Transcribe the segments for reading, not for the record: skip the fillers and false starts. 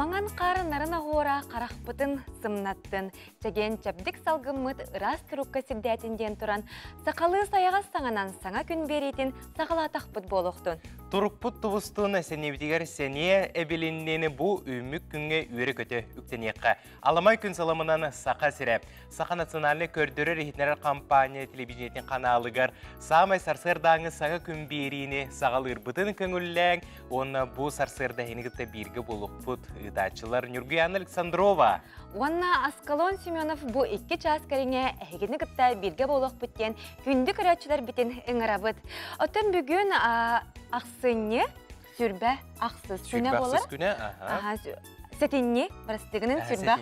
Маҥан хаар нарын оһуора харахпытын сымнаттын, чэгиэн чэбдик салгыммыт ыраас турукка сирдээтин диэн туран, сахалыы сайаҕас саҥанан саҥа күн биэриитин саҕалаатахпыт буолуохтун. Турукпут тубустун сэниэбитигэр сэниэ эбилиннин бу үүммүт күҥҥэ үөрэ-көтө үктэниэххэ. Аламай күн саламынан Саха сирэ. Саха национальнай көрдөрөр-иһитиннэрэр компания телевидениетин ханаалыгар саамай сарсыардааҥы саҥа күн биэриини саҕалыырбытын көҥүллээҥ уонна бу сарсыарда эһини кытта бииргэ буолуохпут ыытааччылар Ньургуяна Александрова уонна Аскалон Семенов бу икки чаас кэриҥэ эһигини кытта бииргэ буолуохпут диэн күндү көрөөччүлэрбитин ыҥырабыт. Оттон бүгүн ахсынньы сүрбэ ахсыс күнэ буолар. Күнэ, аха. Сэтинньи, бырастыгынан сүрбэ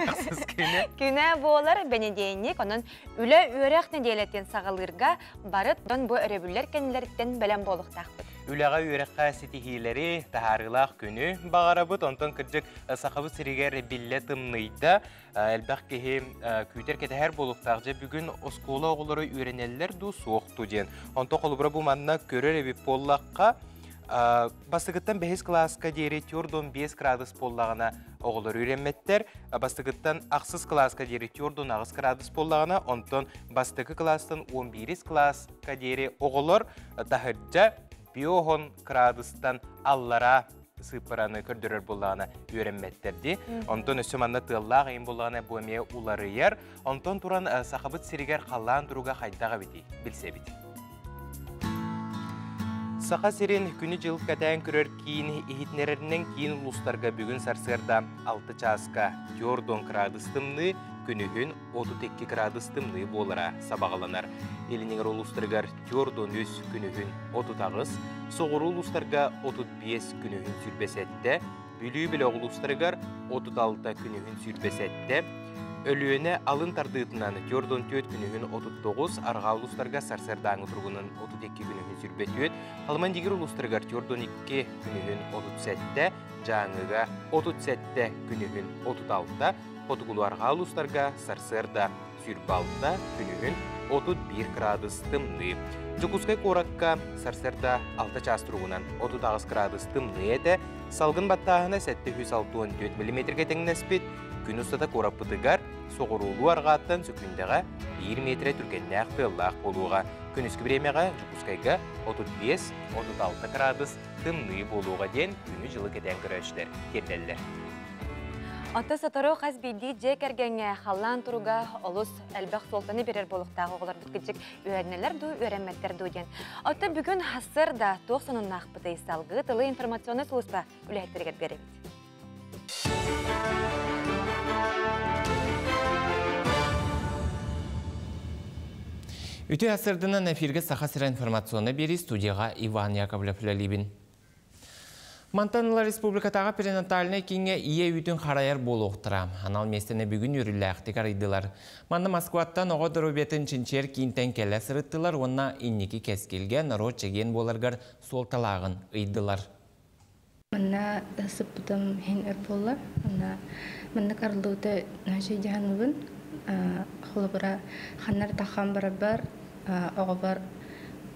ахсыс күнэ. Күнэ буолар бэнидиэнньик, онон үлэ үөрэх нэдиэлэтин саҕалыырга бары дон бу өрөбүллэр кэннилэриттэн бэлэм буолуохтаахпыт. Үлэҕэ үөрэххэ ситиһиилэри, таһаарыылаах күнү баҕарабыт. Онтон кырдьык Сахабыт сиригэр биллэ тымныйда. Элбэх киһи күүтэр кэтэһэр буолуохтаах. Дьэ бүгүн оскуола оҕолоро үөрэнэллэр дуу, суох дуу диэн. Онтон холобура бу манна көрөр эбит буоллахха, бастакыттан бэһис кылааска диэри төрт 5 градус буоллаҕына оҕолор үөрэммэттэр. Бастакыттан ахсыс кылааска диэри төрт 8 градус буоллаҕына, онтон бастакы кылаастан 11 кылааска диэри оҕолор таһырдьа 5 градустан аллараа сыыппараны көрдөрөр буоллаҕына үөрэммэттэр дии. Онтон өссө манна тыаллаах ыйын буоллаҕына бу эмиэ уларыйар. Онтон туран Сахабыт сиригэр халлаан туруга хайдах эбитий билсэбит. Саха сирин күнү-дьыл кэтээн көрөр киин иһитиннэрэринэн киин улуустарга бүгүн сарсыарда 6 чааска 4 градус тымныы, күнүһүн 32 градус тымныы буолара сабаҕаланар. Илиниҥэр улуустарыгар 43 күнүһүн 38, соҕуруу улуустарга 35 күнүһүн 27, Бүлүү бөлөх улуустарыгар 36 күнүһүн 27, Өлүөнэ алын тардыытынан 44 күнүһүн 39, арҕаа улуустарга сарсыардааҥы туругунан 32 күнүһүн 24, Халыман-Дигир улуустарыгар 42 күнүһүн 37, Дьааҥыга 37 күнүһүн 36, хотугулуу-арҕаа улуустарга сарсыарда 26, күнүһүн 31 градус тымныы. Дьокуускай куоракка сарсыарда 6 чаас туругунан 38 градус тымныы этэ, салгын баттааһына 764 миллиметргэ тэҥнэспит, күн устата куораппытыгар соҕуруулуу арҕааттан сөкүүндэҕэ 1 метрэ түргэннээх тыаллаах буолуоҕа. Күнүскү бириэмэҕэ Дьокуускайга 35-36 градус тымныы буолуоҕа диэн күнү-дьылы кэтээн көрөөччүлэр тиэрдэллэр. Оттон сотору хас биирдии дьиэ кэргэҥҥэ халлаан туруга олус элбэх суолтаны биэрэр буолуохтаах оҕолорбут кырдьык үөрэнэллэр дуу, үөрэммэттэр дуу диэн. Оттон бүгүн сарсыарда туох сонуннаахпытый салгыы тылы информационнай сулууспа үлэһиттэригэр биэрэбит. Үтүө сырдынан эфирге Саха сирэ информационный биэрии студияға Иван Яковлев үлэлиибин. Мантан ыла республикатааҕы перинатальнай кииҥҥэ ийэ үүтүн харайар буолуохтара. Анал миэстэни бүгүн үөрүүлээхтик арыйдылар. Манна Москваттан оҕо доруобуйатын чинчийэр киинтэн кэлэ сырыттылар уонна инники кэскилгэ норуот чэгиэн буоларыгар суолталааҕын ыйдылар. Манна сыппытым иһин өр буолла. Манна маннык арыллыбыта дьаһаныбын. Холобура, ханна таххан барарбар оҕобор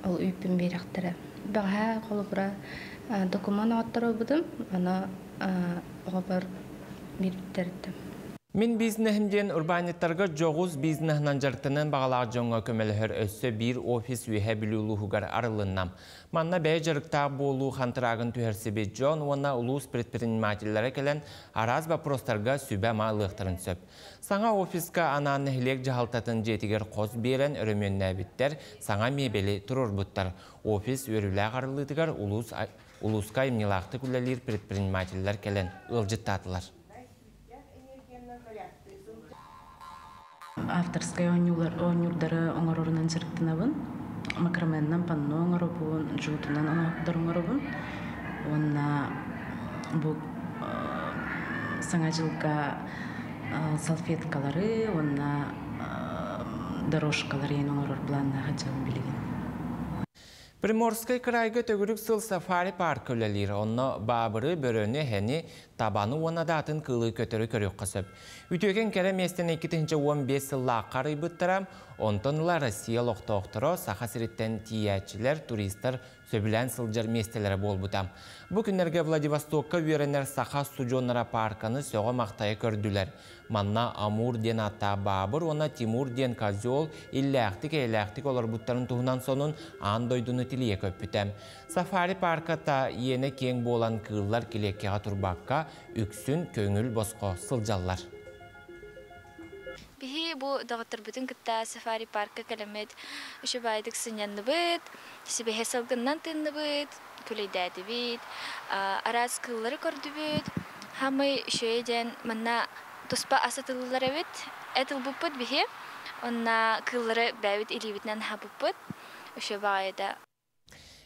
ол үүппүн биэрэхтэрэ. Бэҕэһээ холобура докумуон оҕотторобутум, ону оҕобор биэрбиттэртэн. Мин бизнеһим диэн урбаанньыттарга дьоҕус бизнеһынан дьарыктаныан баҕалаах дьоҥҥо көмөлөһөр өссө биир офис Үөһээ Бүлүү улууһугар арылынна. Манна бэйэ дьарыктаах буолуу хантыраагын түһэрсибит дьон уонна улуус предпринимателлэрэ кэлэн араас боппуруостарга сүбэ-ама ылыахтарын сөп. Саҥа офиска анаан нэһилиэк дьаһалтатын дьиэтигэр хос биэрэн өрөмүөннээбиттэр, саҥа миэбэли туруорбуттар. Офис үөрүүлээх арыллыытыгар улуус улууска айымньылаахтык үлэлиир предпринимателлэр кэлэн ыалдьыттаатылар. Авторскай оонньуулар оонньуурдары оҥорорунан дьарыктанабын. Макраменнан панно оҥоробун, жгутунан оҥоһуктар оҥоробун. Уонна бу Саҥа дьылга салфеткалары уонна дорожкалары иһин оҥорор былааннаах дьон билигин. Приморскай кыраайга төгүрүк сыл сафари парка үлэлиир. Онно баабыры, бөрөнү, эһэни, табаны уонна да атын кыылы көтөрү көрүөххэ сөп. Үтүөкэн кэрэ миэстэни 2015 сыллаахха арыйбыттара. Онтон ыла Россия олохтоохторо, Саха сириттэн тиийээччилэр, туристар Сөбүлээн сылдьар миэстэлэрэ буолбута. Бу күннэргэ Владивостокка үөрэнэр саха устудьуоннара паарканы сөҕө-махтайа көрдүлэр. Манна Амур диэн ааттаах баабыр уонна Тимур диэн козел иллээхтик-эйэлээхтик олорбуттарын туһунан сонун аан дойдуну тилийэ көппүтэ. Сафари паарката иэнэ киэҥ буолан кыыллар килиэккэҕэ турбакка, үксүн көҥүл босхо сылдьаллар. Биһи бу доҕотторбутун кытта сафари парка кэлэммит үчүгэйдик сынньанныбыт, сибэһэ салгынынан тыынныбыт, күлэйдээтибит, араас кыыллары көрдүбүт. Хамый үчүгэй диэн манна туспа ас атыллар эбит. Эт ылбыппыт биһи. Онна кыыллары бэйэбит илиибитинэн аһаппыппыт. Үчүгэй баҕайыта.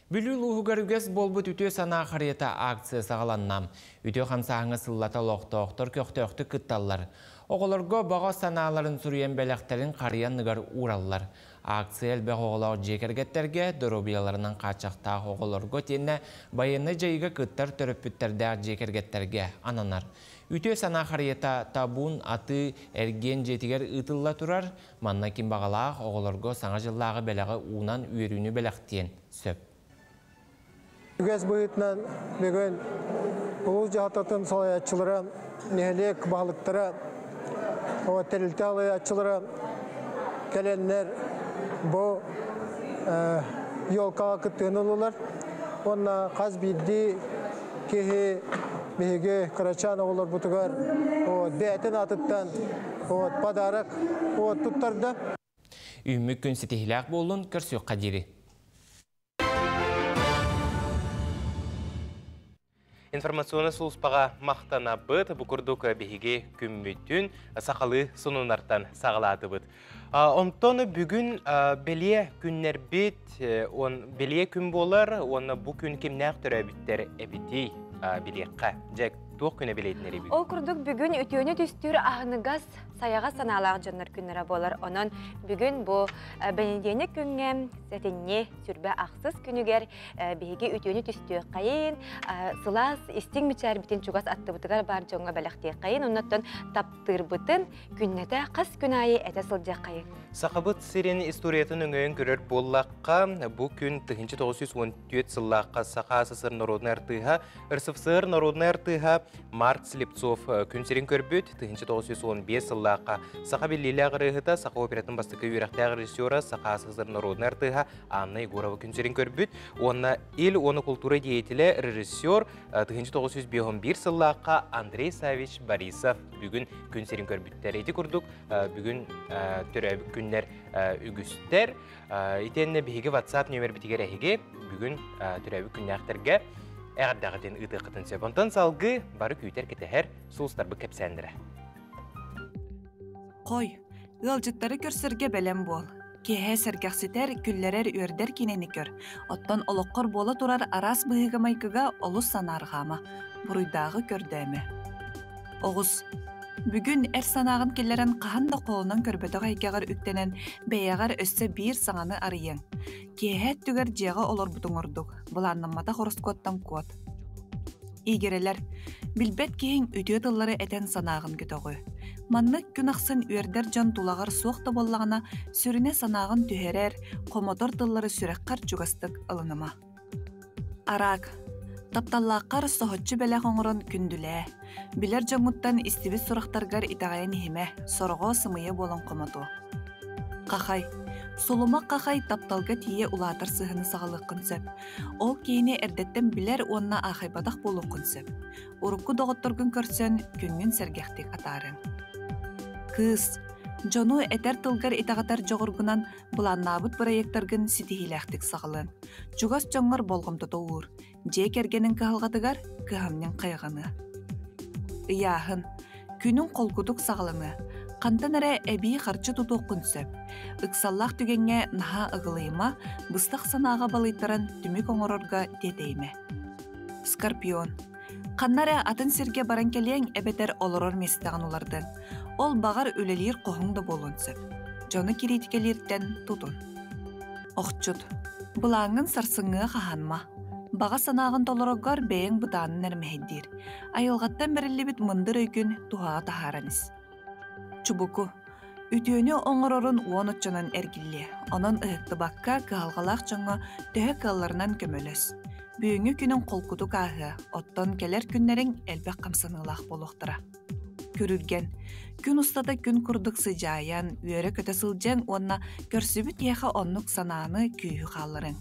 Бүлүү улууһугар үгэс буолбут Үтүө санаа харыйата акция саҕаланна. Үтүө хамсааһыҥҥа сыллата олохтоохтор көхтөөхтүк кытталлар. Оҕолорго баҕа санааларын суруйан бэлэхтэрин харыйа анныгар уураллар. Акция элбэх оҕолоох дьиэ кэргэттэргэ, доруобуйаларынан хааччахтаах оҕолорго итиэннэ байыаннай дьайыыга кыттар төрөппүттэрдээх дьиэ кэргэттэргэ ананар. Үтүө санаа харыйата Табун атыы эргиэн дьиэтигэр ыытылла турар. Манна ким баҕалаах оҕолорго Саҥа дьыллааҕы бэлэҕи уунан үөрүүнү бэлэхтиэн сөп. Үгэс быһыытынан бүгүн улуус дьаһалтатын салайааччылара, нэһилиэк баһылыктара, тэрилтэ салайааччылара кэлэннэр бу елкаҕа кыттыыны ыллылар. Уонна хас биирдии киһи биһиги кырачаан оҕолорбутугар бэйэтин аатыттан подарок туттарда. Үүммүт күн ситиһилээх буоллун, көрсүөххэ диэри. Информационнай сулууспаҕа махтанабыт. Бу курдук биһиги күммүтүн сахалыы сонуннартан саҕалаатыбыт. Онтон бүгүн бэлиэ күннэрбит, он бэлиэ күн буолар, уонна бу күн кимнээх төрөөбүттэр эбитий билиэххэ. Дьэ, туох күнэ билэйтинэри бүгүн? Ол курдук бүгүн үтүөнү түстүүр аһыныгас сайаҕас санаалаах дьоннор күннэрэ буолар. Онон бүгүн бу бэнидиэнньик күҥҥэ сэтинньи сүрбэ ахсыс күнүгэр биһиги үтүөнү түстүөххэйин, сылаас истиҥ мичээрбитин чугас аттыбытыгар баар дьоҥҥо бэлэхтиэххэйин, оннуттан таптыырбытын күннэтэ хас күн аайы этэ сылдьыаххайын. Сахабыт сирин историятын өҥөйөн көрөр буоллахха, бу күн 1914 сыллаахха Саха СССР народнай артыыһа, РСФСР народнай артыыһа Марк Слепцов күн сирин көрбүт, 1915 сыллаахха саха биллиилээх ырыаһыта, саха оператын бастакы үөрэхтээх режиссера, Саха СССР народнай артыыһа Анна Егорова күн сирин көрбүт уонна Ил уонна култуура деятелэ, режиссер 1951 сыллаахха Андрей Савич Борисов бүгүн күн сирин көрбүттэр. Ити курдук бүгүн төрөөбүт күннэр үгүстэр. Итиэннэ биһиги WhatsApp нүөмэрбитигэр эһиги бүгүн төрөөбүт күннээхтэргэ эҕэрдэҕитин ыытыаххытын сөп. Онтон салгыы бары күүтэр-кэтэһэр сулустарбыт кэпсээннэрэ. Хой, ыалдьыттары көрсөргө бэлэм буол. Киэһэ сэргэхситэр, күллэрэр, үөрдэр киинэни көр. Оттон олоххор буола турар араас быһыыга-майгыга олус санаарҕаама, буруйдааҕы көрдөөмө. Оҕус. Бүгүн эр санааҕын киллэрэн хаһан да холонон көрбөтөх эйгэҕэр үктэнэн, бэйэҕэр өссө биир саҥаны арыйыаҥ. Киэһэ өттүгэр дьиэҕэ олорбутуҥ ордук, былааннамматах ороскуоттан куот. Игирэлэр, билбэт киһиҥ үтүө тыллары этэн санааҕын көтөҕүө. Маннык күн ахсын үөрдэр дьон тулаҕар суох да буоллаҕына, сүрүнэ санааҕын түһэрэр, хомотор тыллары сүрэххэр чугастык ылыныма. Араак. Тапталлааххар соһуччу бэлэх оҥорон күндүлээ. Билэр дьоҥҥуттан истибит сурахтаргар итэҕэйэн иһимэ, сороҕо сымыйа буолан хомотуо. Хахай. Сулумах хахай тапталга тиийэ улаатар сыһыаны саҕалыаххын сөп. Ол киһини эрдэттэн билэр уонна аахайбатах буолуоххун сөп. Урукку доҕотторгун көрсөн, күҥҥүн сэргэхтик атаарыҥ. Кыыс. Дьону этэр тылгар итэҕэтэр дьоҕургунан былааннаабыт бырайыактаргын ситиһиилээхтик саҕалыаҥ. Чугас дьоҥҥор болҕомтото уур. Дьиэ кэргэниҥ кыһалҕатыгар кыһамньыҥ хайҕаныа. Ыйааһын. Күнүҥ холкутук саҕаланыа. Хантан эрэ эбии харчы тутуоххун сөп. Ыксаллаах түгэҥҥэ наһаа ыгылыйыма, быстах санааҕа балыйтаран түмүк оҥорорго тиэтэйимэ. Скорпион. Ханна эрэ атын сиргэ баран кэлиэҥ эбэтэр олорор миэстэҕин улардыаҥ. Ол баҕар үлэлиир хоһуҥ да буолуон сөп. Дьону кириитикэлииртэн тутун. Охчут. Былааҥҥын сарсыҥҥыга хаһаанма. Баҕа санааҕын толороргор бэйэҥ бытаанын эрэ мэһэйдиир. Айылҕаттан бэриллибит мындыр өйгүн туһаҕа таһааран ис. Чубуку. Үтүөнү оҥорорун уон оччонон эргиллиэ. Онон ыһыктыбакка кыһалҕалаах дьоҥҥо төһө кыалларынан көмөлөс. Бүгүҥҥү күнүҥ холкутук ааһыа, оттон кэлэр күннэриҥ элбэх хамсаныылаах буолуохтара. Күрүлгэн. Күн устата күн курдук сыдьаайан, үөрэ-көтө сылдьыаҥ уонна көрсүбүт киһиэхэ оннук санааны, күүһү хаалларыҥ.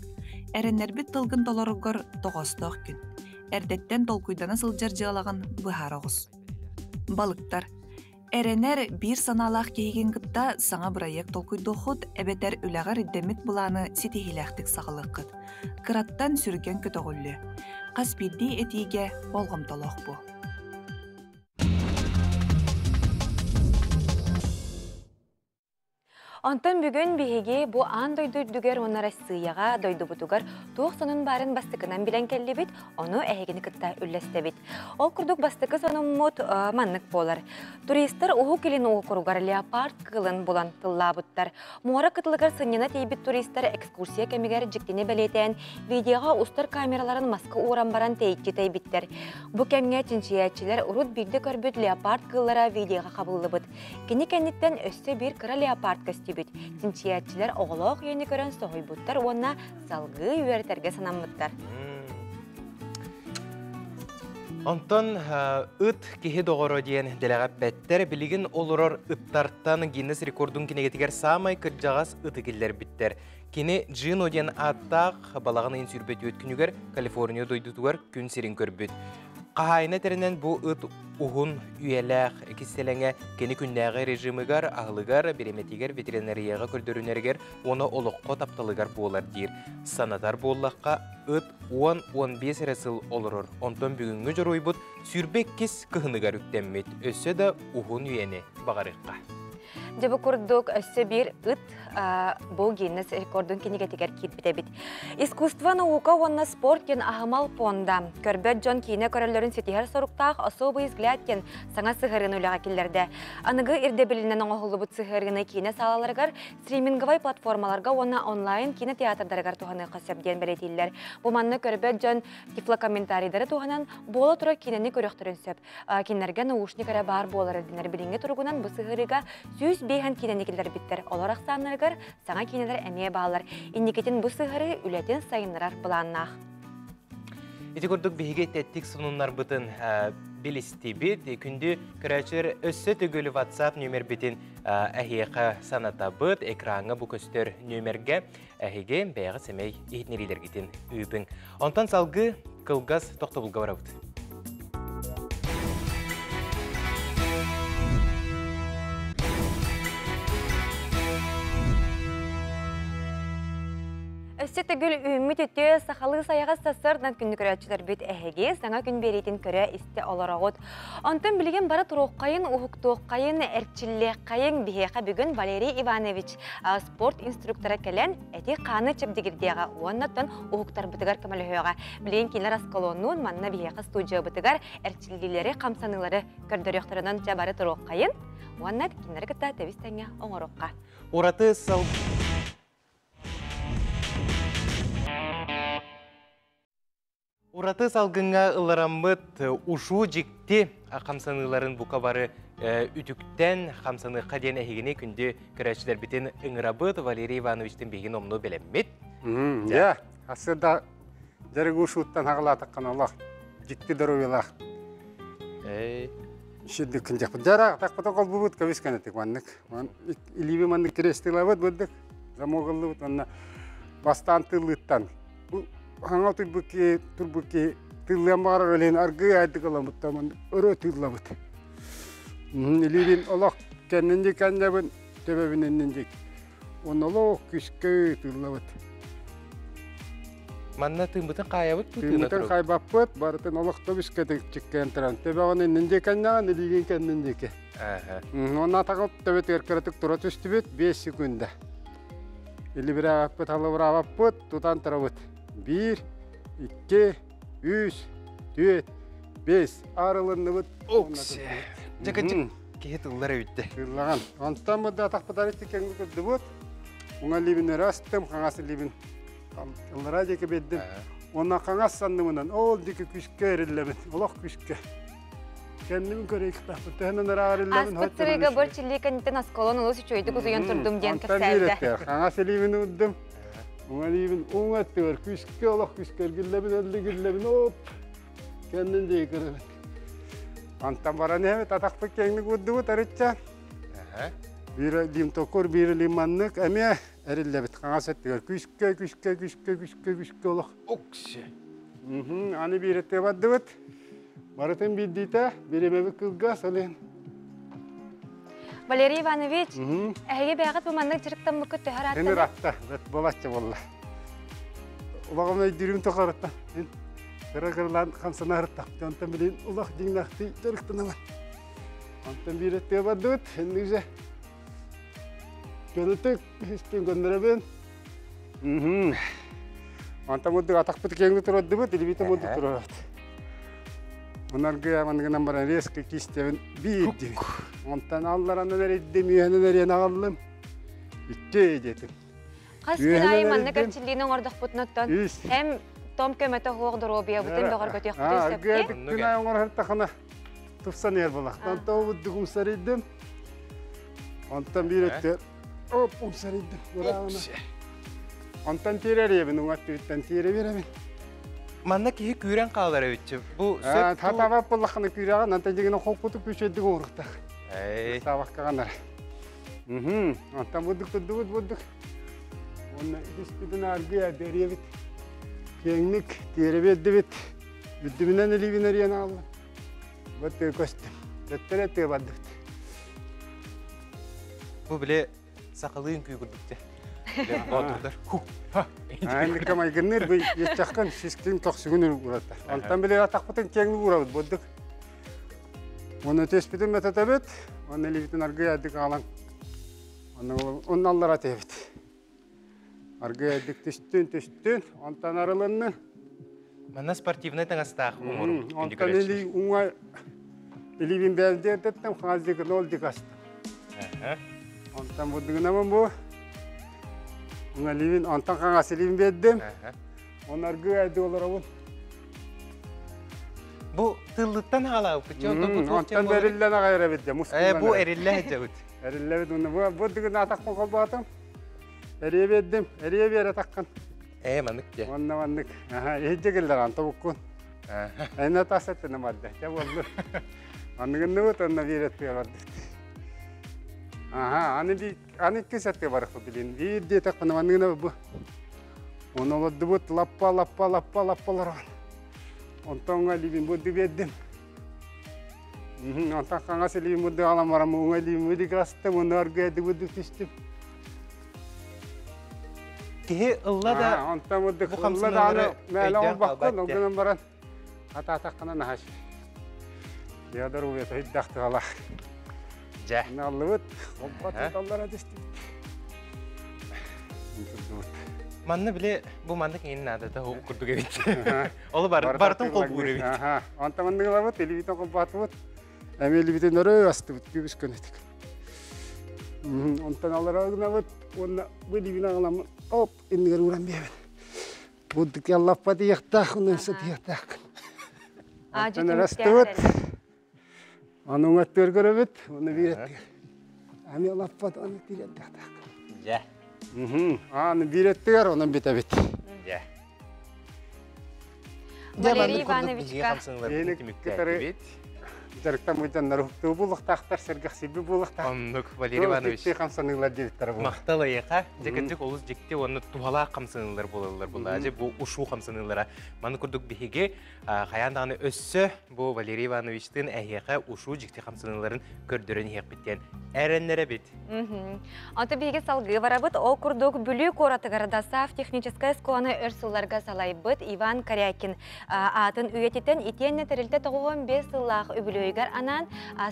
Эрэннэрбит тылгын толороргор тоҕоостоох күн. Эрдэттэн толкуйдана сылдьар дьыалаҕын быһаара оҕус. Балыктар. Эрэнэр биир санаалаах киһигин кытта саҥа бырайыак толкуйдуоххут эбэтэр үлэҕэр ирдэммит былааны ситиһиилээхтик саҕалыаххыт. Кыраттан сүргэн көтөҕүллүө. Хас биирдии этиигэ болҕомтолоох буол. Онтон бүгүн биһиги бу аан дойду үрдүгэр уонна Россияҕа дойдубутугар туох сонун баарын бастакынан билэн кэллибит, ону эһигини кытта үллэстэбит. Ол курдук бастакы сонуммут маннык буолар. Туристар Уһук Илин уокуругар леопард кыылын булан тыллаабыттар. Муора кытылыгар сынньана тиийбит туристар экскурсия кэмигэр дьиктини бэлиэтээн видеоҕа устар камераларын маска ууран баран тэйиччи тэйбиттэр. Бу кэмҥэ чинчийээччилэр урут биирдэ көрбүт леопард кыыллара видеоҕа хабыллыбыт. Кини кэнниттэн өссө биир кыра леопард көстүбүт. Чинчийээччилэр оҕолоох ийэни көрөн соһуйбуттар уонна салгыы үөрэтэргэ санаммыттар. Онтон ыт киһи доҕоро диэн дэлэҕэппэттэр билигин олорор ыттартан Гиннес рекордун кинигэтигэр саамай кырдьаҕас ыты киллэрбиттэр. Кини Джино диэн ааттаах балаҕан ыйын 24 күнүгэр Калифорния дойдутугар күн сирин көрбүт. Хаһаайына этэринэн бу ыт уһун үйэлээх кистэлэҥэ кини күннээҕи режимыгар, аһылыгар, бириэмэтигэр, ветеринарияҕа көрдөрүнэригэр уонна олоххо тапталыгар буолар диир. Санатар буоллахха, ыт 10-15 эрэ сыл олорор. Онтон бүгүҥҥү дьоруойбут 22 кыһыныгар үктэммит. Өссө да уһун үйэни баҕарыахха. Дьэ бу курдук өссө биир ыт бу Гиннес рекордун кинигэтигэр киирбит эбит. Искусство, наука уонна спорт диэн аһымал пуонда көрбөт дьон киинэ көрөллөрүн ситиһэр соруктаах «Особый взгляд» диэн саҥа сыһыарыыны үлэҕэ киллэрдэ. Аныгы ирдэбилинэн оҥоһуллубут сыһыарыыны киинэ саалаларыгар, стриминговай платформаларга уонна онлайн киинэ театрдарыгар туһаныахха сөп диэн бэлиэтииллэр. Бу манна көрбөт дьон тифлокомментарийдары туһанан буола турар киинэни көрүөхтэрин сөп. Кинилэргэ наушник эрэ баар буолар дэнэр билиҥҥи туругунан бу сыһыарыыга 105 киинэни киллэрбиттэр. Олор ахсааннарыгар саҥа киинэлэр эмиэ бааллар. Инникитин бу сыһыарыы үлэтин сайыннарар былааннаах. Ити курдук биһиги тэттик сонуннарбытын билистибит. Күндү көрөөччүлэр өссө төгүл WhatsApp нүөмэрбитин эһиэхэ санатабыт. Экраҥҥа бу көстөр нүөмэргэ эһиги бэйэҕит сэмэй иһитиннэриилэргитин ыытыҥ. Онтон салгыы кылгас тохтобулга барабыт. Өссө төгүл үүммүт үтүө сахалыы сайаҕас сарсыардан күннү көрөөччүлэрбит эһиги саҥа күн биэриитин көрө-истэ олороҕут. Онтон билигин бары туруоххайын, уһуктуоххайын, эрчиллиэххэйин биһиэхэ бүгүн Валерий Иванович спорт инструктора кэлэн эти-хааны чэбдигирдиэҕэ уонна оттон уһуктарбытыгар көмөлөһүөҕэ. Билигин кинилэр осколоннуун манна биһиэхэ студиябытыгар эрчиллиилэри, хамсаныылары көрдөрүөхтэринэн дьэ бары туруоххайын уонна кинилэри кытта тэбис-тэҥҥэ оҥоруохха. Ураты сыл Ураты салгыҥҥа ыллараммыт ушу дьикти хамсаныыларын бука бары үтүктэн хамсаныахха диэн эһигини күндү көрөөччүлэрбитин ыҥырабыт. Валерий Ивановичтын биһигин омну бэлэммит. Дьэ, асыда дьарыгы ушууттан хаҕалаатаххына олох дьикти доруобуйалаах. Шиддик күнжэхпит. Дьара тахпата холбубут көбүс кэнэтик маннык. Илииби маннык крестилабыт бырдык замогаллыбыт онно бастаан тыллыттан хаҥа турбут киһи турбут киһи тыллыан баҕарар өлүн аргыы айдык ыламыттамын өрө тыыллабыт. Илиибин олох кэннин дик анньабын, төбөбүн иннин дик. Онно олох күскэ тыыллабыт. Манна тыыммытын хаайабыт дуу Тыыммытын хайбаппыт, барытын олох төбүскэ чиккээн туран. Төбөҕүн иннин диэки анньаҕын, илиигин кэннин диэки. Онно атаҕы төбөтүгэр кыратык тура түстүбүт, 5 секунда. Илибирээбэппит, халыбыраабаппыт, тутан турабыт. Биир, икки, үс, түөрт, бес. Арылынныбыт. Оксе. Дьэ, киһи тыллар эбитте. Тыллаган. Онтон бу атахпытар икки кырдыбыт. Уҥа илиибин өрө астым, хаҥас илиибин ыллара диэки биэрдим. Уонна хаҥас санныбынан ол диэки күүскэ эриллэбин. Олох күүскэ. Кэннибин көрөйүктахпыт. Төһөнөн араарыллабын Аспыт сырыыга бор чилли кэнниттэн осколон олус үчүгэйдик утуйан турдум диэн кэпсээбитэ. Хаҥас илиибин урдум. Уҥа илиибин уҥа өттүгэр күүскэ олох күүскэ эргиллэбин, эргиллэбин, оп. Кэннин диэки көрөбүн. Антан баран иһэбит, атахпыт киэҥник урдубут арычча. Биир илиим токур, биир илиим маннык эмиэ эриллэбит хаҥас өттүгэр күүскэ, күүскэ, күүскэ, күүскэ, күүскэ олох. Укси. Аны биир өттүгэр бардыбыт. Барытын биирдиитэ, бириэмэбит кылгас, олен. Валерий Иванович, эһиги бэйэҕит бу маннык дьарыктаммыккыт төһө ыраатта? Эн ыраатта, болачча буолла. Улаҕам өйдүүрүм тоқарытта. Эн кыра кыралаан хамсана ырыттах. Онтон билин улах дьиҥнэхтии дьарыктанабын. Онтон биир өттүгэр бардыбыт, иннигиже көнөтүк испин көннөрөбүн. Онтон муддук атахпыт киэҥник турардыбыт, илибитэ муддук турарат. Мунаргы маныгынан баран резко кистебин биир дии. Онтон алларанан эрийдим, үөһэнэн эрийэн аҕаллым. Икки диэтим. Хас күн аайы маннык эрчиллиини оҥордохпутуна эм том көмөтө суох доруобуйабытын бөҕөргөтүөхпүтүн сөп дии. Күн аайы оҥорор тупсан иһэр буоллах. Онтон буддук умсарыйдым. Онтон биир өттө оп умсарыйдым. Онтон тиэрэ эриэбин, уҥа өттүбүттэн тиэрэ биэрэбин. Манна киһи күүрэн хаалар эбитчи. Бу сөп Татабап буллаххына күүрэҕин, антон дьигинэ холкутук күүчэйдик оҥоруохтаах. Саабаккаҕанар. Онтон буддук турдубут буддук. Уонна испитин аргыйа бериэбит. Киэҥник тиэрэ биэрдибит. Үрдүбүнэн илиибин эрийэн аҕаллым. Бу тыа көстүм. Төттөрө тыа бардыбыт. Бу бile сахалыы үҥкүү курдук те. Боотурдар. Ху ха. Айныкка майгынныыр бу еччаххын сискин көхсүгүн урата. Онтон били атахпытын киэҥник уурабыт бурдук. Уонна түспүтүн мөтөтөбүт, уонна илиибитин аргыый айдык аҕалан онно аллара түһэбит. Аргыый айдык түстүн, түстүн, онтон арылыннын. Манна спортивнай таҥастаах оҥорум. Онтон илии уҥа илиибин бээлдиэн тэттем, хаҥас диэки нол диэки астым. Онтон бурдугунамын бу. Уҥа илиибин, онтон хаҥас илиибин биэрдим. Оны аргыый айды олоробун. Бу тыллыттан аҕалаабыт. Онтон бэриллэн аҕай эрэбит дьэ, мускуллан. Бу эриллэ сылдьабыт. Эриллэбит уонна бу бу дыгын атахпын холбоотум. Эрийэ биэрдим, эрийэ биэрэ таххын. Ээ, маннык дьэ. Онно маннык. Аха, иһирдьэ киллэр анта буккун. Эйнэ тас эттинэ барда. Дьэ буоллу. Анныгынныбыт онно биир өттүгэр бардыт. Аха, аны би аны иккис өттүгэр барыхпыт билин. Биир диэтэхпинэ манныгына бу. Оны олордубут лаппа лаппа лаппа лаппа олорон. Онтон уҥа илиибин бурду биэрдим. Онтон хаҥас илиибин бурду аҕалан баран уҥа илиибин бурду астым, уну аргыйды бурду түстүм. Киһи ылла да онтон бурдук ылла даҕаны мээлэ оҥорбоккун, ол гынан баран атаатаххына наһаа Я здоровье ыйдахтыгалах. Дьэ. Аллыбыт, холбот түстүбүт. Манна бile бу маннык иҥин наадата курдук эбит. Ол барытын холбуур эбит. Онтон манныгылабыт, илибитин холбоотубут. Эми илибитин өрө астыбыт, күбүс көнөтүк. Онтон алара гынабыт, уонна бу илибин аҕаламмыт, оп, иннигэр ууран биэбин. Бурдук яллаппа диэхтээх, онон сытыахтаах. Онтон ырастыбыт. Аны уҥаттыыр көрөбүт, уонна биир өттүгэр. Ами лаппат, аны тириэрдэхтээх. Дьэ. Аны биир өттүгэр, онон бүтэбит. Дьэ. Валерий Ивановичка. Кытары дьарыктаммытаннар уһуктуу булуохтаахтар, сэргэхсийбит буолуохтаах. Оннук, Валерий Иванович. Хамсаныылар диэбиттэрэ буолар. Махтал эйиэхэ. Дьэ кырдьык олус дьикти уонна туһалаах хамсаныылар буолаллар буолла. Дьэ бу ушу хамсаныылара. Маны курдук биһиги хайаан даҕаны өссө бу Валерий Ивановичтыын эһиэхэ ушу дьикти хамсаныыларын көрдөрөн иһиэхпит диэн эрэннэрэбит. Онто биһиги салгыы барабыт. Ол курдук Бүлүү куоратыгар ДОСААФ техническай оскуоланы өр сылларга салайбыт Иван Корякин аатын үйэтитэн итиэннэ тэрилтэ 95 сыллаах үбүлүөйүгэр анаан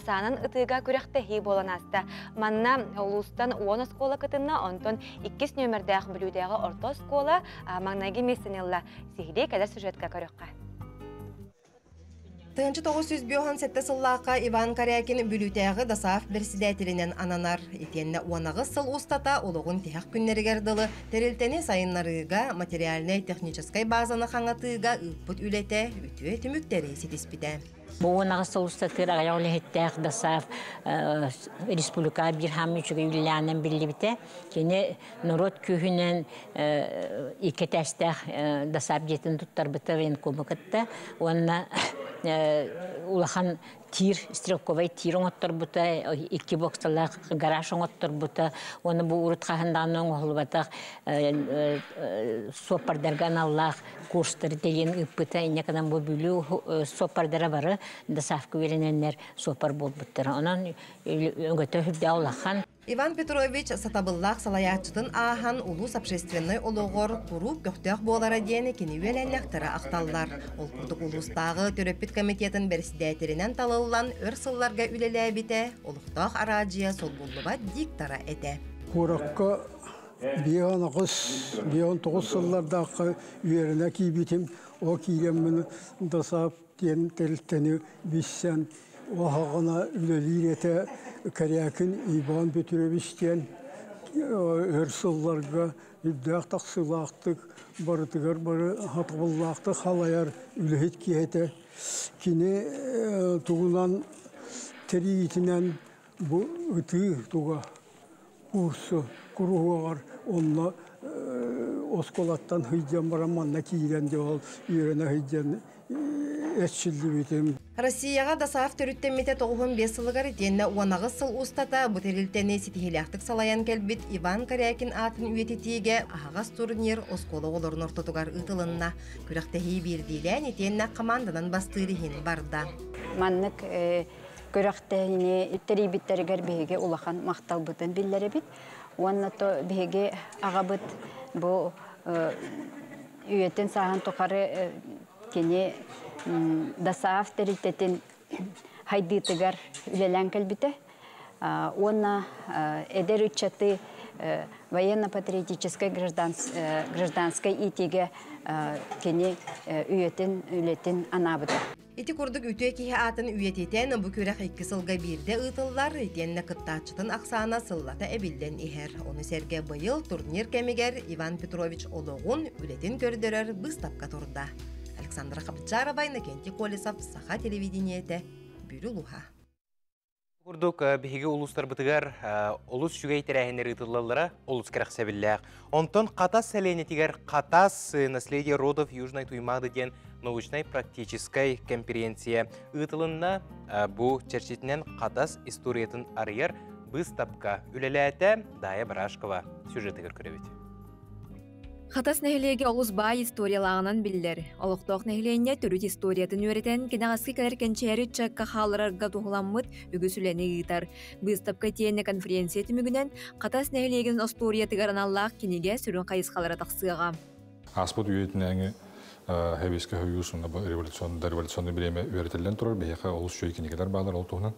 саанан ытыыга күрэхтэһии буолан ааста. Манна улуустан 10 оскуола кытынна, онтон иккис нүөмэрдээх Бүлүүдээҕи орто оскуола маҥнайгы миэстэни ылла. Сиһилии кэлэр сюжетка көрүөххэ. 1957 сыллаахха Иван Корякин Бүлүүтээҕи ДОСААФ бэрэссэдээтэлинэн ананар. Итиэннэ уонаҕыс сыл устата олоҕун тиһэх күннэригэр дылы тэрилтэни сайыннарыыга, материальнай-техническай базаны хаҥатыыга ыыппыт үлэтэ үтүө түмүктэри ситиспитэ. Бу уонаҕыс сыл устатыгар аҕыйах үлэһиттээх ДОСААФ республикаҕа биир хаамыы үчүгэй үлэлээҕинэн биллибитэ. Кини норуот күүһүнэн икки этээстээх ДОСААФ дьиэтин туттарбыта военкому кытта уонна улахан тир, стрелковай тир оҥотторбута, икки боксалаах гараж оҥотторбута уонна бу урут хаһан даҕаны оҥоһуллубатах суоппардарга аналлаах курстары тэрийэн ыыппыта. Инньэ гынан бу Бүлүү суоппардара бары ДОСААФка үөрэнэннэр суоппар буолбуттара. Онон өҥөтө сүрдээх улахан. Иван Петрович сатабыллаах салайааччытын ааһан улуус общественнай олоҕор куруук көхтөөх буолара диэн кини үөлээннэхтэрэ ахталлар. Ол курдук улуустааҕы төрөппүт комитетын бэрэссэдээтэлинэн талыллан өр сылларга үлэлээбитэ, олохтоох араадьыйа солбуллубат диктора этэ. Куоракка биэс биэс тоҕус сыллардаахха үөрэнэ киирбитим. Ол киирэммин ДОСААФ диэн тэрилтэни билсэн Оһоҕуна үлэлиир этэ Корякин Иван Петрович диэн өр сылларга үрдээх тахсыылаахтык барытыгар бары хатабыллаахтык халайар үлэһит киһи этэ. Кини тугунан тэрийиитинэн бу ытыы туга курсу куруһуоҕар онно оскуолаттан сылдьан баран манна киирэн дьэ ол үөрэнэ сылдьан эрчиллибитим. Россияҕа ДОСААФ төрүттэммитэ 95 сылыгар итиэннэ 18 сыл устата бу тэрилтэни ситиһиилээхтик салайан кэлбит Иван Корякин аатын үйэтитиигэ аһаҕас турнир оскуола оҕолорун ортотугар ыытылынна. Күрэхтэһии биирдиилээн итиэннэ хамаанданан бастыыр иһин барда. Маннык күрэхтэһиини тэрийбиттэригэр биһиги улахан махталбытын биллэрэбит. Уонна то биһиги аҕабыт бу үйэтин сааһын тухары кини ДОСААФ тэрилтэтин хайдыытыгар үлэлээн кэлбитэ. Уонна эдэр ыччаты военно-патриотическай гражданскай иитиигэ кини үйэтин үлэтин анаабыта. Ити курдук үтүө киһи аатын үйэтитэн бу күрэх икки сылга биирдэ ыытыллар, итиэннэ кыттааччытын ахсаана сыллата эбиллэн иһэр. Ону сэргэ быйыл турнир кэмигэр Иван Петрович олоҕун, үлэтин көрдөрөр быыстапка турда. Александра Хабджарова, Иннокентий Колесов, Саха телевидениетэ, Бүлүү улууһа. Курдук биһиги улуустарбытыгар олус үчүгэй тэрээһиннэр ыытыллаллара олус кэрэхсэбиллээх. Онтон Хатас сэлиэнньэтигэр Хатас наследие родов Южной Туймаады диэн научнай-практическай конференция ыытылынна. Бу чэрчитинэн Хатас историятын арыйар быыстапка үлэлээтэ. Дая Барашкова сюжетыгар көрөбүт. Хатас нэһилиэгэ олус баай историялааҕынан биллэр. Олохтоох нэһилиэнньэ төрүт историятын үөрэтэн, кэнэҕэски кэлэр кэнчээри ыччакка хаалларарга туһуламмыт үгүс үлэни ыытар. Быыстапка итиэннэ конференция түмүгүнэн Хатас нэһилиэгин остуоруйатыгар аналлаах кинигэ сүрүн хайысхалара тахсыаҕа. Ааспыт үйэтинээҥи Хэбиэскэ Союз революционный революционный бириэмэ үөрэтиллэн турар. Биһиэхэ олус үчүгэй кинигэлэр бааллар ол туһунан.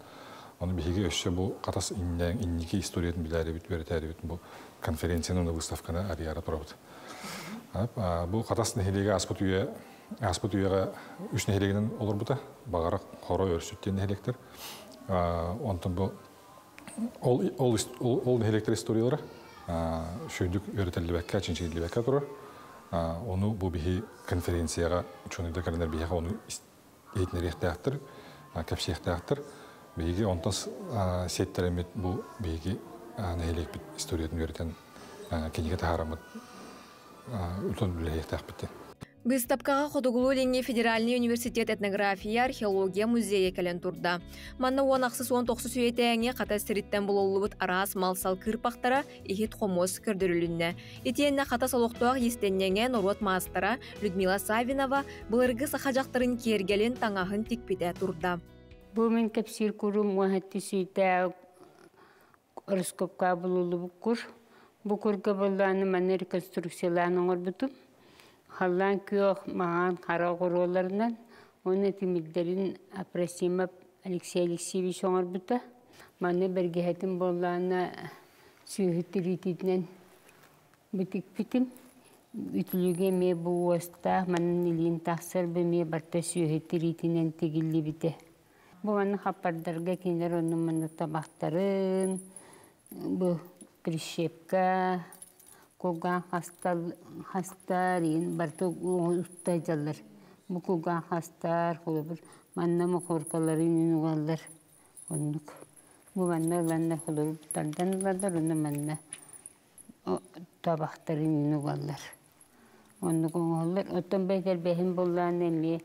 Ону биһиги өссө бу Хатас инники историятын билээрибит, үөрэтээрибит бу конференцияны уонна выставканы арыйаары турабыт. Бу Хатас нэһилиэгэ ааспыт үйэ ааспыт үйэҕэ үс нэһилиэгинэн олорбута. Баҕарах, Хоро, Өрсүт диэн нэһилиэктэр. Онтон бу ол ол ол нэһилиэктэр историялара үчүгэйдик үөрэтиллибэккэ, чинчийиллибэккэ турар. Ону бу биһи конференцияҕа учуонайдар кэлэннэр биһиэхэ ону иһитиннэриэхтээхтэр, кэпсиэхтээхтэр. Биһиги онтон сиэттэрэммит бу биһиги нэһилиэкпит историятын үөрэтэн кинигэ таһаараммыт үлтэн үлэлиэхтээхпит диэн. Быыстапкаҕа Хотугулуу-Илиҥҥи федеральнай университет этнография, археология музейа кэлэн турда. Манна уон ахсыс уон тохсус үйэтээҥи Хатас сириттэн булуллубут араас мал-сал кыырпахтара, иһит-хомуос көрдөрүлүннэ. Итиэннэ Хатас олохтоох иистэнньэҥэ норуот маастара Людмила Саввинова былыргы саха дьахтарын киэргэлин, таҥаһын тикпитэ турда. Бу мин кэпсиир курум уоһатты сүүтээ Ороскуопка булуллубут кур. Бу курга быллааны манна реконструкциялаан оҥорбутум. Халлаан күөх, маҥан, хара оҕуруоларынан уонна тимирдэрин Апросимов Алексей Алексеевич оҥорбута. Манна бэргэһэтин буоллаана сүөһү тириитинэн битикпитим. Үтүлүгэ эмиэ бу уостаах, манан илиин тахсар бу эмиэ барыта сүөһү тириитинэн тигиллибитэ. Бу манна хаппардарга кинилэр онно манна табахтарын, бу прищепка, кулгаах хастар, иин барыта устта дьаллар. Бу кулгаах хастар, холобур, манна мохуоркаларын угаллар. Оннук. Бу манна ыланнар холобур тардан ылаллар, онно манна табахтарын угаллар. Оннук оҥоһуллар. Оттон бу этэрбэһин буллаан эмиэ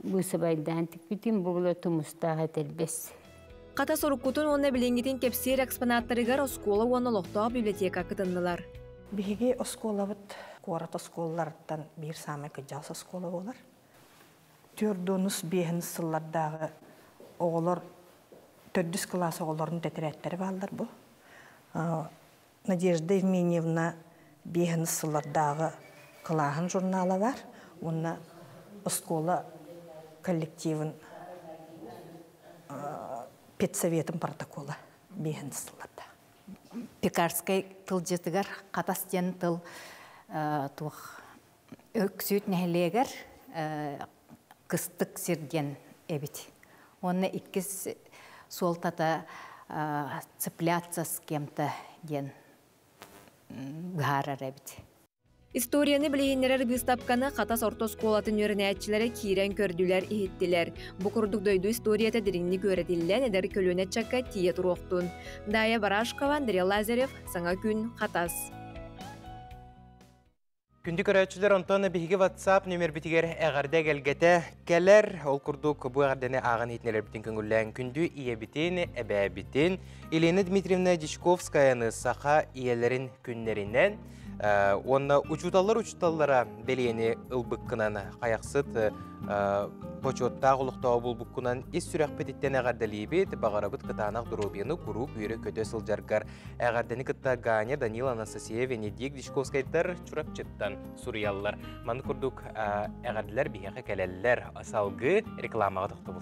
быысабайдаан тикпитим бугула тумустаах этэрбэс. Хата соруккутун уонна билиҥҥитин кэпсиир экспонаттарыгар оскуола уонна олохтоох библиотека кытыннылар. Биһиги оскуолабыт куорат оскуолаларыттан биир саамай кырдьаҕас оскуола буолар. Төрдүс биэһин сыллардааҕы оҕолор төрдүс кылаас оҕолорун тэтэрээттэрэ бааллар бу. Надежда Евменьевна биэһин сыллардааҕы кылааһын журнала бар уонна оскуола коллективын педсоветын протокола биэһин сылларда. Пекарскай тылдьытыгар хатас диэн тыл туох Өксүүт нэһилиэгэр кыстык сир диэн эбит. Уонна иккис суолтата цепляться с кем-то диэн быһаарар эбит. Историяны билиһиннэрэр быыстапканы Хатас орто оскуолатын үөрэнээччилэрэ киирэн көрдүлэр-иһиттилэр. Бу курдук дойду историята дириҥник үөрэтиллэн эдэр көлүөнэ ыччакка тиийэ туруохтун. Дая Барашкова, Андрей Лазарев, Саҥа күн, Хатас. Күндү көрөөччүлэр, онтон биһиги WhatsApp нөмербитигэр эҕэрдэ эгэлгэтэ кэлэр. Ол курдук бу эҕэрдэни ааҕан иһитиннэрэрбитин көҥүллээн күндү ийэбитин, эбээбитин Елена Дмитриевна Дьячковскаяны саха ийэлэрин күннэринэн уонна учууталлар учууталлара бэлиэни ылбыккынан хайахсыт бочуоттаах олохтооҕу булбуккунан ис сүрэхпититтэн эҕэрдэлиибит, баҕарабыт кытаанах доруобуйаны куруук үөрэ-көтө сылдьаргар. Эҕэрдэни кытта Ганя, Данил, Анастасия, Венедикт Дьячковскайдар Чурапчыттан суруйаллар. Маннык курдук эҕэрдэлэр биһиэхэ кэлэллэр. Салгыы рекламаҕа тохтобул.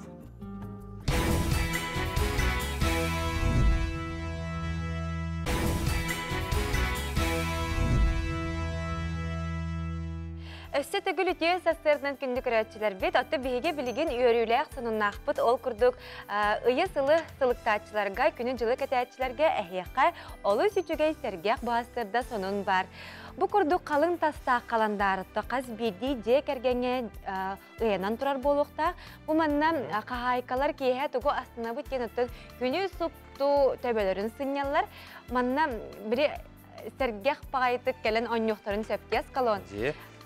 Өссө төгүл үтүө сарсыардан күндү көрөөччүлэрбит, отто биһиги билигин үөрүүлээх сонуннаахпыт. Ол курдук ыйы сылы сылыктааччыларга, күнү-дьылы кэтээччилэргэ эһиэхэ олус үчүгэй сэргэх баастырда сонун бар. Бу курдук халыҥ тастаах халандаарытта хас биирдии дьиэ кэргэҥҥэ ыйанан турар буолуохтаах. Бу манна хаһаайкалар киэһэ тугу астынабыт диэн оттон күнү супту төбөлөрүн сынньаллар. Манна бири сэргэх баҕайытык кэлэн онньуохтарын сөп колон.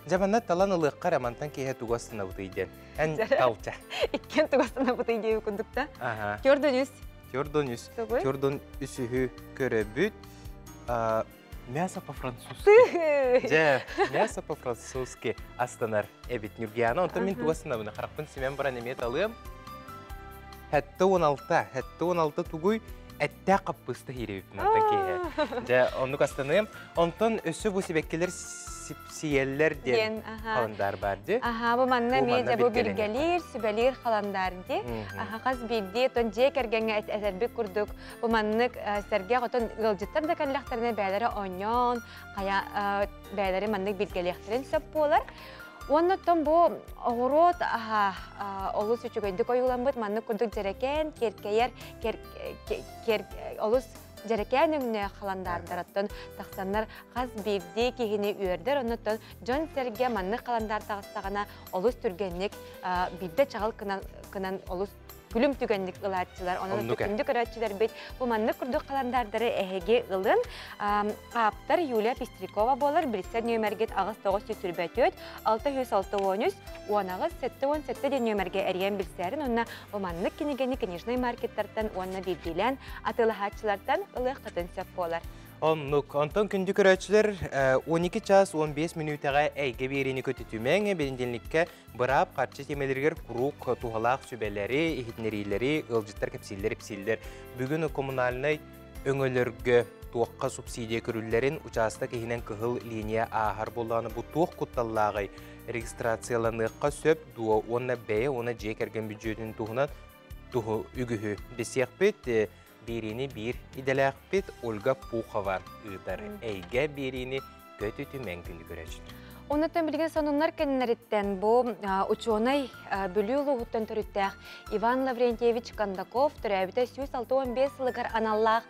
Дьэ манна талан ылыахха эрэ мантан киэһэ тугу астынабытый диэн. Эн талча. Иккиэн тугу астынабытый диэби курдукта. Төрдөн үс. Төрдөн үс. Төрдөн үсүһү көрөбүт. Мясо по-французски. Дьэ, мясо по-французски астанар эбит Нюргиана. Онтон мин тугу астынабын? Харахпын симэн баран эмиэ талыам. Хэтте 16, хэтте 16 тугуй эттээх хаппыста хиирэбиппин мантан киэһэ. Дьэ, оннук астаныам. Онтон өссө бу сибэккилэр сипсийэллэр диэн халандаар баар ди. Аха, бу манна эмиэ дьэ бу билгэлиир, сүбэлиир халандаар ди. Аха, хас биирдии отон дьиэ кэргэҥҥэ этэрбит курдук бу маннык сэргэх отон ыалдьыттар да кэллэхтэринэ бэйэлэрэ оонньоон, хайа бэйэлэри маннык билгэлиэхтэрин сөп буолар. Уонна оттон бу оҕуруот аһа олус үчүгэйдик ойууламмыт маннык курдук дьэрэкээн, киэркэйэр, олус дьэрэкээн өҥнөөх халандаардарыттан тахсаннар хас биирдии киһини үөрдэр, оннуттан дьон-сэргэ маннык халандаар таҕыстаҕына олус түргэнник биирдэ чаҕыл кынан олус күлүм түгэнник ылааччылар. Онон күндү көрөөччүлэрбит бу маннык курдук халандаардары эһиги ылын. Ааптар Юлия Пестрякова буолар. Билсэр нүөмэргит 8924 663 18 77 диэн нүөмэргэ эрийэн билсээрин уонна бу маннык кинигэни книжный маркеттартан уонна биирдиилээн атыылаһааччылартан ылыаххытын сөп буолар. Оннук. Онтон күндү көрөөччүлэр 12 час 15 мүнүүтэҕэ эйгэ биэриини көтүтүмэҥ, бэнидиэнньиккэ быраап харчы тиэмэлэригэр куруук туһалаах сүбэлэри, иһитиннэриилэри ыалдьыттар кэпсииллэр-ипсииллэр. Бүгүн коммунальнай өҥөлөргө туохха субсидия көрүллэрин учаастак иһинэн кыһыл линия ааһар буоллаҕына бу туох кутталлааҕый регистрацияланыахха сөп дуо уонна бэйэ уонна дьиэ кэргэн бүддьүөтүн туһунан туһу үгүһү билсиэхпит биэриини биир идэлээхпит Ольга Пухова ыытар эйгэ биэриини көтүтүмэҥ күндү көрөөччүлэр. Оннуттан билигин сонуннар кэннэриттэн бу учуонай Бүлүү улууһуттан төрүттээх Иван Лаврентьевич Кондаков төрөөбүтэ 165 сылыгар аналлаах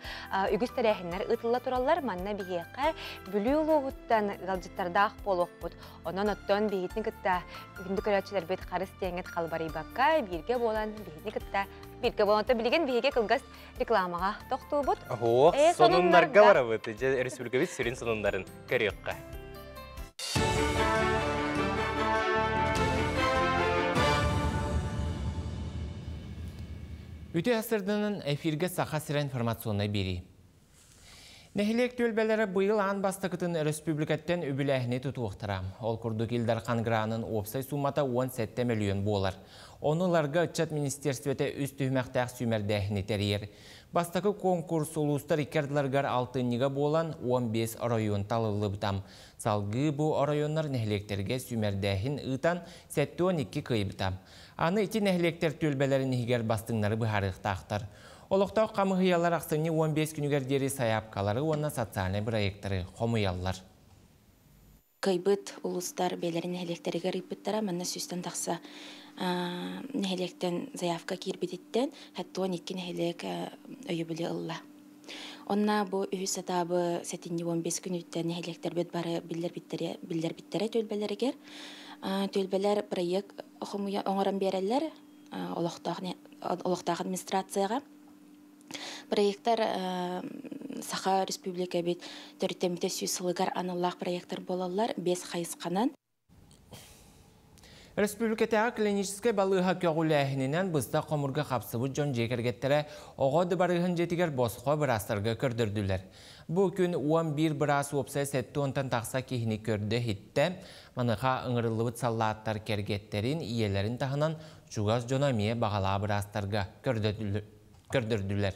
үгүс тэрээһиннэр ыытылла тураллар. Манна биһиэхэ Бүлүү улууһуттан ыалдьыттардаах буолуохпут. Онон оттон биһитини кытта күндү көрөөччүлэрбит харыс диэҥҥит халбарыйбакка бииргэ буолан биһитини кытта бииргэ буолан билигин биһиги кылгас рекламаҕа тохтуубут. Оһо, сонуннарга барабыт. Дьэ, республикабыт сүрүн сонуннарын көрүөххэ. Үтүө сырдынын эфирге Саха сирэ информационнай биэрии. Нэһилиэк түөлбэлэрэ быйыл аан бастакытын өрөспүүбүлүкэттэн үбүлээһини тутуохтара. Ол курдук Ил Дархан гранын уопсай суумата 17 мөлүйүөн буолар. Ону ыларга ыччат министиэрстибэтэ үс түһүмэхтээх сүүмэрдээһини тэрийэр. Бастакы конкурс улуустар икки ардыларыгар алтынньыга буолан 15 оройуон талыллыбыта. Салгыы бу оройуоннар нэһилиэктэргэ сүүмэрдээһин ыытан 72 кыайбыта. Аны ити нэһилиэктэр түөлбэлэрин иһигэр бастыҥнары быһаарыахтаахтар. Олохтоох хамыһыйалар ахсынньы 15 күнүгэр диэри сайаапкалары уонна социальнай бырайыактары хомуйаллар. Кыайбыт улуустар бэйэлэрин нэһилиэктэригэр ыыппыттара. Манна сүүстэн тахса нэһилиэктэн заявка киирбититтэн 72 нэһилиэк өйөбүлү ылла. Онно бу үһүс этабы сэтинньи 15 күнүттэн нэһилиэктэрбит бары биллэрбиттэрэ түөлбэлэригэр. Түөлбэлэр проект оҥорон биэрэллэр олохтоох администрацияҕа. Проекттар Саха Республика бит төрүттэммитэ сүүс сылыгар аналлаах проекттар буолаллар бес хайысханан. Республикатааҕы клиническэй балыыһа көҕүлээһининэн быстах хомурга хапсыбыт дьон дьиэ кэргэттэрэ оҕо дыбарыһын дьиэтигэр босхо быраастарга көрдөрдүлэр. Бу күн 11 быраас уопсай 70-тан тахса киһини көрдө-иһиттэ. Маныаха ыҥырыллыбыт саллааттар кэргэттэрин, ийэлэрин таһынан чугас дьоно эмиэ баҕалаах быраастарга көрдөрдүлэр.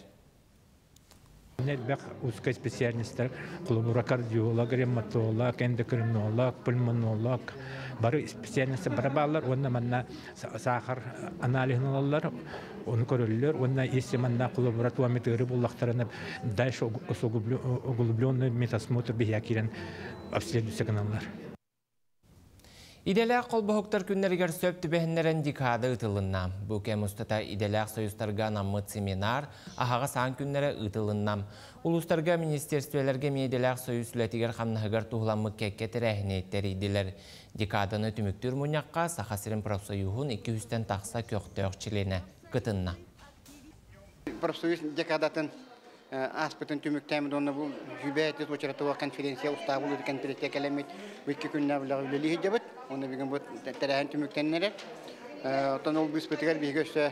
Элбэх узкой специальностар, холобура кардиолог, ревматолог, эндокринолог, пульмонолог, бары специальностар бары бааллар уонна манна саахар аналиһын ылаллар, ону көрөллөр уонна если манна холобура туометыры буллахтарына дальше углубленный медосмотр биһиэ киирэн обследуется гыналлар. Идэлээх холбоһуктар күннэригэр сөп түбэһиннэрэн декада ыытылынна. Бу кэм устата идэлээх союзтарга анаммыт семинар аһаҕас аан күннэрэ ыытылынна. Улуустарга министерствелэргэ эмиэ идэлээх союз үлэтигэр хамнаһыгар туһуламмыт кэккэ тэрээһини тэрийдилэр. Декаданы түмүктүүр мунньахха Саха сирин профсоюһун 200-тэн тахса көхтөөх чилиэнэ кытынна. Профсоюз декадатын ааспытын түмүктээмит уонна бу жүбээтит уочаратыга конференция устаабыл конференция кэлэммит икки күннээх үлэҕэ үлэлии сылдьабыт. Уонна бүгүн бу тэрээһин түмүктэннэрэр. Оттон ол быыспытыгар биһиги өссө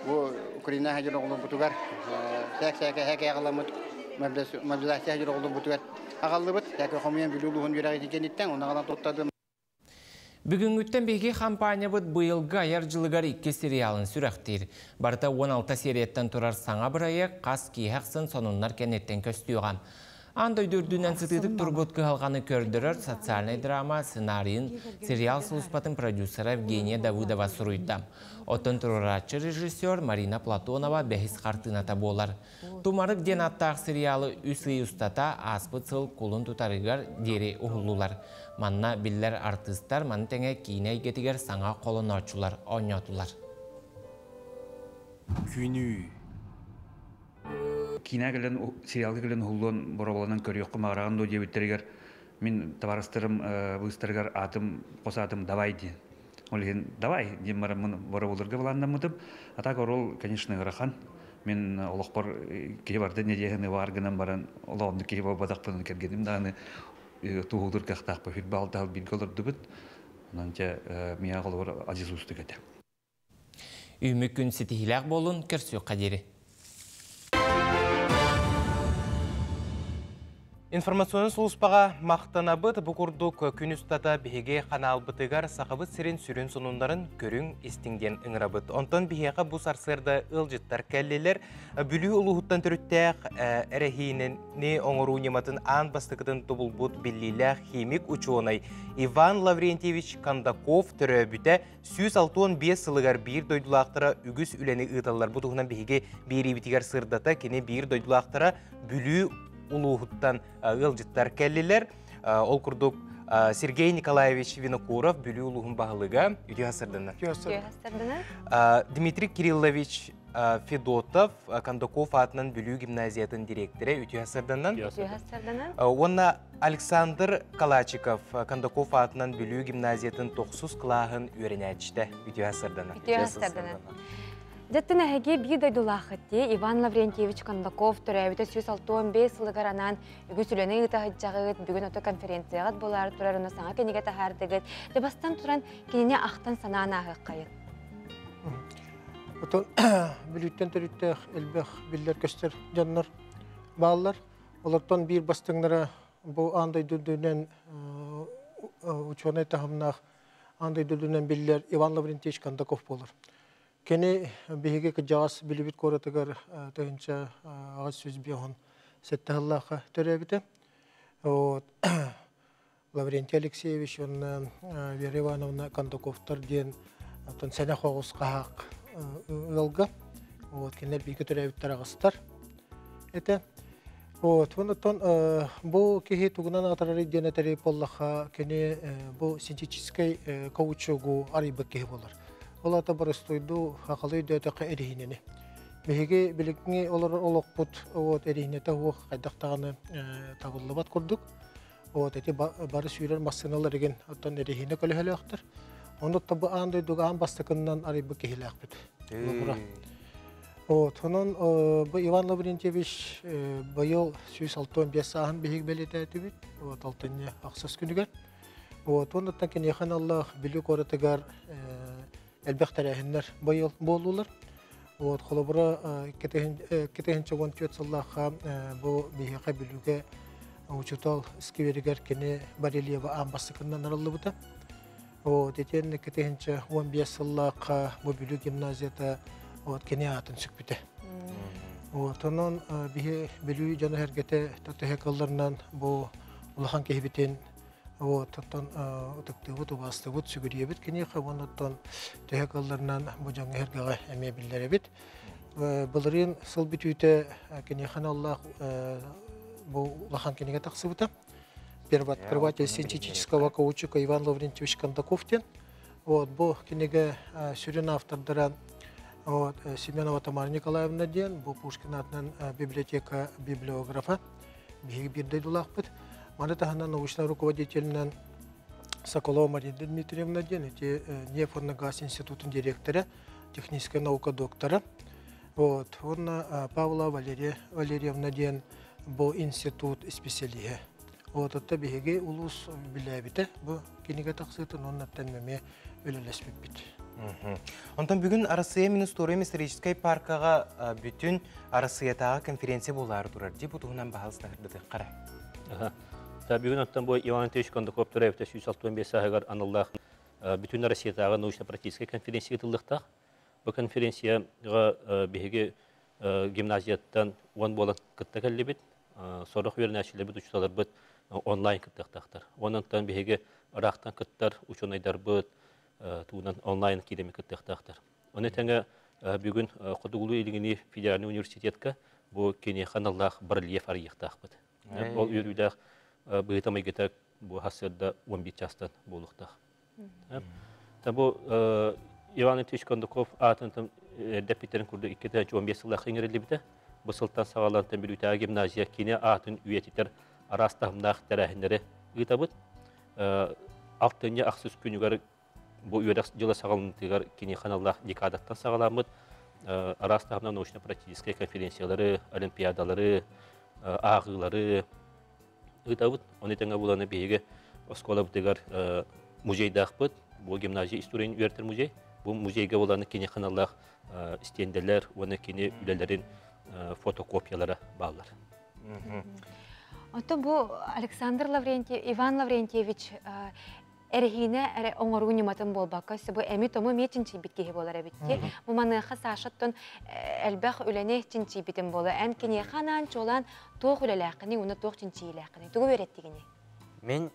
бу Украина хадьыр оҕолорбутугар сээк-сээкэ һээкэ аҕаламмыт мобилизация хадьыр оҕолорбутугар аҕаллыбыт. Сээкэ хомуйан Бүлүү улууһун үөрэҕитин кэнниттэн онно аҕалан туттардым. Бүгүҥҥүттэн биһиги хампаанньабыт быйылгы айар дьылыгар икки сериалын сүрэхтиир. Барыта 16 серияттан турар саҥа бырайыак хас киэһэ ахсын сонуннар кэнниттэн көстүөҕэ. Аан дойду үрдүнэн сытыытык турбут кыһалҕаны көрдөрөр социальнай драма сценарийын сериал сулууспатын продюсера Евгения Давыдова суруйда. Оттон туруорааччы режиссер Марина Платонова бэһис хартыыната буолар. Тумарык диэн ааттаах сериалы үс ый устата ааспыт сыл кулун тутарыгар диэри уһуллулар. Манна биллэр артыыстар маны тэҥэ киинэ эйгэтигэр саҥа холонооччулар оонньоотулар. Күнүү. Киинэ кэлэн, сериалга кэлэн уһуллуон боруобаланан көрүөххэ баҕараҕын дуо диэбиттэригэр мин табаарыстарым быыстарыгар аатым, хос аатым Давай диэн. Ол иһин давай диэн бараммын боруобалыырга былааннаммытым. А так орол, конечно, ыарахан. Мин олохпор киһи барда нэдиэһини баар гынан баран олоҕумнук киһи буолбатахпын кэргэним даҕаны туоһулуур кыахтаахпын сүр баалтаһал бииргэ олордубут. Онон дьэ миэхэ холобур адьас уустук этэ. Үүммүт күн ситиһиилээх буолун, көрсүөххэ диэри. Информационнай сулууспаҕа махтанабыт. Бу курдук күн устата биһиги ханаалбытыгар Сахабыт сирин сүрүн сонуннарын көрүҥ, истиҥ диэн ыҥырабыт. Онтон биһиэхэ бу сарсыарда ыалдьыттар кэллилэр. Бүлүү улууһуттан төрүттээх эрэһиинэни оҥоруу ньыматын аан бастакытын тобулбут биллиилээх химик-учуонай Иван Лаврентьевич Кондаков төрөөбүтэ 165 сылыгар биир дойдулаахтара үгүс үлэни ыыталлар. Бу туһунан биһиги биэриибитигэр сырдата кини биир дойдулаахтара Бүлүү улууһуттан ыалдьыттар кэллилэр. Ол курдук Сергей Николаевич Винокуров, Бүлүү улууһун баһылыга, үтүө сарсыарданан. Үтүө сарсыарданан. Дмитрий Кириллович Федотов, Кондаков аатынан Бүлүү гимназиятын директорэ, үтүө сарсыарданан. Үтүө сарсыарданан. Уонна Александр Калачиков, Кондаков аатынан Бүлүү гимназиятын тохсус кылааһын үөрэнээччитэ, үтүө сарсыарданан. Үтүө сарсыарданан. Дьэттин эһиги биир дойдулаахыт дии Иван Лаврентьевич Кондаков төрөөбүтэ 165 сылыгар анаан үгүс үлэни ыыта сылдьаҕыт, бүгүн ото конференцияҕыт буолаары турар, ону саҥа кинигэ таһаардыгыт. Дьэ бастан туран кинини ахтан санаан ааһыаххайын. Отон Бүлүүттэн төрүттээх элбэх биллэр-көстөр дьоннор бааллар. Олортон биир бастыҥнара бу аан дойду үрдүнэн учуонай таһымнаах аан дойду үрдүнэн биллэр Иван Лаврентьевич Кондаков буолар. Кини биһиги кырдьаҕас Бүлүүбүт куоратыгар 1857 сыллаахха төрөөбүтэ. Вот. Лаврентий Алексеевич уонна Вера Ивановна Кондаковтар диэн оттон сэнэх оҕус хаһаак ыалга. Вот, кинилэр бииргэ төрөөбүттэр аҕыстар этэ. Вот, онтон бу киһи тугунан аатырарый диэн этэри буоллахха, кини бу синтетическэй каучугу арыйбыт киһи буолар. Ол аата боростуойдуу хахалы өйдөөтөххө эриһинэни. Биһиги билиҥҥи олорор олохпут вот эриһинэтэ суох хайдах даҕаны табыллыбат курдук. Вот эти бары сүүрэр массыыналар игин оттон эриһинэ көлөһөлөөхтөр. Онно бу аан дойдуга аан бастакыннан арыйбыт киһилээхпит. Вот, онон бу Иван Лаврентьевич быйыл 165 сааһын биһиги бэлиэтээтибит. Вот алтынньы ахсыс күнүгэр. Вот, оннуттан киниэхэ аналлаах Бүлүү куоратыгар элбэх тэрээһиннэр быйыл буоллулар. Вот, холобура, 2014 сыллаахха бу биһиэхэ Бүлүүгэ учуутал скверигэр кини барельева аан бастакыннан арыллыбыта. Вот, итиэннэ 2015 сыллаахха бу Бүлүү гимназията вот, кини аатын сүкпүтэ. Вот, онон биһи Бүлүү дьоно-сэргэтэ төһө кылларынан бу улахан киһибитин вот, оттон ытыктыыбыт, убаастыыбыт, сүгүрүйэбит киниэхэ уонна оттон төһө кылларынан бу дьоҥҥо сэргэҕэ эмиэ биллэрэбит. Былырыын сыл бүтүүтэ киниэхэ аналлаах бу улахан кинигэ тахсыбыта. Первооткрыватель синтетического каучука Иван Лаврентьевич Кондаков диэн. Вот, бу кинигэ сүрүн автордара вот, Семенова Тамара Николаевна диэн, бу Пушкин аатынан библиотека библиографа, биһиги биир дойдулаахпыт. Маны таһынан научнай руководителинэн Соколова Марина Дмитриевна диэн, ити нефть уонна газ институтун директора, техническая наука доктора. Вот, уонна Павла Валерия Валерьевна диэн бу институт специалиһэ. Вот, отто биһиги улуус билээбитэ бу кинигэ тахсыытын уоннаттан эмиэ үлэлэспиппит. Онтон бүгүн Арассыыйа Министориум историческай паркаҕа бүтүн Арассыыйатааҕы конференция буолаары турар. Дии бу туһунан баһылыс таһырдытыаххара. Бүгүн оттон бу Иван Антонович Кондаков төрөөбүтэ 165 сааһыгар аналлаах бүтүн Россиятааҕы научно-практическай конференция ыытыллыахтаах. Бу конференцияҕа биһиги гимназияттан уон буолан кытта кэллибит. Сорох үөрэнээччилэрбит, учууталларбыт онлайн кыттыахтаахтар. Онон биһиги ыраахтан кыттар учуонайдарбыт туунан онлайн киирэми кыттыахтаахтар. Ону тэҥэ бүгүн Хотугулуу-Илиҥҥи федеральный университетка бу киниэхэ аналлаах барельеф арыйыахтаахпыт. Ол үөрүүлээх быһыыта-майгыта бу сарсыарда 11 чаастан буолуохтаах. Бу Иван Ильич Кондаков аатын эрдэппиттэрин курдук 2015 сыллаах иҥэриллибитэ. Бу сылтан саҕалаан Бүлүүтээҕи гимназия кини аатын үйэтитэр араас таһымнаах тэрээһиннэри ыытабыт. Алтынньы ахсыс күнүгэр бу үөрэх дьыла саҕаланыытыгар киниэхэ аналлаах декадаттан саҕаламмыт араас таһымнаах научно-практическай конференциялары, олимпиадалары, ааҕыылары ыытабыт. Ону тэҥэ буланы биһиги оскуолабытыгар музейдаахпыт. Бу гимназия историятын үөрэтэр музей. Бу музейга буланы киниэхэ аналлаах стенделэр уонна кини үлэлэрин фотокопиялара бааллар. Ото бу Александр Лаврентьев, Иван Лаврентьевич эрэһиинэ эрэ оҥоруу ньыматын буолбакка, өссө бу эми-тому эмиэ чинчийбит киһи буолар эбит дии. Бу маныаха Сашаттан элбэх үлэни чинчийбитим буолуо. Эн киниэхэ анаан чуолаан туох үлэлээххиний уонна туох чинчийиилээххиний? Тугу үөрэттигиний? Мин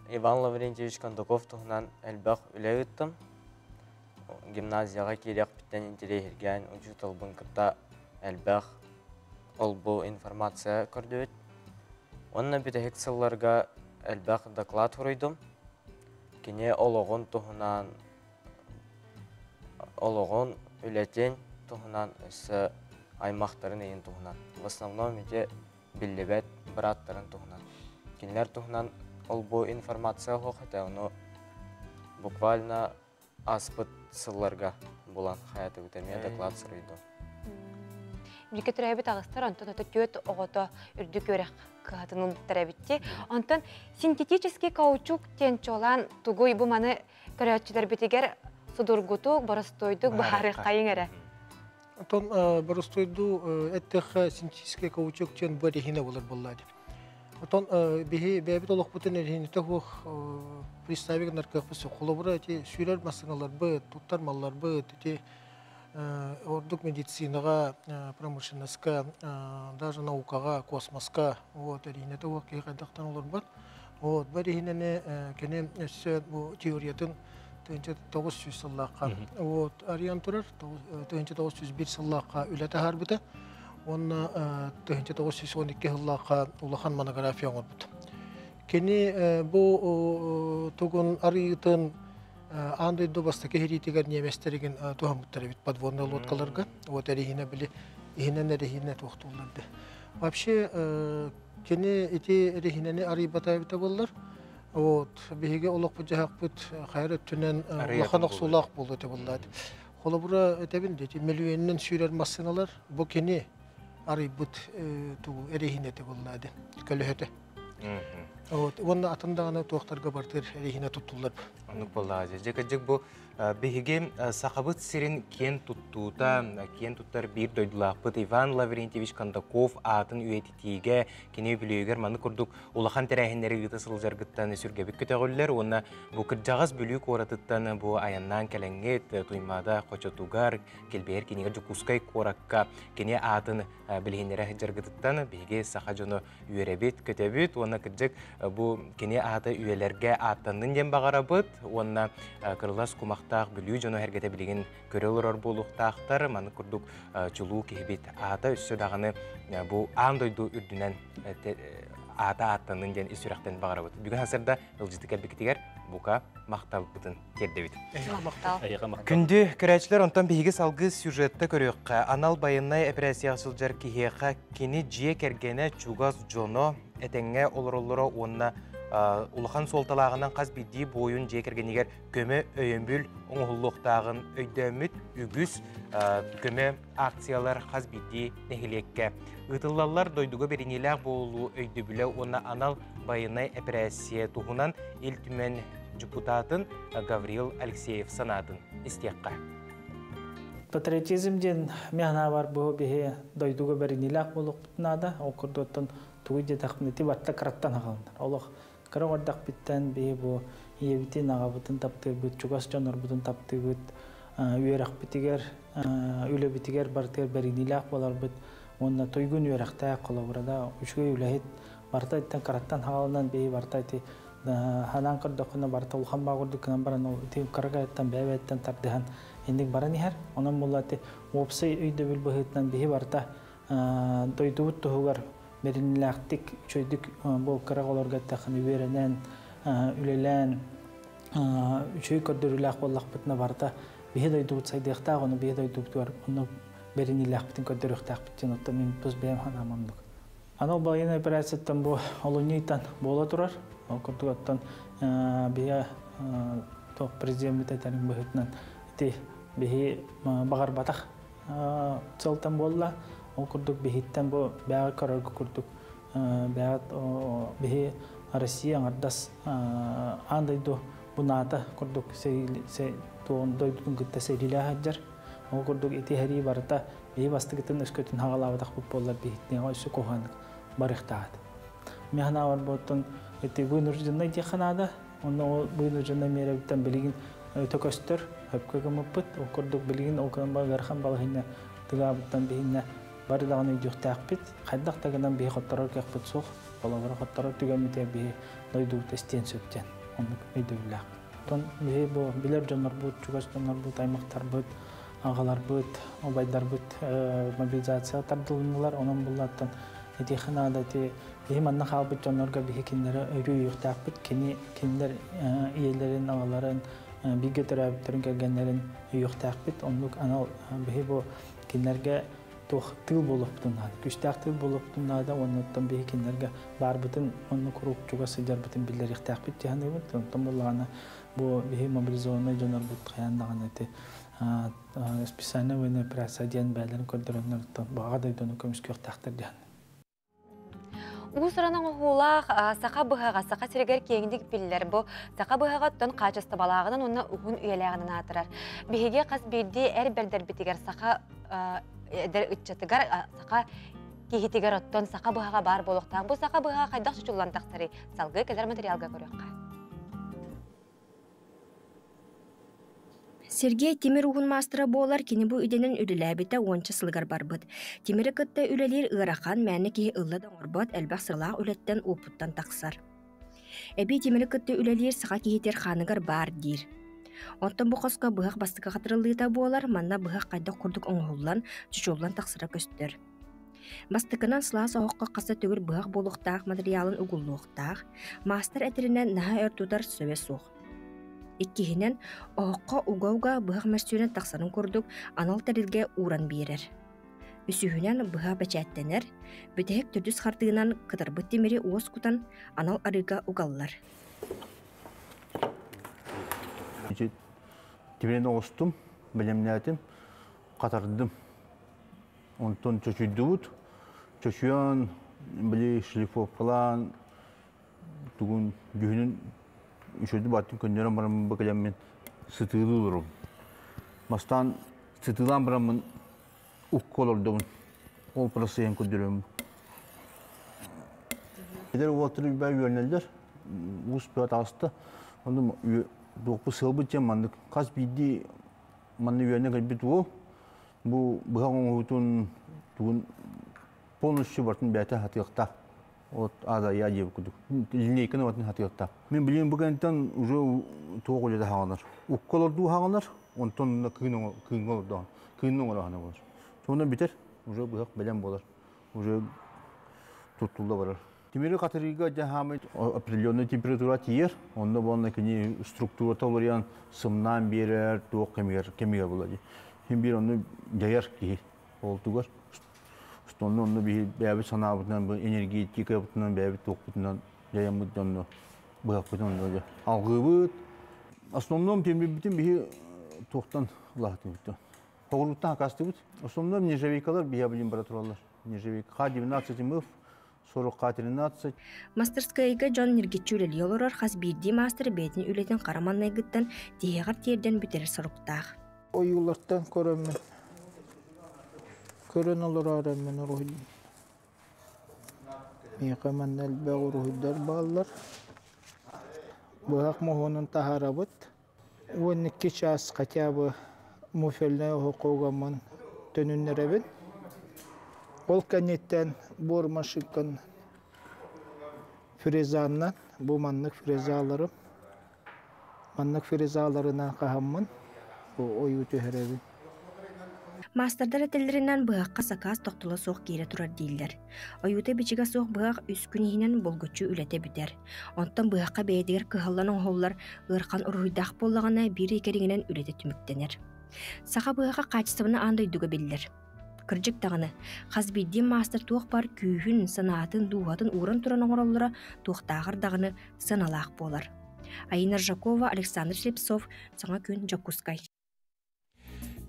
Иван Лаврентьевич Кондаков туһунан элбэх үлэ ыыттым. Гимназияҕа киириэхпиттэн интэриэһиргээн учууталбын кытта элбэх ол-бу информация көрдүбүт. Уонна бүтэһик сылларга Элбэх доклад суруйдум. Кини олоҕун туһунан олоҕун, үлэтин туһунан, өссө аймахтарын ыйын туһунан. В основном ити биллибэт бырааттарын туһунан. Кинилэр туһунан ол-бу информация суох этэ, ону буквально ааспыт сылларга булан хайатыбыт эмиэ доклад суруйдум. Бииргэ төрөөбүт аҕыстар, онтон ото түөрт оҕото үрдүк үөрэх кыһатын ылбыттар эбитти. Онтон синтетический каучук диэн чуолаан тугуй бу маны көрөөччүлэрбитигэр судургутук, боростуойдук быһаарыаххайыҥ эрэ. Онтон боростуойдуу эттэххэ синтетический каучук диэн бу эрэһиинэ буолар буолла дии. Отон биһи бэйэбит олохпутун эрэһиинэтэ суох представить гынар кыахпыт суох. Холобура ити сүүрэр массыыналарбыт, туттар малларбыт, ити ордук медицинаҕа, промышленноска, даже наукаҕа, космоска вот эрэһиинэтэ суох киһи хайдахтан олорбот. Вот бу эрэһиинэни кини өссө бу теориятын 1900 сыллаахха вот арыйан турар 1901 сыллаахха үлэ таһаарбыта уонна 1912 сыллаахха улахан монография оҥорбут. Кини бу тугун арыйыытын аан дойду бастакы иһириитигэр ньиэмэстэригин туһаммыттар эбит подводная лодкаларга. Вот эриһинэ били иһинэн эриһинэ туохтууллар. Вообще кини ити эриһинэни арыйбата эбитэ буоллар Вот, биһиги олохпут-дьаһахпыт хайар өттүнэн улахан охсуулаах буолуо этэ буоллаат. Холобура этэбин дии, мөлүйүөнүнэн сүүрэр массыыналар бу кини арыйбыт тугу эрэһиинэтэ буоллаа дии, көлөһөтө. Вот, уонна атын даҕаны туохтарга бартыр эрэһиинэ туттуллар. Оннук буоллаҕа дьэ. Дьэ кырдьык бу Биһиги Сахабыт сирин киэн туттуута, киэн туттар биир дойдулаахпыт Иван Лаврентьевич Кондаков аатын үйэтитиигэ кини үбүлүөйүгэр маннык курдук улахан тэрээһиннэри ыыта сылдьаргыттан сүргэбит көтөҕүллэр уонна бу кырдьаҕас Бүлүү куоратыттан бу айаннаан кэлэҥҥит Туймаада хочотугар, Килбэйэр кинигэ Дьокуускай куоракка кини аатын билиһиннэрэ сылдьаргытыттан биһиги саха дьоно үөрэбит, көтөбүт уонна кырдьык бу кини аата үйэлэргэ ааттаннын диэн баҕарабыт уонна кырылас кумахтаах Бүлүү дьоно эргэтэ билигин көрө олорор буолуохтаахтар. Маннык курдук чулуу киһибит аата өссө даҕаны бу аан дойду үрдүнэн аата ааттаннын диэн ис сүрэхтэн баҕарабыт. Бүгүн сарсыарда ылдьыты кэлбиккитигэр бука махталбытын тиэрдэбит. Күндү көрөөччүлэр, онтон биһиги салгыы сюжетта көрүөххэ. Анал байыннай эпэрээссийэҕэ сылдьар киһиэхэ кини дьиэ кэргэнэ, чугас дьоно этэҥҥэ олороллоро уонна улахан суолталааҕынан хас биирдии буойун дьиэ кэргэнигэр көмө өйөбүл оҥоһуллуохтааҕын өйдөөммүт үгүс көмө акциялар хас биирдии нэһилиэккэ ыытыллаллар. Дойдуга бэриниилээх буолуу өйдөбүлэ уонна анал байынай эпэрээссийэ туһунан Ил Түмэн депутатын Гаврил Алексеев санаатын истиэххэ. Патриотизм диэн миэхэ бар бу биһи дойдуга бэриниилээх буолуохпут наада. Ол курдуктан тугу диэтэхпинэ ити барта кыраттан аҕалынар. Олох кыра оҕордохпүттэн биһи бу ийэбитин, аҕабытын таптыырбыт, чугас дьоннорбутун таптыыбыт, үөрэхпитигэр, үлэбитигэр барытыгар бэриниилээх буоларбыт уонна туйгун үөрэхтээх холобура да үчүгэй үлэһит барыта иттэн кыраттан хаалынан биһи барыта ити ханаан көрдөххүнэ барыта улахан баа курдук гынан баран ол ити кыракайыттан бэйэ-бэйэттэн тардыһан инник баран иһэр. Онон буолла ити уопсай өйдөбүл быһыытынан биһи барыта дойдубут туһугар бэринилээхтик үчүгэйдик бу кыра оҕолорго эттэххинэ үөрэнэн, үлэлээн үчүгэй көрдөрүүлээх буоллахпытына барыта биһи дойдубут сайдыахтаах, ону биһи дойдубутугар онно бэриниилээхпитин көрдөрүөхтээхпит диэн оттон мин тус бэйэм санаам оннук. Анал военная операцияттан бу олунньу ыйтан буола турар. Ол курдук оттон биһи туох президеммит этэрин быһыытынан ити биһи баҕарбатах сылтан буолла. Ол курдук биһиттэн бу бэҕэ көрөргө курдук бэҕэ биһи Россия аҥардас аан дойду бу НАТО курдук дойдутун кытта сэриилээх сылдьар. Ол курдук ити сэрии барыта биһи бастакытын өскөтүн хаҕалаабатахпыт буоллар биһиттиэҕэ өссө куһаҕаннык барыахтаат. Мин санаабар буоттун ити вынужденный диэххэ наада. Онно ол вынужденный миэрэбиттэн билигин өтө көстөр, хөпкө гыммыппыт. Ол курдук билигин ол гынан ыарахан балаһыанньа тыгаабыттан биһиннэ бары даҕаны өйдүөхтээхпит. Хайдах да гынан биһи хотторор кыахпыт суох. Холобура хотторор түгэммитигэр биһи дойдубут эстиэн сөп диэн оннук өйдөбүллээхпит. Оттон биһи бу билэр дьоннорбут, чугас дьоннорбут, аймахтарбыт, аҕаларбыт, убайдарбыт мобилизация тардылыннылар. Онон буллаттан итиэхэ наада ити Биһи манна хаалбыт дьоннорго биһи кинилэри өрүү өйүөхтээхпит. Кини кинилэр ийэлэрин, аҕаларын, бииргэ төрөөбүттэрин, кэргэннэрин өйүөхтээхпит. Оннук анал биһи бу кинилэргэ туох тыыл буолуохпутун наада. Күүстээх тыыл буолуохпутун наада. Оннуттан биһи кинилэргэ баарбытын, онно куруук чугас сылдьарбытын биллэриэхтээхпит дии саныыбын. Онтон буоллаҕына бу биһи мобилизованнай дьоннорбут хайаан даҕаны ити специальная военная операция диэн бэйэлэрин көрдөрөннөр баҕа дойдуну көмүскүөхтээхтэр диэн. Уус-уран оҥоһуулаах саха быһаҕа Саха сиригэр киэҥник биллэр. Бу саха быһаҕыттан хаачыстыбалааҕынан уонна уһун үйэлээҕинэн аатырар. Биһиги хас биирдии эр бэрдэрбитигэр саха эдэр ыччатыгар саха киһитигэр оттон саха быһаҕа баар буолуохтаах. Бу саха быһаҕа хайдах чочуллан тахсарый? Салгыы кэлэр материалга көрүөххэ. Сергей тимир уһун маастара буолар, кини бу идэнэн үлэлээбитэ уонча сылыгар барбыт. Тимири кытта үлэлиир ыарахан, мээнэ киһи ылла да оҥорбот, элбэх сылаах үлэттэн, уопуттан тахсар. Эбии тимири кытта үлэлиир саха киһитигэр хааныгар баар диир. Оттон бу хоско быһах бастакы хатырыллыыта буолар, манна быһах хайдах курдук оҥоһуллан, чочуллан тахсара көстөр. Бастакынан сылаас оһоххо хас да төгүл быһах буолуохтаах матырыйаалын угуллуохтаах, маастар этэринэн наһаа өр тутар сөбө суох. Иккиһинэн, оһоххо уга-уга быһах мөссүөнэ тахсарын курдук анал тэрилгэ ууран биэрэр. Үсүһүнэн, быһа бэчээттэнэр, бүтэһик төрдүс хардыынан кытарбыт тимири уос кутан анал арыыга угаллар. Тимирин оҕустум, бэлэмнээтим, хатардым. Онтон чочуйдубут. Чочуйан, били шлифовкалаан, тугун дьүһүнүн үчүгэйдик бааттын көннөрөн бараммын бу кэлэммин сытыылыы олоробун. Бастаан сытыылаан бараммын укка олордобун. Ол процеһын көрдөрөммүн. Эдэр уолаттар үбэ үөрэнэллэр. Уус бөҕө таҕыста. Онно туохпут сыалбыт диэн маннык хас биирдии манна үөрэнэ кэлбит уол бу быһах оҥоһуутун тугун полностью барытын бэйэтэ хатыахтаах. Вот ада я диэбит курдук. Линейканы барытын хатыахтаах. Мин билигин бу кэнниттэн уже туох үлэтэ хаалар. Укка олордуу хаалар, онтон кыын кыыҥҥа олордоон. Кыынны оҥороһуна болар. Сонно бүтэр, уже быһах бэлэм болар. Уже туттулла барар. Тимири хатырыыга дьэ хаамай определенная температура тиийэр. Онно буолна кини структурата уларыйан сымнаан биэрэр, туох кэмигэр кэмигэр буолар дии. Син биир онну дьайар киһи олтугар. Онно онно биһи бэйэбит санаабытынан, бу энергетикабытынан, бэйэбит туохпутунан дьайаммыт дьонно быһахпытын онно дьэ алгыыбыт. Основном тимирбитин биһи туохтан улаатыбыт. Тоҕуруттан акастыбыт. Основном нержавейкалар биһи билин бара тураллар. Нержавейка Х-12 МФ, 40Х-13. Мастерскайга дьон ньиргиччи үлэлии олорор хас биирдии маастар бэйэтин үлэтин хара маҥнайгыттан тиһэҕэр тиэрдэн бүтэрэр соруктаах. Ойуулартан көрөммүн, көрөн олорооруммун уруһуй. Миэхэ манна элбэх уруһуйдар бааллар. Быһах моһуонун таһаарабыт. 12 час хотя бы муфельнай оһоххо төнүннэрэбин. Ол кэнниттэн буор машинкан фрезаннан, бу маннык фрезаларым, маннык фрезаларынан хаһаммын ойуу түһэрэбин. Маастардар этэллэринэн быһахха сакаас тохтоло суох киирэ турар дииллэр. Ойуута-бичигэ суох быһах үс күн иһинэн булгуччу үлэтэ бүтэр. Онтон быһахха бэйэтигэр кыһаллан оҥоһуллар ыарахан уруһуйдаах буоллаҕына биир ый кэриҥинэн үлэтэ түмүктэнэр. Саха быһаҕа хаачыстыбаны аан дойдуга биллэр. Кырдьык даҕаны, хас биирдии маастар туох баар күүһүн, санаатын, дууһатын ууран туран оҥороллоро туохтааҕар даҕаны сыаналаах буолар. Айина Ржакова, Александр Слепцов, Саҥа күн, Дьокуускай.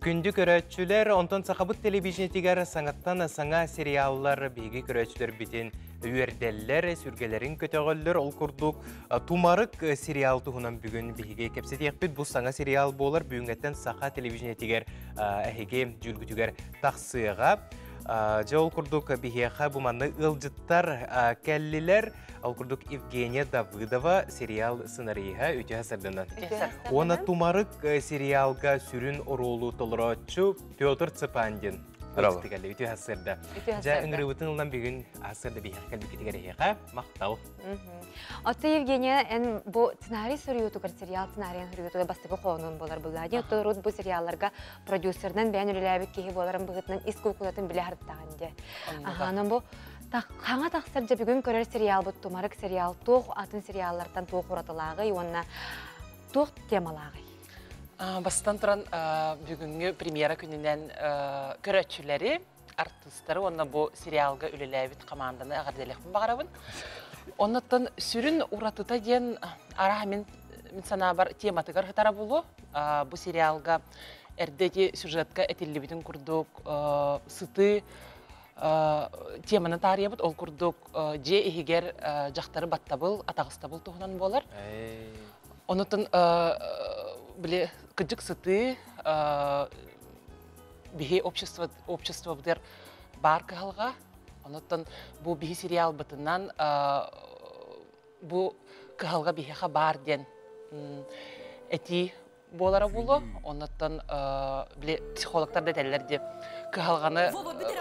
Күндү көрөөччүлэр, онтон сахабыт телевидениетигэр саҥаттан саҥа сериаллар биһиги көрөөччүлэрбитин үөрдэллэр, сүргэлэрин көтөҕөллөр. Ол курдук Тумарык сериал туһунан бүгүн биһиги кэпсэтиэхпит. Бу саҥа сериал буолар бүгүҥҥэттэн саха телевидениетигэр эһиги дьүүлгүтүгэр тахсыаҕа. Дьэ ол курдук биһиэхэ бу манна ыалдьыттар кэллилэр. Ол курдук Евгения Давыдова сериал сценариһа үтүө сарданан. Уонна Тумарык сериалга сүрүн оруолу толорооччу Петр Цыпандин. Үтүө сырда. Дьэ ыҥырыыбытын ылан бүгүн сырда биһиэхэ кэлбиккитигэр эһиэхэ махтал. Отто Евгения, эн бу сценарий суруйуутугар, сериал сценарийын суруйуутугар бастакы хоонун болар булла. Дии отто урут бу сериалларга продюсерынан бэйэн үлэлээбит киһи буоларын быһыытынан ис куукунатын билэ сырыттаҕын дии. Аха, онон бу Хаҥа тахсар дьэ бүгүн көрөр сериалбыт Тумарык сериал туох атын сериаллартан туох уратылааҕый уонна туох темалааҕый? Бастатан туран бүгүҥҥү премьера күнүнэн көрөөччүлэри, артыыстары уонна бу сериалга үлэлээбит хамаанданы эҕэрдэлиэхпин баҕарабын. Оннуттан сүрүн уратыта диэн арааһа мин мин санаабар тематыгар сытара буолуо. Бу сериалга эрдэ ити сюжетка этиллибитин курдук сытыы теманы таарыйабыт. Ол курдук дьиэ иһигэр дьахтары баттабыл, атаҕастабыл туһунан буолар. Онутун били кыдьык сытыы биһи общество обществобытыгар баар кыһалҕа. Онуттан бу биһи сериалбытынан бу кыһалҕа биһиэхэ баар диэн этии буолара буолуо. Оннуттан били психологтар да этэллэр дии кыһалҕаны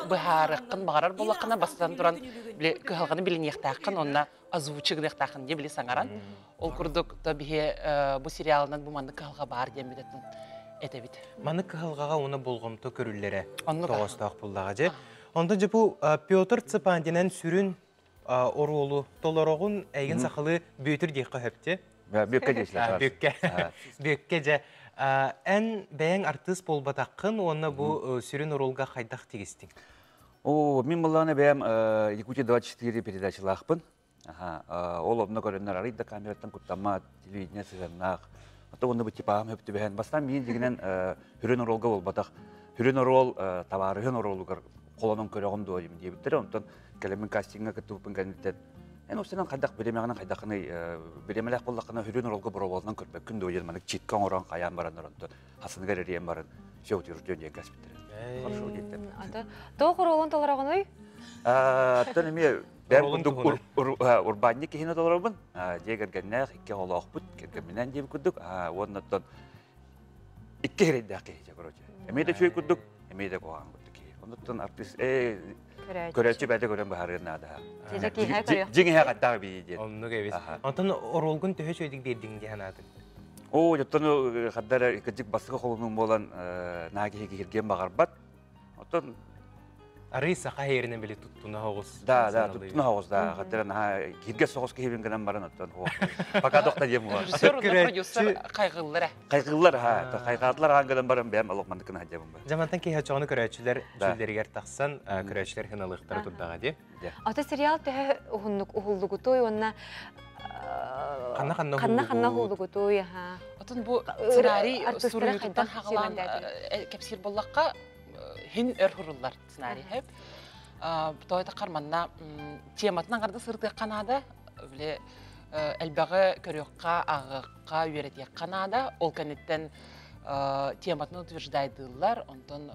быһаарыаххын баҕарар буоллаххына бастатан туран били кыһалҕаны билиниэхтээххин онно озвучи гыныахтааххын дии били саҥаран. Ол курдук то биһи бу сериалынан бу маннык кыһалҕа баар диэн бүтэтин этэбит. Маннык кыһалҕаҕа уна болҕомто көрүллэрэ тоҕоостоох буллаҕа дьэ. Онтон дьэ бу Петр Цыпандинан сүрүн оруолу толороҕун эйигин сахалыы Бүөтүр диэххэ сөп Бүөккэ диэсилэр. Бүөккэ. Бүөккэ дьэ эн бэйэҥ артыыс буолбатаххын уонна бу сүрүн оруолга хайдах тигистиҥ? О, мин былааны бэйэм Якутия 24 передачалаахпын. Ол онно көрөннөр арый да камераттан куттаммат, телевидение сыһыаннаах. Ото онно бу типаам хөп түбэһэн. Бастаан миин дьигинэн хүрүн оруолга буолбатах. Хүрүн оруол табаарыһын оруолугар холонон көрөҕүн дуо диэбиттэрэ. Онтон кэлэммин кастиҥҥа кыттыбыппын кэнниттэн эн осынан хайдах бириэмэҕинэн хайдахыный бириэмэлээх буоллаххына хүрүн оруолга боруобаланан көрбөккүн дуо диэн маннык читка оҥорон хайаан баран онтон хасыныгар эрийэн баран все утвержден диэн кэспиттэрэ. Хорошо диэттэр. Ата туох оруолун толороҕунуй? Оттон эмиэ бэйэм курдук урбаанньык киһини толоробун. Дьиэ кэргэннээх, икки оҕолоохпут, кэргэмминэн диэбит курдук. Уонна оттон икки эрэйдээх киһи, короче. Эмиэ да үчүгэй курдук, эмиэ да куһаҕан курдук киһи. Оннуттан артыыс көрөөччү бэйэтэ көрөн быһаарыан наада. Дьиҥ иһэ хайдах бии диэн. Оннук эбит. Онтон оруолгун төһө үчүгэйдик биэрдиҥ дии санаатыҥ? Оо, оттон хаддара кырдьык бастакы холонуум буолан наһаа киһи киһиргиэн баҕарбат. Оттон Арый саха иһэринэн били туттуна оҕус. Да, да, туттуна оҕус, да. Хаттара наһаа кииргэ соҕус киһибин гынан баран оттон пока дохта диэм буолар. Режиссер уонна продюсер хайгыллар. Хайгыллар, ха, хайгаатылар аан гынан баран бэйэм олох маннык гына сылдьабын ба. Жамантан киһи очоҕуну көрөөччүлэр дьүүллэригэр тахсан көрөөччүлэр хыналыахтара турдаҕа дии. Ата сериал төһө уһуннук уһуллугутуй уонна Ханна ханна ханна ханна уһуллугутуй аха. Отон бу сценарий суруйуутуттан хаҕалаан кэпсиир буоллахха хин өр хуруллар сценарий хэп. Тоойта манна тематын аҥарда сырытыахха наада. Биле элбэҕи көрүөххэ, ааҕыахха, үөрэтиэххэ наада. Ол кэнниттэн тематын утверждайдыыллар, онтон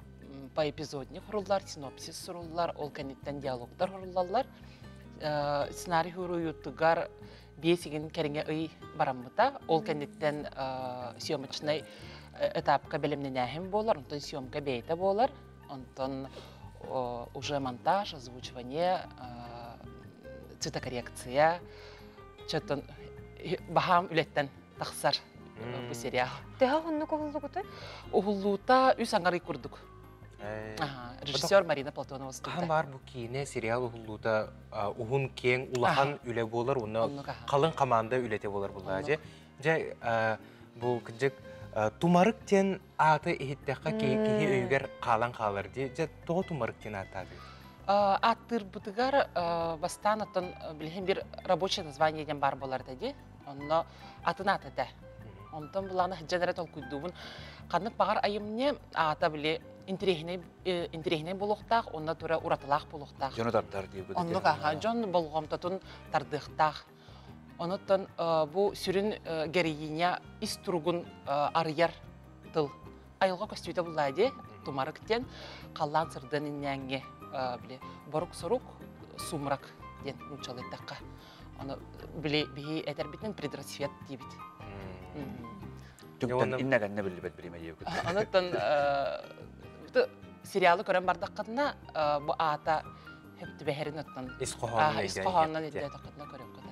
поэпизодник хуруллар, синопсис суруллар, ол кэнниттэн диалогтар хуруллаллар. Сценарий хуруйутугар биэс игин кэриҥэ ый бараммыта. Ол кэнниттэн съемочнай этапка бэлэмнэнээһин буолар, онтон съемка бэйэтэ буолар, онтон уже монтаж, озвучивание, цветокоррекция, чөттөн баһаам үлэттэн тахсар бу сериал. Төһө уһуннук уһуллугутай? Уһуллуута үс аҥарый курдук. Режиссер Марина Платонова Хаһан баар бу киинэ сериал уһуллуута уһун киэҥ улахан үлэ буолар уонна халыҥ команда үлэтэ буолар буллаа дьэ. Дьэ бу кырдьык Тумарык диэн ааты иһиттэххэ киһи өйүгэр хаалан хаалар дии. Дьэ тоҕо Тумарык диэн ааттаатый? Ааттыырбытыгар бастаан оттон билиһин бир рабочее название диэн баар буолар этэ дии. Онно атын аат этэ. Онтон булааны сылдьан эрэ толкуйдуубун. Ханнык баҕар айымньы аата били интэриэһинэй интэриэһинэй буолуохтаах, онно тура уратылаах буолуохтаах. Дьону тардар диэбит. Оннук аха, дьон болҕомтотун тардыахтаах. Онуттан бу сүрүн героиня ис туругун арыйар тыл. Айылҕа көстүүтэ буллаа дии, тумарык диэн, халлаан сырдыан иннээҥҥи били борук-сорук, сумрак диэн нууччалыйдахха. Ону били биһи этэрбитинэн предрассвет диибит. Түҥтэн иннэ биллибэт бириэмэ диэбит. Онуттан сериалы көрөн бардаххытына бу аата хөп түбэһэрин оттон ис хоһоонун ис хоһоонунан өйдөөтөххүтүнэ көрүөххүтэ.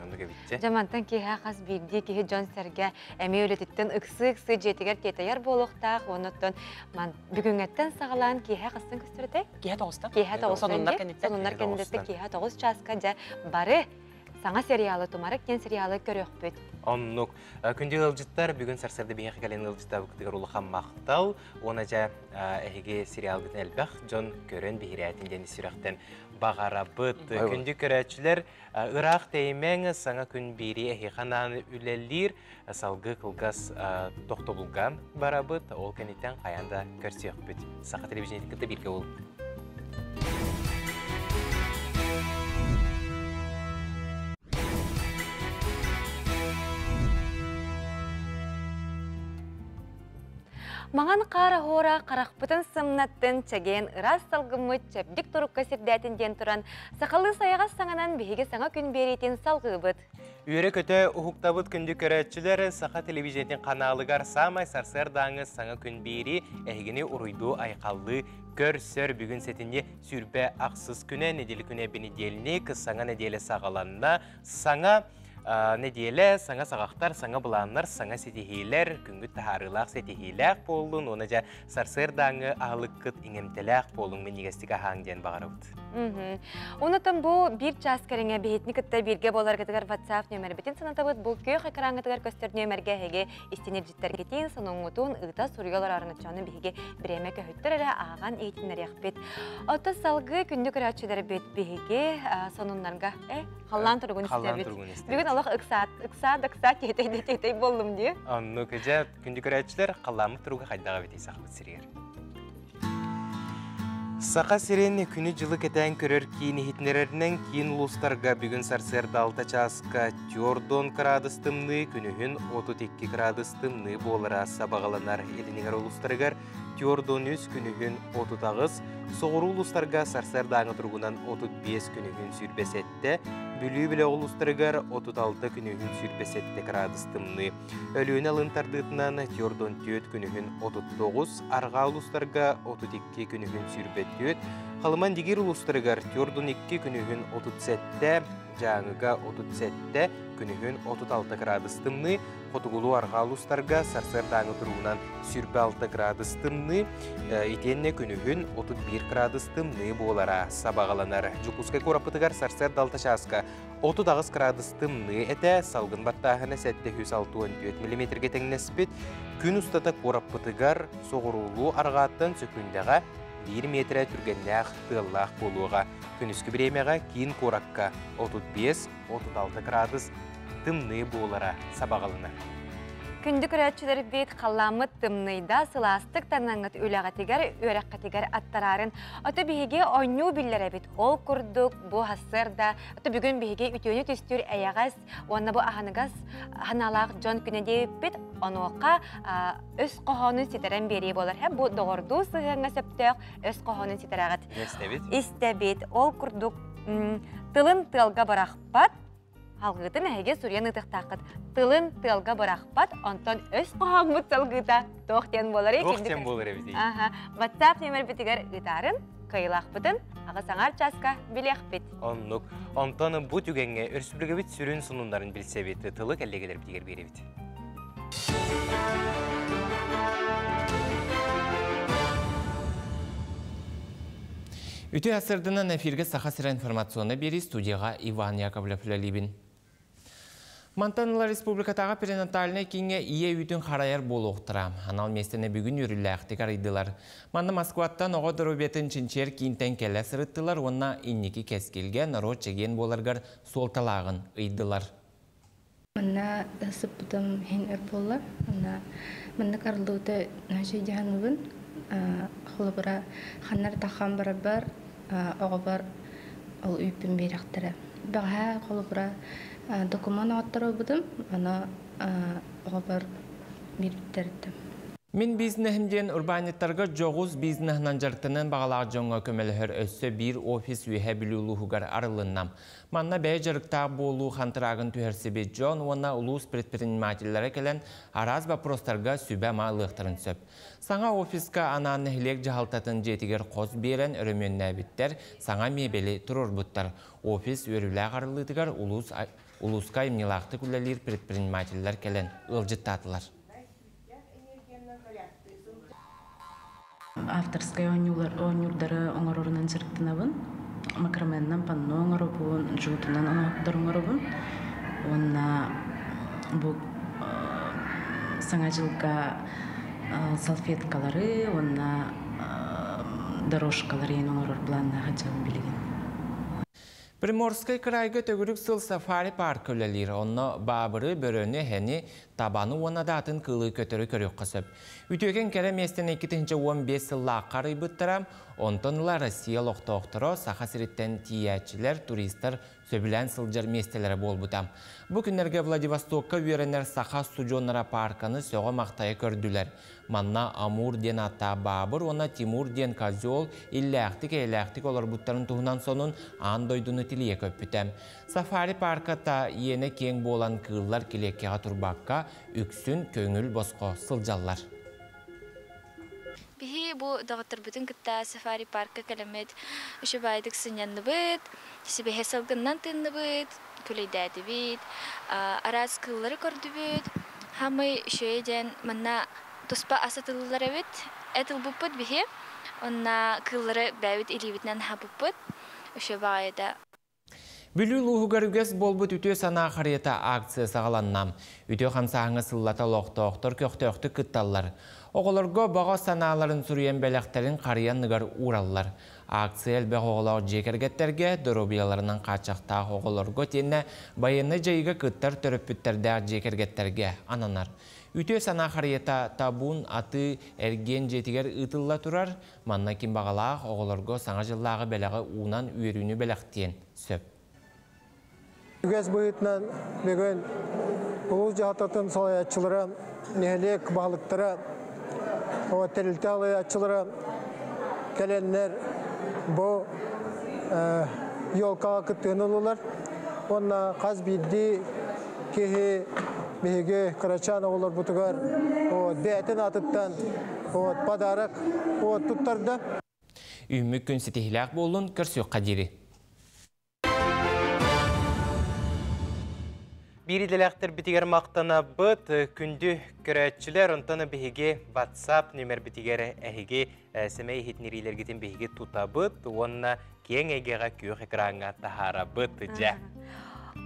Оннук эбитче. Дьэ мантан киэһэ хас биирдии киһи дьон-сэргэ эмиэ үлэтиттэн ыксыы-ыксыы дьиэтигэр тиэтэйэр буолуохтаах. Оннуттан ман бүгүҥҥэттэн саҕалаан киэһэ хастан көстөрөтэй? Киэһэ тоҕустан. Киэһэ тоҕустан. Сонуннар кэнниттэн. Сонуннар кэнниттэн киэһэ 9 чааска дьэ бары саҥа сериалы Тумарык диэн сериалы көрүөхпүт. Оннук. Күндү ыалдьыттар, бүгүн сарсыарда биһиэхэ кэлэн ыалдьыттаабыккытыгар улахан махтал. Уонна дьэ эһиги сериалгытын элбэх дьон көрөн биһирээтин диэн сүрэхтэн баҕарабыт. Күндү көрөөччүлэр, ыраах тэйимэҥ, саҥа күн биири эһиэхэ анаан үлэлиир, салгыы кылгас тохтобулга барабыт. Ол кэнниттэн хайаан да көрсүөхпүт. Саха телевидениетин кытта бииргэ буолуҥ. Маҥан хаара хоора харахпытын сымнаттын, чэгиэн ыраас салгыммыт чэбдик турукка сирдээтин диэн туран, сахалыы сайаҕас саҥанан биһиги саҥа күн биэриитин салҕыыбыт. Үөрэ-көтө уһуктабыт күндү көрөөччүлэр, Саха телевидениетин ханаалыгар саамай сарсыардааҥы саҥа күн биэрии эһигини уруйдуу-айхаллыы көрсөр. Бүгүн сэтинньи сүүрбэ ахсыс күнэ, неделя күнэ бэнидиэлник, саҥа нэдиэлэ саҕаланна. Саҥа нэдиэлэ, саҥа саҕахтар, саҥа былааннар, саҥа ситиһиилэр, күҥҥүт таһаарыылаах ситиһиилээх буоллун, уонна дьэ сарсыардааҥҥы аһылыккыт иҥэмтэлээх буолуҥ, минньигэстик аһааҥ диэн баҕарабыт. Онутан бу биир час кэриҥэ биһитини кытта бииргэ буоларгытыгар WhatsApp нүөмэрбитин санатабыт. Бу күөх экраҥҥытыгар көстөр нүөмэргэ эһиги истинирдьиттэргитин, сонуҥҥутун ыыта суруйа олорорунуччону биһиги бириэмэ көһүттэр эрэ ааҕан иһитиннэриэхпит. Ото салгыы күндү көрөөччүлэрбит биһиги сонуннарга халлаан туругун истэбит. Бүгүн олох ыксаат, ыксаат, ыксаат тиэтэй тиэтэй боллум дии. Оннук дьэ күндү көрөөччүлэр халлааммыт туруга хайдаҕа эбитий сахабыт сиригэр. Саха сирин күнү-дьылы кэтээн көрөр киин иһитиннэрэринэн киин улуустарга бүгүн сарсыарда 6 чааска 4 градус тымныы, күнүһүн 32 градус тымныы буолара сабаҕаланар. Илиниҥэр улуустарыгар 43 күнүһүн 38, соҕуруу улуустарга сарсыардааҥы туругунан 35 күнүһүн 27, Бүлүү бөлөх улуустарыгар 36 күнүһүн 27 градус тымныы. Өлүөнэ алын тардыытынан 44 күнүһүн 39, арҕаа улуустарга 32 күнүһүн 24, Халыман Дигир улуустарыгар 42 күнүһүн 37, Дьааҥыга 37, күнүһүн 36 градус тымныы, хотугулуу арҕаа улуустарга сарсыардааҥы туругунан 26 градус тымныы, итиэннэ күнүһүн 31 градус тымныы буолара сабаҕаланар. Дьокуускай куораппытыгар сарсыарда 6 чааска 38 градус тымныы этэ, салгын баттааһына 764 миллиметргэ тэҥнэспит. Күн устата куораппытыгар соҕуруулуу арҕааттан сөкүүндэҕэ 1 миэтэрэ түргэннээх тыаллаах буолуоҕа. Күнүскү бириэмэҕэ киин куоракка 35-36 градус тымныы буолара сабаҕаланар. Күндү көрөөччүлэрбит халлааммыт тымныйда, сылаастык танаҥҥыт үлэҕитигэр, үөрэххитигэр аттараарын. Ото биһиги оонньуу биллэрэбит. Ол курдук бу сарсыарда, ото бүгүн биһиги үтүөнү түстүүр эйэҕэс уонна бу аһыныгас ханаалаах дьон күнэ диэбиппит. Онуоха өс хоһоонун ситэрэн биэрии буолар. Бу доҕордуу сыһыаҥҥа сөптөөх өс хоһоонун ситэрэҕит. Истэбит. Истэбит. Ол курдук тылын тыалга бырахпат, Алгытын эһиги суруйан ытыктааххыт. Тылын тыалга бырахпат, онтон өс хоһооммут салгыыта туох диэн буоларый? Туох диэн буолар эбитий? Аха. WhatsApp нөмербитигэр ыытаарын, кыайыылаахпытын аҕыс аҥаар чааска билиэхпит. Оннук. Онтон бу түгэҥҥэ өрөспүүбүлүкэбит сүрүн сонуннарын билсэбит, тылы кэллиэгэлэрбитигэр биэрэбит. Үтүө сырдынан эфирге Саха сирэ информационный биэрии студияға Иван Яковлев үлэлиибин. Мантан ыла республикатааҕы перинатальнай кииҥҥэ ийэ үүтүн харайар буолуохтара. Анал миэстэни бүгүн үөрүүлээхтик арыйдылар. Манна Москваттан оҕо доруобуйатын чинчийэр киинтэн кэлэ сырыттылар уонна инники кэскилгэ норуот чэгиэн буоларыгар суолталааҕын ыйдылар. Манна сыппытым иһин өр буолла. Манна маннык арыллыбыта наһаа дьаһаныбын. Холобура, ханна таххан барарбар оҕобор ол үүппүн биэрэхтэрэ. Бэҕэһээ холобура докумуон оҕотторобутум, аны оҕобор биэрбиттэртэн. Мин бизнеһим диэн урбаанньыттарга дьоҕус бизнеһынан дьарыктаныан баҕалаах дьоҥҥо көмөлөһөр өссө биир офис Үөһээ Бүлүү улууһугар арылынна. Манна бэйэ дьарыктаах буолуу хантыраагын түһэрсибит дьон уонна улуус предпринимателлэрэ кэлэн араас боппуруостарга сүбэ-ама ылыахтарын сөп. Саҥа офиска анаан нэһилиэк дьаһалтатын дьиэтигэр хос биэрэн өрөмүөннээбиттэр, саҥа миэбэли туруорбуттар. Офис үөрүүлээх арыллыытыгар улуус улууска айымньылаахтык үлэлиир предпринимателлэр кэлэн ыалдьыттаатылар. Авторскай оонньуулар оонньуурдары оҥорорунан дьарыктанабын. Макраменнан панно оҥоробун, жгутунан оҥоһуктар оҥоробун. Уонна бу Саҥа дьылга салфеткалары уонна дорожкалары оҥорор былааннаах дьон билигин. Приморскай кыраайга төгүрүк сыл сафари-парка үлэлиир. Онно баабыры, бөрөнү, эһэни, табаны уонна да атын кыылы көтөрү көрүөххэ сөп. Үтүөкэн кэрэ миэстэни 2015 сыллаахха арыйбыттара. Онтон ыла Россия олохтоохторо Саха сириттэн тиийээччилэр, туристар сөбүлээн сылдьар миэстэлэрэ буолбута. Бу күннэргэ Владивостокка үөрэнэр саха устудьуоннара паарканы сөҕө-махтайа көрдүлэр. Манна Амур диэн ааттаах баабыр уонна Тимур диэн козел иллээхтик-эйэлээхтик олорбуттарын туһунан сонун аан дойдуну тилийэ көппүтэ. Сафари паарката иэнэ киэҥ буолан кыыллар килиэккэҕэ турбакка, үксүн көҥүл босхо сылдьаллар. Биһи бу доҕотторбутун кытта сафари парка кэлэммит үчүгэйдик сынньанныбыт, сибэһэ салгынынан тыынныбыт, күлэйдээтибит, араас кыыллары көрдүбүт. Хамый үчүгэй диэн манна туспа ас атыллар эбит. Эт ылбыппыт биһи. Онна кыыллары бэйэбит илиибитинэн аһаппыппыт. Үчүгэй баҕайыта. Бүлүү улууһугар үгэс буолбут Үтүө санаа харыйата акция саҕаланна. Үтүө хамсааһыҥҥа сыллата олохтоохтор көхтөөхтүк кытталлар. Оҕолорго баҕа санааларын суруйан бэлэхтэрин харыйа анныгар уураллар. Акция элбэх оҕолоох дьиэ кэргэттэргэ, доруобуйаларынан хааччахтаах оҕолорго итиэннэ байыаннай дьайыыга кыттар төрөппүттэрдээх дьиэ кэргэттэргэ ананар. Үтүө санаа харыйата Табун атыы эргиэн дьиэтигэр ыытылла турар. Манна ким баҕалаах оҕолорго Саҥа дьыллааҕы бэлэҕи уунан үөрүүнү бэлэхтиэн сөп. Үгэс быһыытынан бүгүн улуус дьаһалтатын салайааччылара, нэһилиэк баһылыктара, тэрилтэ салайааччылара кэлэннэр бу елкаҕа кыттыыны ыллылар. Уонна хас биирдии киһи биһиги кырачаан оҕолорбутугар бэйэтин аатыттан подарок туттарда. Үүммүт күн ситиһилээх буоллун, көрсүөххэ диэри. Биир идэлээхтэрбитигэр махтанабыт, күндү көрөөччүлэр, онтон биһиги WhatsApp нүмербитигэр эһиги сэмэй иһитиннэриилэргитин биһиги тутабыт уонна киэҥ эйгэҕэ күөх экраҥҥа таһаарабыт дьэ.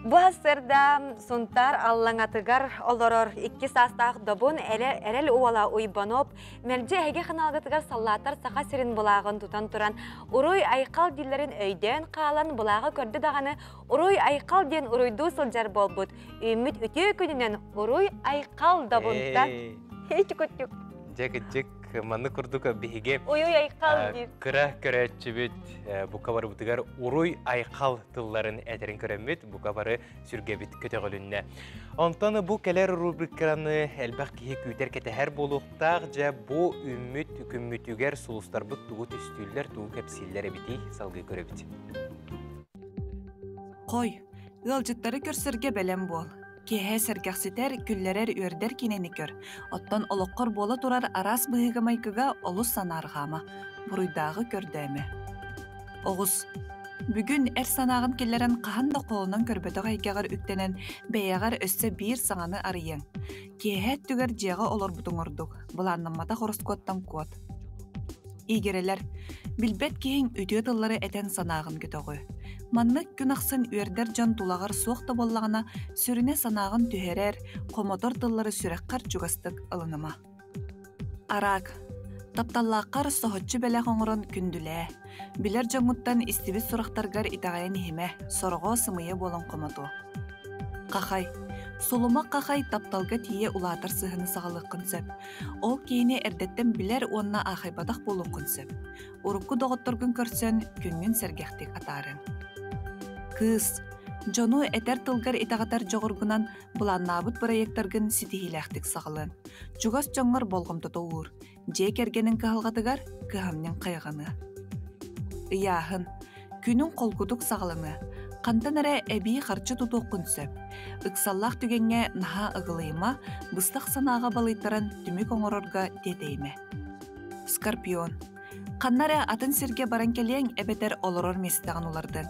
Бу сарсыарда Сунтаар Аллаҥатыгар олорор икки саастаах Добун эрэл уола Уйбаноп мэлдьи эһиги ханаалгытыгар саллааттар Саха сирин былааҕын тутан туран уруй айхал дииллэрин өйдөөн хаалан былааҕы көрдө даҕаны уруй айхал диэн уруйдуу сылдьар буолбут. Үүммүт үтүө күнүнэн уруй айхал Добунтан. Ичикутчук. Дьэ кырдьык маннык курдук биһиги Уйуй айхал диир. Кыра көрөөччүбүт бука барыбытыгар уруй айхал тылларын этэрин көрөммүт, бука бары сүргэбит көтөҕүлүннэ. Онтон бу кэлэр рубриканы элбэх киһи күүтэр кэтэһэр буолуохтаах. Дьэ бу үммүт күммүтүгэр сулустарбыт тугу түстүүллэр, тугу кэпсииллэр эбитий салгыы көрөбүт. Хой, ыалдьыттары көрсөргө бэлэм буол. Киэһэ сэргэхситэр, күллэрэр, үөрдэр киинэни көр. Оттон олоххор буола турар араас быһыыга-майгыга олус санаарҕаама, буруйдааҕы көрдөөмө. Оҕус. Бүгүн эр санааҕын киллэрэн хаһан да холонон көрбөтөх эйгэҕэр үктэнэн, бэйэҕэр өссө биир саҥаны арыйыаҥ. Киэһэ өттүгэр дьиэҕэ олорбутуҥ ордук, былааннамматах ороскуоттан куот. Игирэлэр, билбэт киһиҥ үтүө тыллары этэн санааҕын көтөҕүө. Маннык күн ахсын үөрдэр дьон тулаҕар суох да буоллаҕына, сүрүнэ санааҕын түһэрэр, хомотор тыллары сүрэххэр чугастык ылыныма. Араак. Тапталлааххар соһуччу бэлэх оҥорон күндүлээ. Билэр дьоҥҥуттан истибит сурахтаргар итэҕэйэн иһимэ, сороҕо сымыйа буолан хомотуо. Хахай. Сулумах хахай тапталга тиийэ улаатар сыһыаны саҕалыаххын сөп. Ол киһини эрдэттэн билэр уонна аахайбатах буолуоххун сөп. Урукку доҕотторгун көрсөн, күҥҥүн сэргэхтик атаарыҥ. Кыыс. Дьону этэр тылгар итэҕэтэр дьоҕургунан былааннаабыт бырайыактаргын ситиһиилээхтик саҕалыаҥ. Чугас дьоҥҥор болҕомтото уур, дьиэ кэргэниҥ кыһалҕатыгар кыһамньыҥ хайҕаныа. Ыйааһын. Күнүҥ холкутук саҕаланыа. Хантан эрэ эбии харчы тутуоххун сөп. Ыксаллаах түгэҥҥэ наһаа ыгылыйыма, быстах санааҕа балыйтаран түмүк оҥорорго тиэтэйимэ. Скорпион. Ханна эрэ атын сиргэ баран кэлиэҥ эбэтэр олорор миэстэҕин улардыаҥ.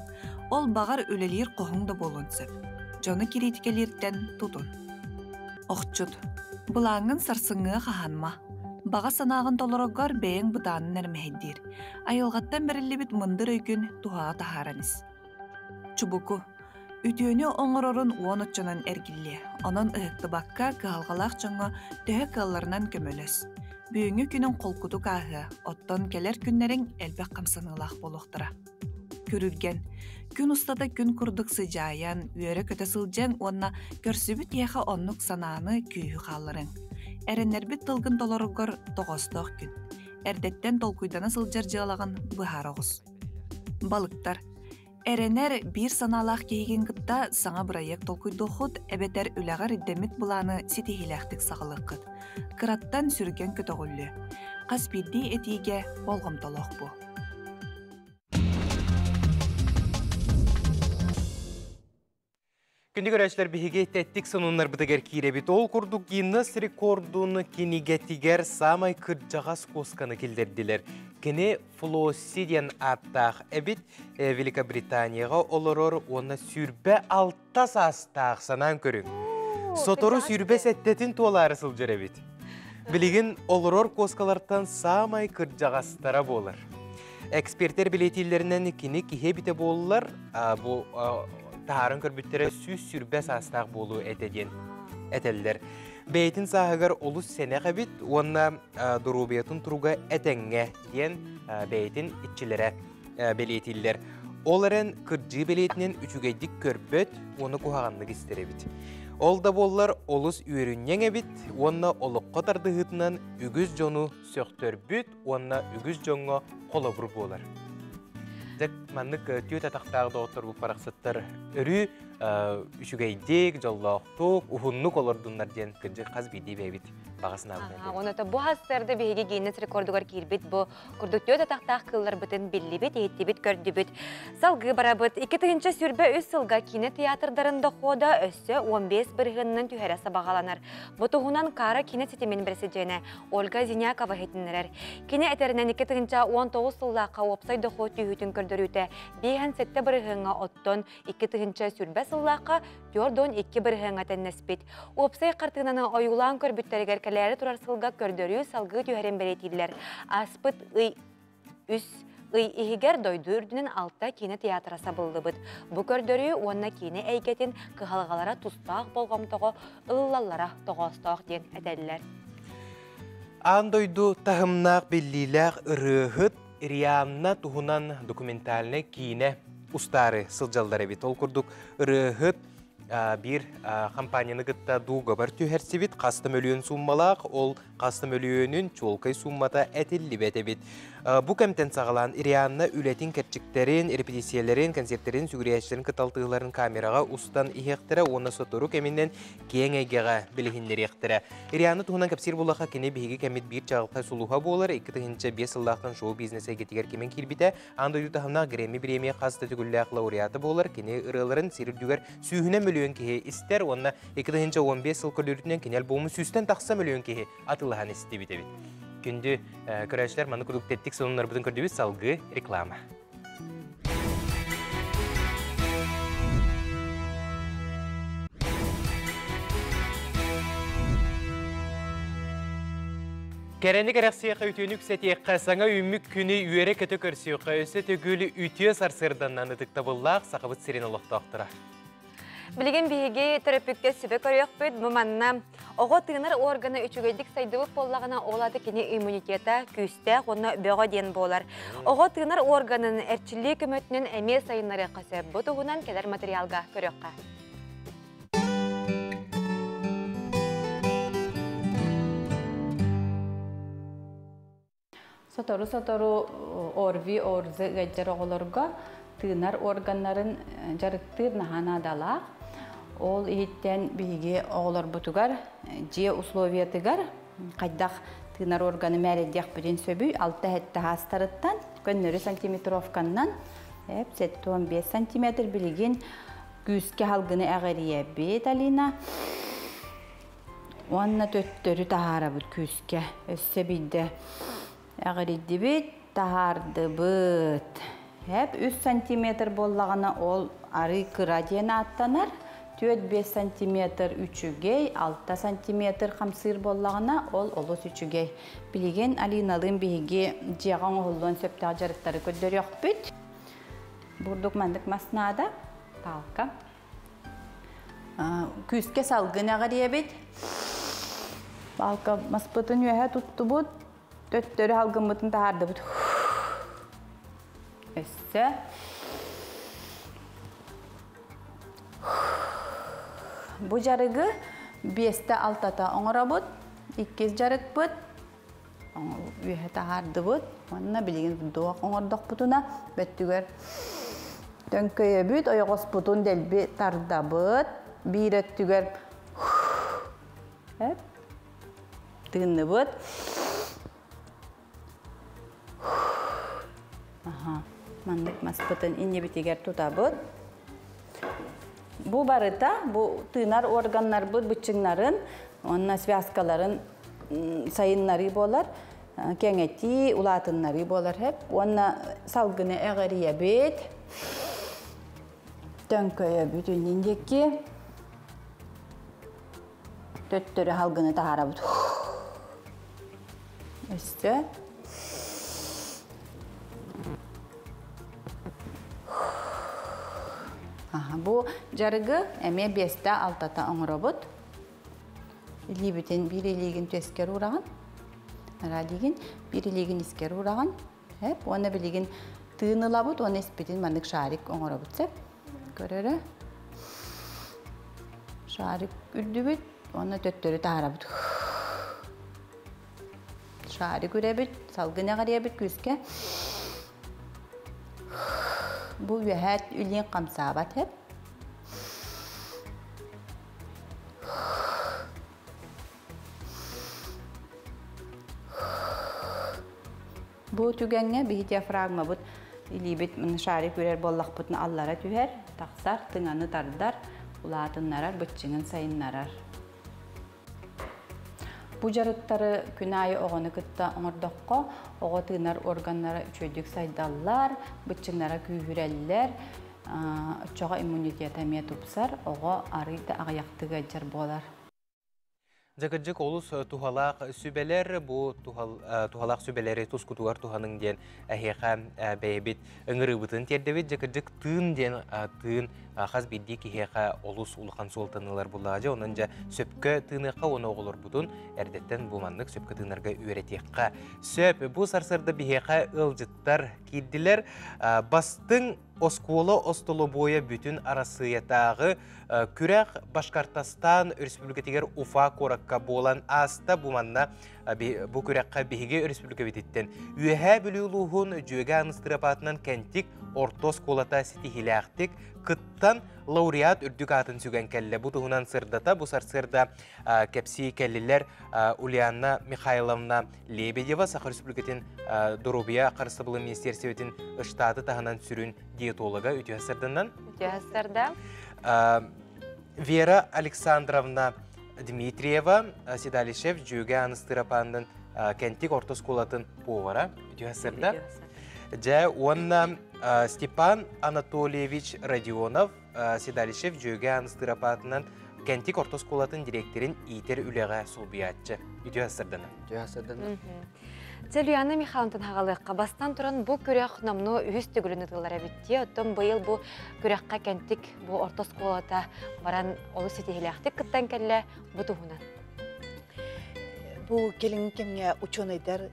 Ол баҕар үлэлиир хоһуҥ да буолуон сөп. Дьону кириитикэлииртэн тутун. Охчут. Былааҥҥын сарсыҥҥыга хаһаанма. Баҕа санааҕын толороргор бэйэҥ бытаанын эрэ мэһэйдиир. Айылҕаттан бэриллибит мындыр өйгүн туһаҕа таһааран ис. Чубуку. Үтүөнү оҥорорун уон оччонон эргиллиэ. Онон ыһыктыбакка кыһалҕалаах дьоҥҥо төһө кыалларынан көмөлөс. Бүгүҥҥү күнүҥ холкутук ааһыа, оттон кэлэр күннэриҥ элбэх хамсаныылаах буолуохтара. Күрүлгэн. Күн устата күн курдук сыдьаайан, үөрэ-көтө сылдьыаҥ уонна көрсүбүт киһиэхэ оннук санааны, күүһү хаалларыаҥ. Эрэннэрбит тылгын толороргор тоҕоостоох күн. Эрдэттэн толкуйдана сылдьар дьыалаҕын быһаара оҕус. Балыктар. Эрэнэр биир санаалаах киһигин кытта саҥа бырайыак толкуйдуоххут эбэтэр үлэҕэр ирдэммит былааны ситиһиилээхтик саҕалыаххыт. Кыраттан сүргэн көтөҕүллүө. Хас биирдии этиигэ болҕомтолоох буол. Күндү көрөөччүлэр биһиги тэттик сонуннарбытыгар киирэбит. Ол курдук Гиннес рекордун кинигэтигэр саамай кырдьаҕас куосканы киллэрдилэр. Кини Флосси диэн ааттаах эбит. Великобританияҕа олорор уонна 26 саастаах санаан көрүҥ. Сотору 27-тин туолаары сылдьар эбит. Билигин олорор куоскалартан саамай кырдьаҕастара буолар. Экспертэр билиэтииллэринэн кини киһи эбитэ буоллар, бу таһааран көрбүттэрэ 120 саастаах буолуо этэ диэн этэллэр. Бэйэтин сааһыгар олус сэнэх эбит уонна доруобуйатын туруга этэҥҥэ диэн бэйэтин иччилэрэ бэлиэтииллэр. Ол эрэн кырдьыы бэлиэтинэн үчүгэйдик көрбөт уонна куһаҕаннык истэр эбит. Ол да буоллар олус үөрүнньэҥ эбит уонна олоххо тардыһыытынан үгүс дьону сөхтөрбүт уонна үгүс дьоҥҥо холобур буолар. Дьэ, маннык түөт атахтаах доҕотторбут барахсаттар өрүү үчүгэйдик, дьоллоохтук, уһуннук олордуннар диэн кырдьык хас биирдии бэйэбит баҕа санаабытынан. Онон бу хастарда биһиги Гиннес рекордугар киирбит бу курдук түөт атахтаах кыылларбытын биллибит, иһиттибит, көрдүбүт. Салгыы барабыт. 2023 сылга киинэ театрдарын дохода өссө 15 бырыһыанынан түһэрэ сабаҕаланар. Бу туһунан Кара киинэ ситимин бэрэсидьиэнэ Ольга Зинякова иһитиннэрэр. Кини этэринэн 2019 сыллаахха уопсай дохуот түһүүтүн көрдөрүүтэ 57 бырыһыаҥҥа оттон 2020 сыллаахха 42 бырыһыаҥҥа тэннэспит. Уопсай хартыынаны ойуулаан көрбүттэригэр кэлээри турар сылга көрдөрүү салгыы түһэрин бэлиэтииллэр. Ааспыт ый үс ый иһигэр дойду үрдүнэн алта киинэ театра сабыллыбыт. Бу көрдөрүү уонна киинэ эйгэтин кыһалҕалара тустаах болҕомтоҕо ылыллаллара тоҕоостоох диэн этэллэр. Аан дойду таһымнаах биллиилээх ырыаһыт Рианна туһунан документальнай киинэ устаары сылдьаллар эбит. Ол курдук ырыаһыт биир компанияны кытта дуогабар түһэрсибит хас да мөлүйүөн сууммалаах, ол хас да мөлүйүөнүн чуолкай сууммата этиллибэт эбит. Бу кэмтэн саҕалаан Рианна үлэтин кэрчиктэрин, репетициялэрин, концертэрин, сүгүрүйээччилэрин кыталтыыларын камераҕа устан иһиэхтэрэ уонна сотору кэминэн киэҥ эйгэҕэ билиһиннэриэхтэрэ. Рианна туһунан кэпсиир буоллахха, кини биһиги кэммит биир чаҕылхай сулуһа буолар, 2005 сыллаахтан шоу-бизнес эйгэтигэр кимэн киирбитэ, аан дойду таһымнаах Грэмми бириэмийэ хас да төгүллээх лауреата буолар, кини ырыаларын сир үрдүгэр сүүһүнэн мөлүйүөн киһи истэр уонна 2015 сыл көрдөрүүтүнэн кини альбому сүүстэн тахса мөлүйүөн киһи атыылаһан истибит эбит. Күндү көрөөччүлэр, маннык курдук тэттик сонуннарбытын көрдүбүт, салгыы реклама. Кэрэни кэрэхсиэхэ, үтүөнү үксэтиэххэ, саҥа үүммүт күнү үөрэ-көтө көрсүөххэ, өссө төгүл үтүө сарсыарданнан ытыктабыллаах Сахабыт сирин олохтоохторо. Билигин биһиги төрөппүккэ сүбэ көрүөхпүт. Бу манна оҕо тыынар органа үчүгэйдик сайдыбыт буоллаҕына, ол аата кини иммунитета күүстээх уонна бөҕө диэн буолар. Оҕо тыынар органын эрчиллии көмөтүнэн эмиэ сайыннарыахха сөп. Бу туһунан кэлэр материалга көрүөххэ. Сотору-сотору ОРВИ, ОРЗ ыалдьар оҕолорго тыынар органнарын жарыктыыр наһаа наадалаах. Ол иһиттэн биһиги оҕолорбутугар дьиэ условиятыгар хайдах тыынар органы мээрэйдиэхпитин сөбүй 6-7 хаастарыттан көннөрү сантиметровканнан 75 сантиметр билигин күүскэ халгыны эҕэрийэбит Алина. Уонна төттөрү таһаарабыт күүскэ. Өссө биирдэ эҕирийдибит, таһаардыбыт. Эп 3 сантиметр буоллаҕына ол арыы кыра диэн ааттанар. 4-5 сантиметр үчүгэй, 6 сантиметр хамсыыр буоллаҕына ол олус үчүгэй. Билигин Алиналыын биһиги дьиэҕэ оҥоһуллуон сөптөөх дьарыктары көрдөрүөхпүт. Бурдук маннык мас наада, палка. Күүскэ салгын эҕириэбит. Палка маспытын үөһэ туттубут, төттөрү салгыммытын таһаардыбыт. Өссө. Бу дьарыгы 5-те 6-та оҥоробут. Иккис дьарыкпыт үөһэ таһаардыбыт. Уонна билигин вдох оҥордохпутуна бөттүгэр төҥкөйөбүт, ойоҕоспутун дэлби тардабыт. Биир өттүгэр тыынныбыт. Маннык маспытын иннибитигэр тутабыт. Бу барыта, бу тыынар органнарбыт быччыҥнарын, уонна связкаларын сайыннарыы буолар, кэҥэтии, улаатыннарыы буолар хэп. Уонна салгыны эҕэрийэбит, төҥкөйөбүт үннин диэки, төттөрү халгыны таһаарабыт. Өссө. Бу дьарыгы эмиэ 5-те 6-та оҥоробут. Илиибитин биир илиигин түөскэр уураҕын, араа илиигин биир илиигин искэр уураҕын. Эп, уонна билигин тыын ылабыт, уонна испитин маннык шарик оҥоробут сеп. Көрөрө. Шарик үрдүбүт, уонна төттөрү таһаарабыт. Шарик үрэбит, салгын эҕириэбит күүскэ. Бу үөһээт илиин хамсаабат хеп. Бу түгэҥҥэ биһи диафрагмабыт илиибит шарик үрэр буоллахпытына аллара түһэр, тахсар, тыҥаны тардар, улаатыннарар, быччыҥын сайыннарар. Бу дьарыктары күн аайы оҕону кытта оҥордоххо, оҕо тыынар органнара үчүгэйдик сайдаллар, быччыҥнара күүһүрэллэр, оччоҕо иммунитета эмиэ тупсар, оҕо арый да аҕыйахтык ыалдьар буолар. Дьакырдьык олус туһалаах сүбэлэр, бу туһалаах сүбэлэри тускутугар туһаның диэн эһиэхэ бэйэбит ыҥырыыбытын тиэрдэбит. Дьакырдьык тыын диэн тыын хас биирдии киһиэхэ олус улахан суолтанылар буллаҕа. Онон дьэ сөпкө тыыныахха уонна оҕолорбутун эрдэттэн бу маннык сөпкө тыынарга үөрэтиэххэ. Сөп, бу сарсыарда биһиэхэ ыалдьыттар киирдилэр. Бастыҥ оскуола остолобуойа бүтүн Арассыыйатааҕы күрэх Башкортостан Республикатыгар Уфа куоракка буолан ааста. Бу манна бу күрэххэ биһиги республикабититтэн Үөһээ Бүлүү улууһун Дьүөгэ Аныстырапаатынан Кэнтик орто оскуолата ситиһиилээхтик кыттан лауреат үрдүк аатын сүгэн кэллэ. Бу туһунан сырдата бу сарсыарда кэпсии кэллилэр Ульяна Михайловна Лебедева, Саха Республикатын Доруобуйа харыстабылын министиэристибэтин штаты таһынан сүрүн диетолога үтүө сырдынан. Үтүө сырда. Вера Александровна Дмитриева, Седалищев Дьүөгэ Аныстырапааннын Кэнтик орто оскуолатын повара үтүө сырда. Дьэ, уонна Степан Анатольевич Родионов, Седалищев Дьүөгэ Аныстырапаатынан Кэнтик орто оскуолатын директорин иитэр үлэҕэ солбуйааччы. Үтүө сырдана. Үтүө сырдана. Ульяна Михайловна хагалыакка бастан туран бу күрэх номну үһүс төгүлүн ытылар эбитти. Оттон быйыл бу күрэххэ Кэнтик бу орто оскуолата баран олус ситиһилээхтик кыттан кэллэ бу туһунан. Бу келин кемге ученыйдар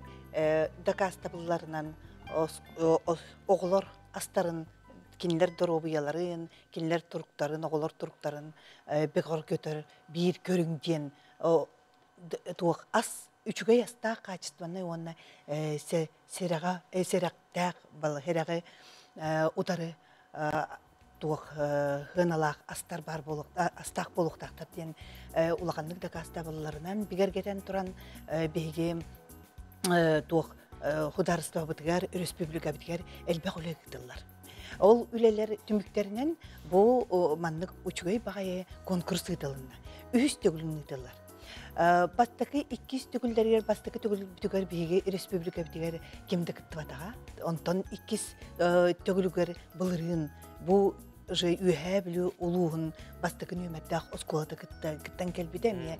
дакастабылларынан оҕолор астарын кинилер доруобуйаларын, кинилер туруктарын, оҕолор туруктарын бегор көтөр биир көрүҥ диэн туох ас үчүгэй астаах качественный уонна серэҕэ серэхтээх бал херэҕи утары туох сыаналаах астар баар астаах буолуохтаахтар диэн улаханнык дакаастабылларынан бигэргэтэн туран биһиги туох худаарыстыбабытыгар, өрөспүүбүлүкэбитигэр элбэх үлэ ыытыллар. Ол үлэлэр түмүктэринэн бу маннык үчүгэй баҕайы конкурс ыытылынна. Үһүс төгүлүн ыытыллар. Бастакы иккис төгүллэригэр бастакы төгүлбүтүгэр биһиги республикабытыгар ким да кыттыбатаҕа. Онтон иккис төгүлүгэр былырыын бу же Үөһээ Бүлүү улууһун бастакы нүөмэрдээх оскуолата кыттан кэлбитэ эмиэ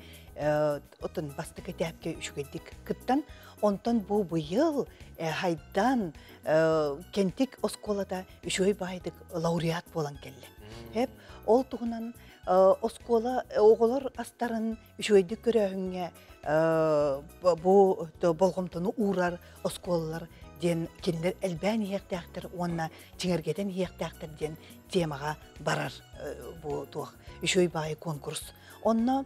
оттон бастакы этээпкэ үчүгэйдик кыттан онтон бу быйыл хайдан Кентик оскуолата үчүгэй баайдык лауреат буолан кэллэ. Хеп ол туһунан оскуола оҕолор астарын үчүгэйдик көрөөһүҥҥэ бу болҕомтону уурар оскуолалар диэн кинилэр элбээн иһиэхтээхтэр уонна чиҥэргэтэн иһиэхтээхтэр диэн темаҕа барар бу туох үчүгэй баайы конкурс. Онно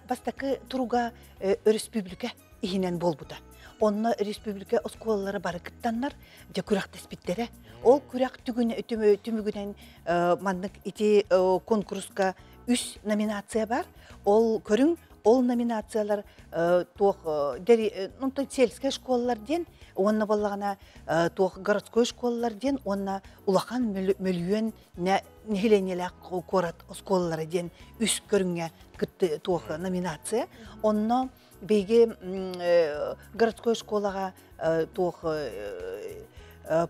бастакы туруга өрөспүүбүлүкэ иһинэн буолбута. Онно республика оскуолалара бары кыттаннар, дьэ күрэхтэспиттэрэ. Ол күрэх түмүгүнэн маннык ити конкурска үс номинация бар. Ол көрүҥ, ол номинациялар туох онтон сельская школалар диэн, уонна буоллаҕына туох городской школалар диэн, уонна улахан мөлүйүөн нэһилиэнньэлээх куорат оскуолалара диэн үс көрүҥҥэ кытты туох номинация. Онно биһиги городской школаҕа туох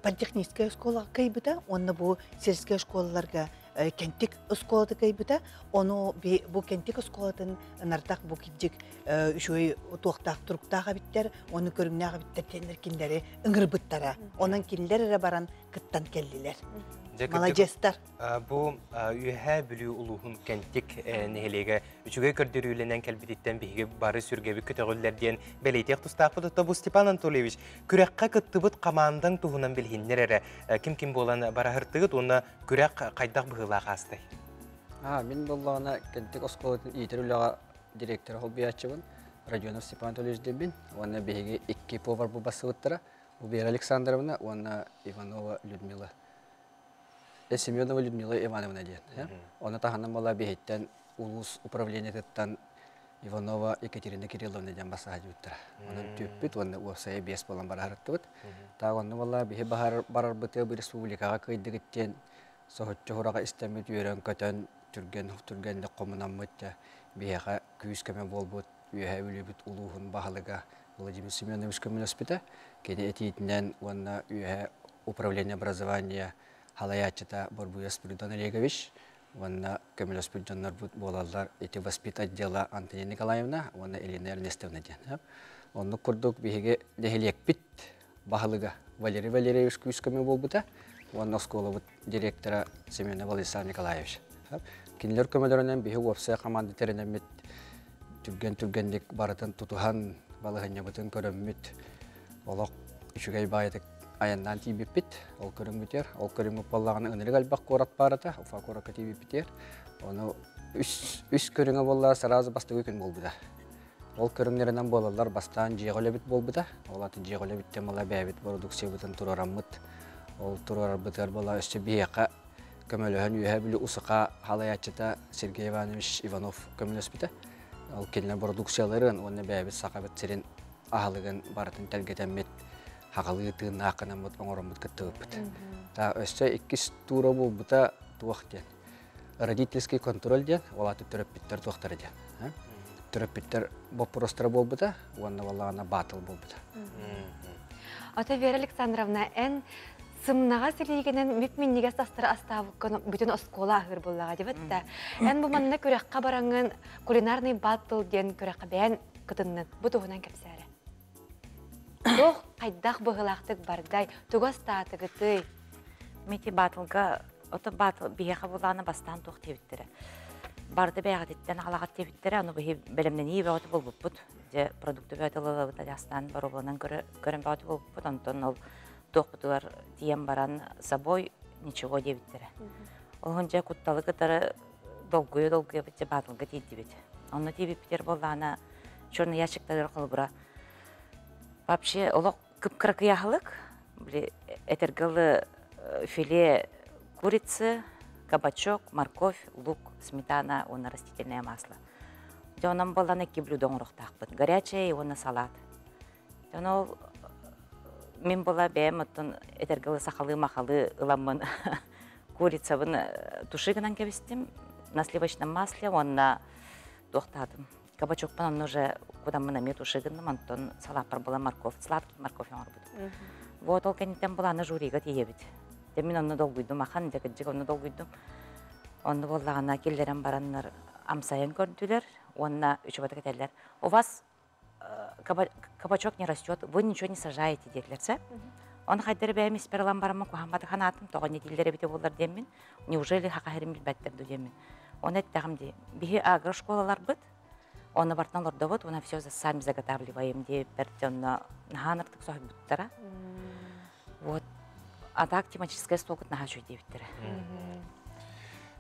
политехническая школаҕа кыайбыта уонна бу сельскэй школаларга Кентик оскуолата кыайбыта. Ону бу Кентик оскуолатын ынардах бу кирдьик үчүгэй туохтаах туруктаах эбиттэр, ону көрүҥнээх эбиттэр диэннэр кинилэри ыҥырбыттара. Онон кинилэр эрэ баран кыттан кэллилэр. Маладьыастар. Бу Үөһээ Бүлүү улууһун Кэнтик нэһилиэгэ үчүгэй көрдөрүүлэнэн кэлбититтэн биһиги бары сүргэбит көтөҕүллэр диэн бэлиэтиэх тустаахпыт. Оттон бу Степан Анатольевич, күрэххэ кыттыбыт хамаандаҥ туһунан билиһиннэр эрэ. Ким-ким буолан бараһыртыгыт уонна күрэх хайдах быһыылаах аастай? Мин буоллаҕына Кэнтик оскуолатын иитэр үлэҕэ директор холбуйааччыбын Родионов Степан Анатольевич диэбин уонна биһиги икки повар бу бассыбыттара Вера Александровна уонна Иванова Людмила Семенова Людмила Ивановна диэн. Оны таһынан буола биһиттэн улуус управлениетыттан Иванова Екатерина Кирилловна диэн бассаһадьыбыттара. Онон түөппүт уонна уопсайа биэс буолан бараһарыттыбыт. Таах онно буолла биһи барарбытыгар бу республикаҕа кыайдыгыт диэн соһуччу хураҕа истэммит үөрэн-көтөн түргэн түргэнник хомунаммыт биһиэхэ күүс-көмө буолбут Үөһээ Бүлүүбүт улууһун баһылыга Владимир Семенович көмөлөспүтэ. Кини этиитинэн уонна Үөһээ управление образования халайааччыта Борбуев Спиридон Олегович уонна көмөлөспүт дьоннорбут буолаллар ити воспит отдела Антонина Николаевна уонна Елена Эрнестовна диэн. Оннук курдук биһиги нэһилиэкпит баһылыга Валерий Валерьевич күүс көмө буолбута уонна оскуолабыт директора Семенов Владислав Николаевич. Кинилэр көмөлөрүнэн биһи уопсай команда тэринэммит түргэн-түргэнник барытын тутуһан, балаһынньабытын көрөммүт, олох үчүгэй баайытык айаннаан тиийбиппит. Ол көрүҥмүтүгэр, ол көрүҥмүт буоллаҕына ынырык элбэх куорат баарата, Уфа куоракка тиийбиппитигэр. Ону үс, үс көрүҥэ буолла сразу бастакы күн буолбута. Ол көрүҥнэринэн буолаллар бастаан дьиэҕэ үлэбит буолбута. Ол аты дьиэҕэ үлэбиттэн буола бэйэбит бородууксуйабытын туруораммыт. Ол туруорарбытыгар буола өссө биһиэхэ көмөлөһөн Үөһээ Бүлүү УСХ халайааччыта Сергей Иванович Иванов көмөлөспүтэ. Ол кинилэр бородууксуйаларын уонна бэйэбит Сахабыт сирин аһылыгын барытын тэлгэтэммит, хаҕалыы тыыннаах гынаммыт оҥороммут кыттыбыппыт. Та өссө иккис туура буолбута туох диэн. Родительский контроль диэн, ол аата төрөппүттэр туохтара диэн. Төрөппүттэр боппуруостара буолбута уонна буоллаҕына баатыл буолбута. Ата Вера Александровна, эн сымнаҕас илиигинэн мүп-минньигэс астары астаабыккын бүтүн оскуола аһыыр буоллаҕа дибит да. Эн бу манна күрэххэ бараҥҥын кулинарный баттл диэн күрэххэ бэйэн кытыннын. Бу туһунан кэпсээрэ. Туох хайдах быһыылаахтык бардай, тугу астаатыгытый? Мити батлга ото батл биһиэхэ булаана бастаан туох диэбиттэрэ. Барда бэйэҕититтэн аҕалаҕыт диэбиттэрэ, ону биһи бэлэмнэнии бөҕөтө буолбуппут. Дьэ продукты бөҕөтө ылылабыт астаан боруобаланан көрөн бөҕөтө буолбуппут. Онтон ол туохпутугар тиийэн баран собой ничего диэбиттэрэ. Ол дьэ кутталы кытары долгуйа-долгуйабыт дьэ баатылга тиийдибит. Онно тиийбиппитигэр буоллаҕына черный ящиктарыгар холобура вообще олох кып-кыракый аһылык, били этэргэ дылы Филе курицы, кабачок, морковь, лук, сметана уонна растительное масло. Дьэ онон буоллаҕына икки блюдо оҥоруохтаахпыт. Горячее уонна салат. Дьэ ол мин була бэйэм оттон этэргэ дылы сахалыы-махалыы ыламмын курицабын туши гынан кэбистим на сливочном масле уонна туохтаатым. Кабачокпун онно уже кудаммын эмиэ туши гынным, онтон салааппар була морковь, сладкий морковь оҥорбутум. Вот ол кэнниттэн була аны жюрига тиийэбит. Дьэ мин онно долгуйдум, ахан дьэ кырдьык онно долгуйдум. Онно буоллаҕына киллэрэн бараннар амсайан көрдүлэр уонна үчүгэй этэллэр. У вас кабачок не растет, вы ничего не сажаете диэтилэр сэ. Оны хайдары бэйэм испэр ылан бараммын куһамматы ханаатым, тоҕо не дииллэр эбитэ буоллар диэммин, неужели хахаһырым билбэттэр ду диэммин. Оны эттэҕим дии, биһи агрошколаларбыт, оны бартан олордобут, уна все сами заготавливаем диэбиппэр дьонно наһаа ынырдык соһуйбуттара. Вот. А так тематическая столгут наһаа үчүгэй диэбиттэрэ.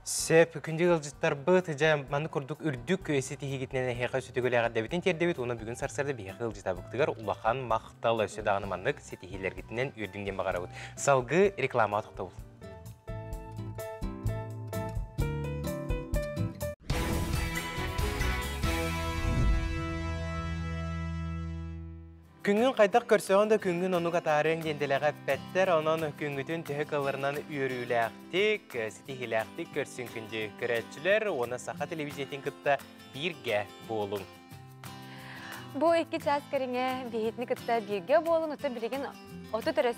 Сөп, күндү ыалдьыттарбыт, дьэ, маннык курдук үрдүк ситиһиигитинэн эһиэхэ сүтүгүлээҕэрдэбитин тиэрдэбит уонна бүгүн сарсыарда биһиэхэ ыалдьытабыттыгар улахан махтал өссө даҕаны маннык ситиһиилэргитинэн үөрдүҥ диэн баҕарабыт. Салгыы рекламаҕа тохтобул. Күҥҥүн хайдах көрсөҕүн да күҥҥүн оннук атаарыаҥ диэн дэлэҕэ эппэттэр, онон күҥҥүтүн төһө кыалларынан үөрүүлээхтик, ситиһиилээхтик көрсүн күндү көрөөччүлэр уонна саха телевидениетин кытта бииргэ буолуҥ. Бу икки чаас кэриҥэ биһитини кытта бииргэ буолун, оттон билигин 30 эрэ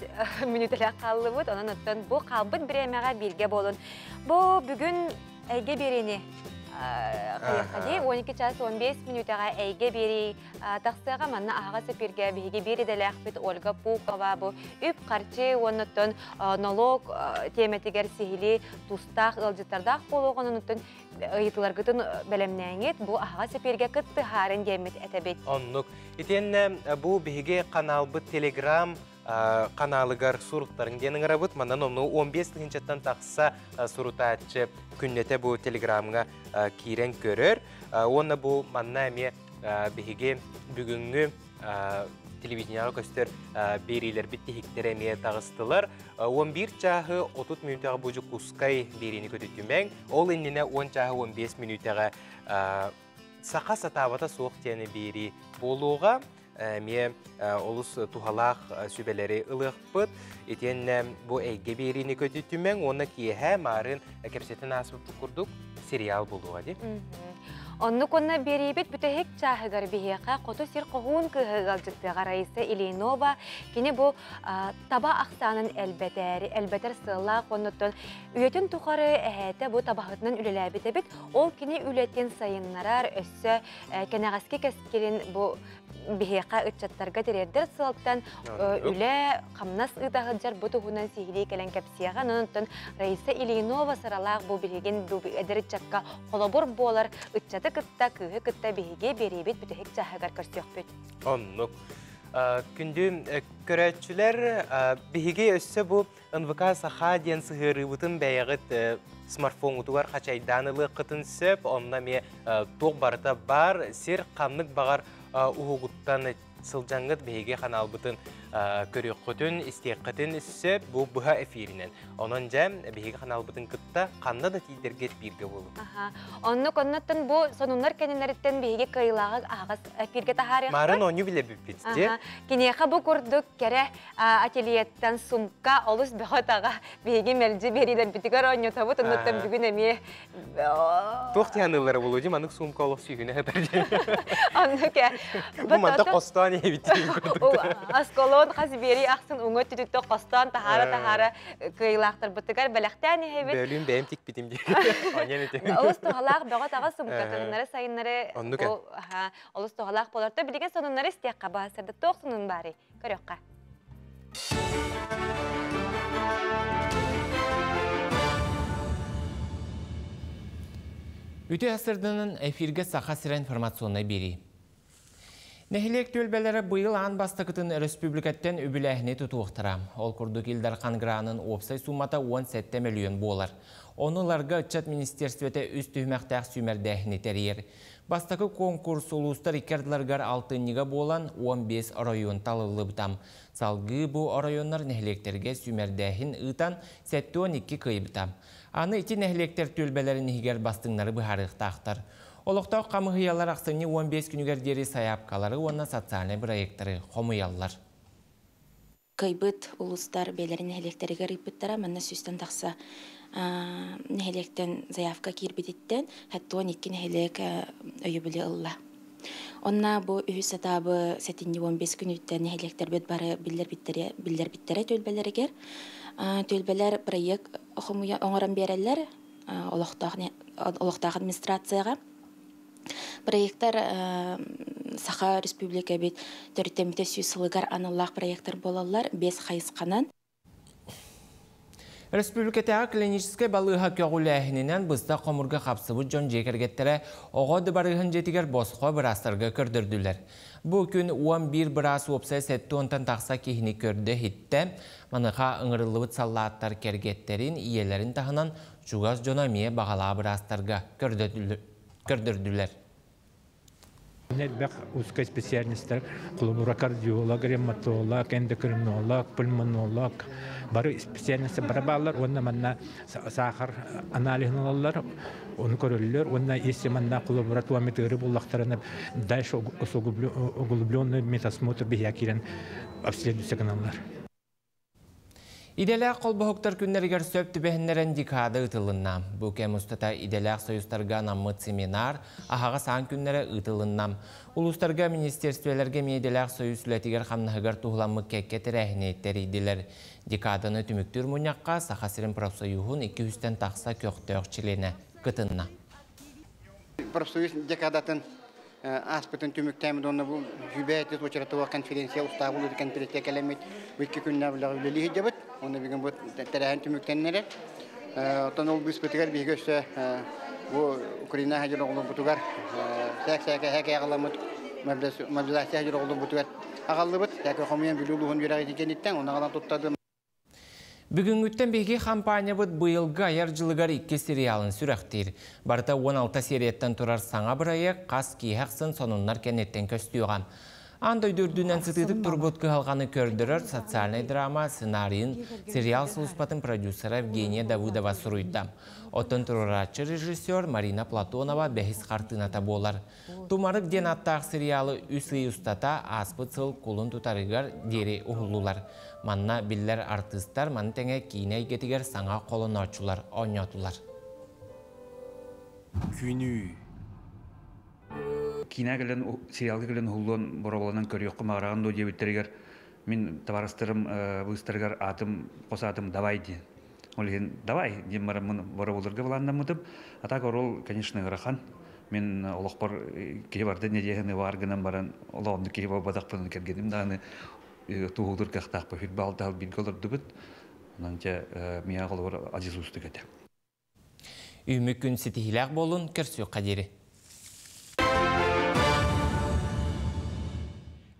мүнүүтэлээх хааллыбыт, онон оттон бу хаалбыт бириэмэҕэ бииргэ буолун. Бу бүгүн эйгэ биэриини хайыахха дии 12 час 15 мүнүүтэҕэ эйгэ биэрии тахсыаҕа манна аһаҕас эпииргэ биһиги биир идэлээхпит Ольга Пухова бу үп-харчы уонна оттон нолуок тиэмэтигэр сиһилии тустаах ыалдьыттардаах буолуох онон оттон ыйытыыларгытын бэлэмнээҥит бу аһаҕас эпииргэ кыттыһаарын диэммит этэбит. Оннук. Итиэннэ бу биһиги каналбыт Телеграм каналыгар суруктарын диэн ыҥырабыт. Манан ону 15 тыһыынчаттан тахса сурутааччы күннэтэ бу Телеграмҥа киирэн көрөр. Уонна бу манна эмиэ биһиги бүгүҥҥү телевидениеҕа көстөр биэриилэрбит тиһиктэрэ эмиэ таҕыстылар. 11 чааһы 30 мүнүүтэҕэ бу Дьокуускай биэриини көтүтүмэҥ. Ол иннинэ 10 чааһы 15 мүнүүтэҕэ саха сатаабата суох диэни биэрии буолуоҕа. Эмиэ олус туһалаах сүбэлэри ылыахпыт. Итиэннэ бу эйгэ биэриини көтүтүмэҥ уонна киэһэ маарын кэпсэтэн ааспыппыт курдук сериал буолуоҕа дии. Оннук уонна биэриибит бүтэһик чааһыгар биһиэхэ хоту сир хоһуун кыыһы ыалдьыттыаҕа Раиса Ильинова. Кини бу таба ахсаанын элбэтээри, элбэтэр сыаллаах уонна үйэтин тухары эһээтэ бу табаһытынан үлэлээбит эбит. Ол кини үлэтин сайыннарар, өссө кэнэҕэски кэскилин бу биһиэхэ ыччаттарга тириэрдэр сыалтан үлэ, хамнас ыыта сылдьар бу туһунан сиһилии кэлэн кэпсиэҕэ. Онон оттон Раиса Ильинова сыралаах бу билигин бу эдэр ыччакка холобур буолар ыччаты кытта, кыыһы кытта биһиги биэриибит бүтэһик чааһыгар көрсүөхпүт. Оннук. Күндү көрөөччүлэр, биһиги өссө бу НВК Саха диэн сыһыарыыбытын бэйэҕит смартфоҥҥутугар хачайдаан ылыаххытын сөп. Онно эмиэ туох барыта бар, сир ханнык баҕар уһугуттан сылдьаҥҥыт биһиги ханаалбытын көрүөххүтүн, истиэххитин сөп бу быһа эфиринэн. Онон дьэ биһиги ханаалбытын кытта ханна да тиийдэргит бииргэ буолуҥ. Оннук оннуттан бу сонуннар кэннилэриттэн биһиги кыайыылааҕы аһаҕас эфиргэ таһаарыахпыт. Марын оонньуу билэбиппит дии. Киниэхэ бу курдук кэрэ ательеттан сумка олус бөҕө-таҕа биһиги мэлдьи биэриилэрбитигэр оонньотобут. Оннуттан бүгүн эмиэ Туох тиһаныылара буолуо дии маннык сумка олох сүүһүнэ сытар дии. Оннук ээ. Бу манта хостоон иһэбит диэн курдук. Осколон хас биэрии ахсын уҥа түтүттэ хостоон таһаара-таһаара кыайыылаахтарбытыгар бэлэхтээн иһэбит. Бөлүүн бэйэм тикпитим дии. Оньон этим. Олус туһалаах бөҕө-таҕа сумка кыһыннары сайыннары Оннук бу олус туһалаах болор. То билигин сонуннары истиэххэ баһасырда туох сонун баарый? Көрүөххэ. Үтүө сырдынын эфирге Саха сирэ информационнай биэрии. Нэһилиэк түөлбэлэрэ быйыл аан бастакытын өрөспүүбүлүкэттэн үбүлээһини тутуохтара. Ол курдук Ил Дархан гранын уопсай суумата 17 мөлүйүөн буолар. Ону ыларга ыччат министиэрстибэтэ үс түһүмэхтээх сүүмэрдээһини тэрийэр. Бастакы конкурс улуустар икки ардыларыгар алтынньыга буолан 15 оройуон талыллыбыта. Салгыы бу оройуоннар нэһилиэктэргэ сүүмэрдээһин ыытан 72 кыайбыта. Аны ити нэһилиэктэр түөлбэлэрин иһигэр бастыҥнары быһаарыахтаахтар. Олохтоох хамыһыйалар ахсынньы 15 күнүгэр диэри сайаапкалары уонна социальнай бырайыактары хомуйаллар. Кыайбыт улуустар бэйэлэрин нэһилиэктэригэр ыыппыттара. Манна сүүстэн тахса нэһилиэктэн заявка киирбититтэн 72 нэһилиэк өйөбүлү ылла. Онно бу үһүс этабы сэтинньи 15 күнүттэн нэһилиэктэрбит бары биллэрбиттэрэ, биллэрбиттэрэ түөлбэлэригэр. Түөлбэлэр проект хомуйа оҥорон биэрэллэр олохтоох, олохтоох администрацияҕа. Проектар Саха Республикабит төрүттэммитэ 100 сылыгар аналлаах проектар буолаллар, 5 хайысханан. Республикатааҕы клиническэй балыыһа көҕүлээһининэн быстах хомурга хапсыбыт дьон дьиэ кэргэттэрэ оҕо дыбарыаһын дьиэтигэр босхо быраастарга көрдөрдүлэр. Бу күн 11 быраас уопсай 70-тан тахса киһини көрдө-иһиттэ. Маныаха ыҥырыллыбыт саллааттар кэргэттэрин, ийэлэрин таһынан чугас дьоно эмиэ баҕалаах быраастарга көрдөрдүлэр. Элбэх узкой специальностар, холобура кардиолог, ревматолог, эндокринолог, пульмонолог, бары специальностар бары бааллар уонна манна саахар аналиһын ылаллар, ону көрөллөр уонна если манна холобура туометыры буллахтарына дальше углубленный медосмотр биһиэ киирэн обследуйся гыналлар. Идэлээх холбоһуктар күннэригэр сөп түбэһиннэрэн декада ыытылынна. Бу кэм устата идэлээх союзтарга анаммыт семинар аһаҕас аан күннэрэ ыытылынна. Улуустарга министерствелэргэ эмиэ идэлээх союз үлэтигэр хамнаһыгар туһуламмыт кэккэ тэрээһини тэрийдилэр. Декаданы түмүктүүр мунньахха Саха сирин профсоюһун 200-тэн тахса көхтөөх чилиэнэ кытынна. Профсоюз декадатын ааспытын түмүктээммит уонна бу сүбэ уочаратыгар конференция устаабыл конференция кэлэммит бу икки күннээх үлэҕэ үлэлии сылдьабыт. Уонна бүгүн бу тэрээһин түмүктэннэрэр. Оттон ол быыспытыгар биһиги өссө бу Украина хаһыыр оҕолорбутугар сээк-сээкэ эһээкэй аҕаламмыт мобилизация хаһыыр оҕолорбутугар аҕаллыбыт. Сээкэ хомуйан Бүлүү улууһун үөрэҕин кэнниттэн онно аҕалан туттардым. Бүгүҥҥүттэн биһиги хампаанньабыт быйылгы айар дьылыгар икки сериалын сүрэхтиир. Барыта 16 серияттан турар саҥа бырайыак хас киэһэ ахсын сонуннар кэнниттэн көстүөҕэ. Аан дойду үрдүнэн сытыытык турбут кыһалҕаны көрдөрөр социальнай драма сценарийын сериал сулууспатын продюсера Евгения Давыдова суруйда. Оттон туруорааччы режиссер Марина Платонова бэһис хартыыната буолар. Тумарык диэн ааттаах сериалы үс ый устата ааспыт сыл кулун тутарыгар диэри уһуллулар. Манна биллэр артыыстар маны тэҥэ киинэ эйгэтигэр саҥа холонооччулар оонньоотулар. Күнүү. Киинэ кэлэн, сериалга кэлэн уһуллуон боруобаланан көрүөххэ баҕараҕын дуо диэбиттэригэр мин табаарыстарым быыстарыгар аатым, хос аатым Давай диэн. Ол иһин давай диэн бараммын боруобаларга былааннаммытым. А так орол, конечно, ыарахан. Мин олохпор киһи барда нэдиэһини баар гынан баран олоҕумду киһи буолбатахпын кэргэним даҕаны туоһулуур кыахтаахпын сүрбэ алтаһыл бииргэ олордубут. Онон дьэ миэхэ холобур адьас уустук этэ. Үүммүт күн ситиһиилээх буолун, көрсүөххэ диэри.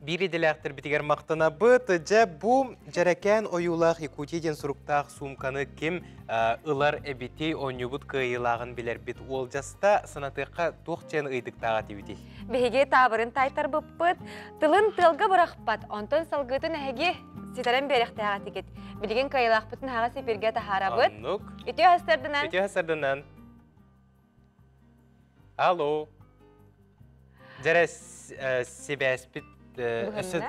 Биир идэлээхтэрбитигэр махтанабыт. Дьэ, бу дьэрэкээн ойуулаах Якутия диэн суруктаах суумканы ким ылар эбитий, оонньуубут кыайыылааҕын билэрбит уолдьаста. Санатыахха туох диэн ыйытыктаах этибитий? Биһиги таабырын таайтарбыппыт, тылын тыалга бырахпат, онтон салгыытын эһиги ситэрэн биэрэхтээх этигит. Билигин кыайыылаахпытын аһаҕас эфиргэ таһаарабыт. Оннук. Үтүө хастардынан. Үтүө хастардынан. Алло. Дьэрэ сибээспит өссө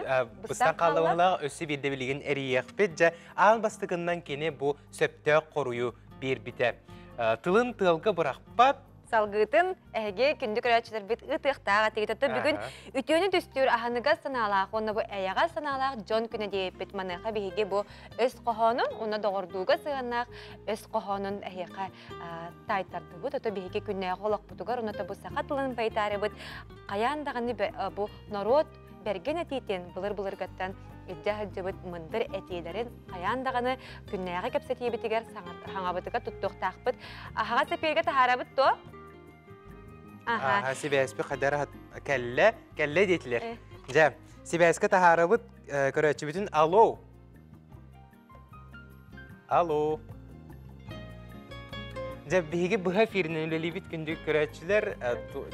быстан хааллабылаах өссө биирдэ билигин эрийиэхпит. Дьэ, аан бастакыннан кини бу сөптөөх хоруйу биэрбитэ. Тылын тыалга бырахпат, салгыытын эһиги күндү көрөөччүлэрбит ыытыахтаах этигит. Оттон бүгүн үтүөнү түстүүр аһыныгас санаалаах уонна бу эйэҕэс санаалаах дьон күнэ диэбиппит. Маныаха биһиги бу өс хоһоонун уонна доҕордууга сыһыаннаах өс хоһоонун эһиэхэ таайтардыбыт. Ото биһиги күннээҕи олохпутугар уонна бу саха тылын байытаарыбыт хайаан даҕаны бу норуот бэргэн этиитин былыр-былыргаттан илдьэ сылдьыбыт мындыр этиилэрин хайаан даҕаны күннээҕи кэпсэтиибитигэр хаҥабытыгар туттуохтаахпыт. Аһаҕас эпиэргэ таһаарабыт дуо? Аха, сибээспи хадар кэллэ, кэллэ диэтилэр. Дьэ, сибээскэ таһаарабыт көрөөччүбүтүн алло. Алло. Дьэ, биһиги быһа эфиринэн үлэлиибит күндү көрөөччүлэр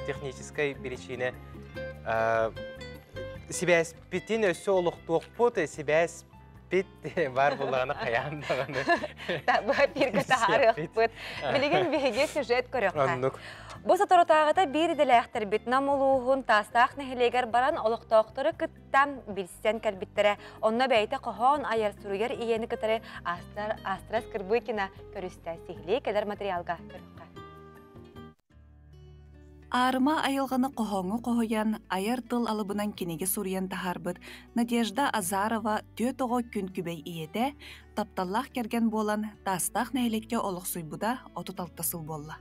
техническай биричиинэ сибээспитин өссө олохтуохпут, сибээс пит баар буоллаҕына хайаан даҕаны быһа эфиргэ таһаарыахпыт. Билигин биһиги сюжет көрүөххэ. Оннук. Бу соторутааҕыта биир идэлээхтэрбит Нам улууһун Таастаах нэһилиэгэр баран олохтоохтору кытта билсэн кэлбиттэрэ. Онно бэйэтэ хоһоон айар суруйар ийэни кытары Астрас Кырбыкина көрүстэ. Сиһилии кэлэр материалга көрүөххэ. Аарыма айылҕаны хоһооҥҥо хоһуйан, айар тыл алыбынан кинигэ суруйан таһаарбыт Надежда Азарова түөрт оҕо күн күбэй ийэтэ, тапталлаах кэргэн буолан, Таастаах нэһилиэккэ олохсуйбута 36 сыл буолла.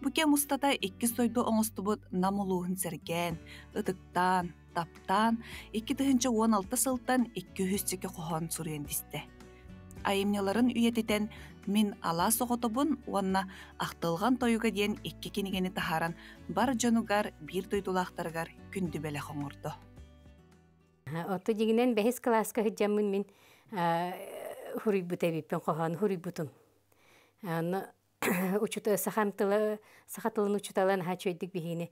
Бу кэм устата иккис дойду оҥостубут Нам улууһун сэргээн, ытыктаан, таптаан, 2016 сылтан 200 чеке хоһоон суруйан тистэ. Айымньыларын үйэтитэн «Мин алаас оҕотобун» уонна «Ахтылҕан тойуга» диэн икки кинигэни таһааран бар дьонугар, биир дойдулаахтарыгар күндү бэлэх оҥордо. Оту дьиҥинэн бэһис кылааска сылдьаммын мин хуруйбут эбиппин, хоһоон хуруйбутум. Аны учута сахам тыла саха тылын учутала наһаа үчүгэйдик биһигини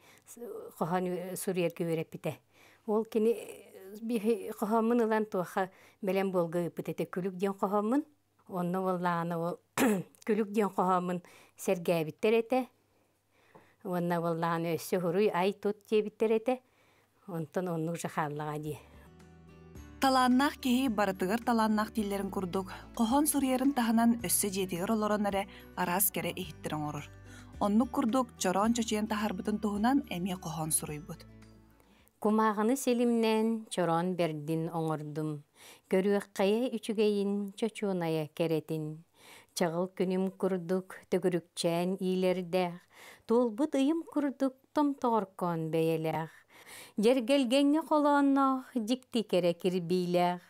хоһоон суруйарга үөрэппитэ. Ол кини хоһооммун ылан туоха бэлэм буолга ыыппыт этэ күлүк диэн хоһооммун. Онно буоллаҕына ол күлүк диэн хоһооммун сэргээбиттэр этэ. Уонна буоллаҕына өссө хуруй ай тут диэбиттэр этэ. Онтон оннук же хааллаҕа дии. Талааннаах киһи барытыгар талааннаах дииллэрин курдук, хоһоон суруйарын таһынан өссө дьиэтигэр олорон эрэ араас кэрэ иһиттэри оҥорор. Оннук курдук чороон чочуйан таһаарбытын туһунан эмиэ хоһоон суруйбут. Кумааҕыны силимнээн чороон бэрдин оҥордум. Көрүөххэйэ үчүгэйин, чочуонайа кэрэтин. Чаҕыл күнүм курдук төгүрүкчээн иилэрдээх, туолбут ыйым курдук томтоҕоркоон бэйэлээх, дьэргэлгэҥҥэ холоонноох дьикти кэрэ кирбиилээх,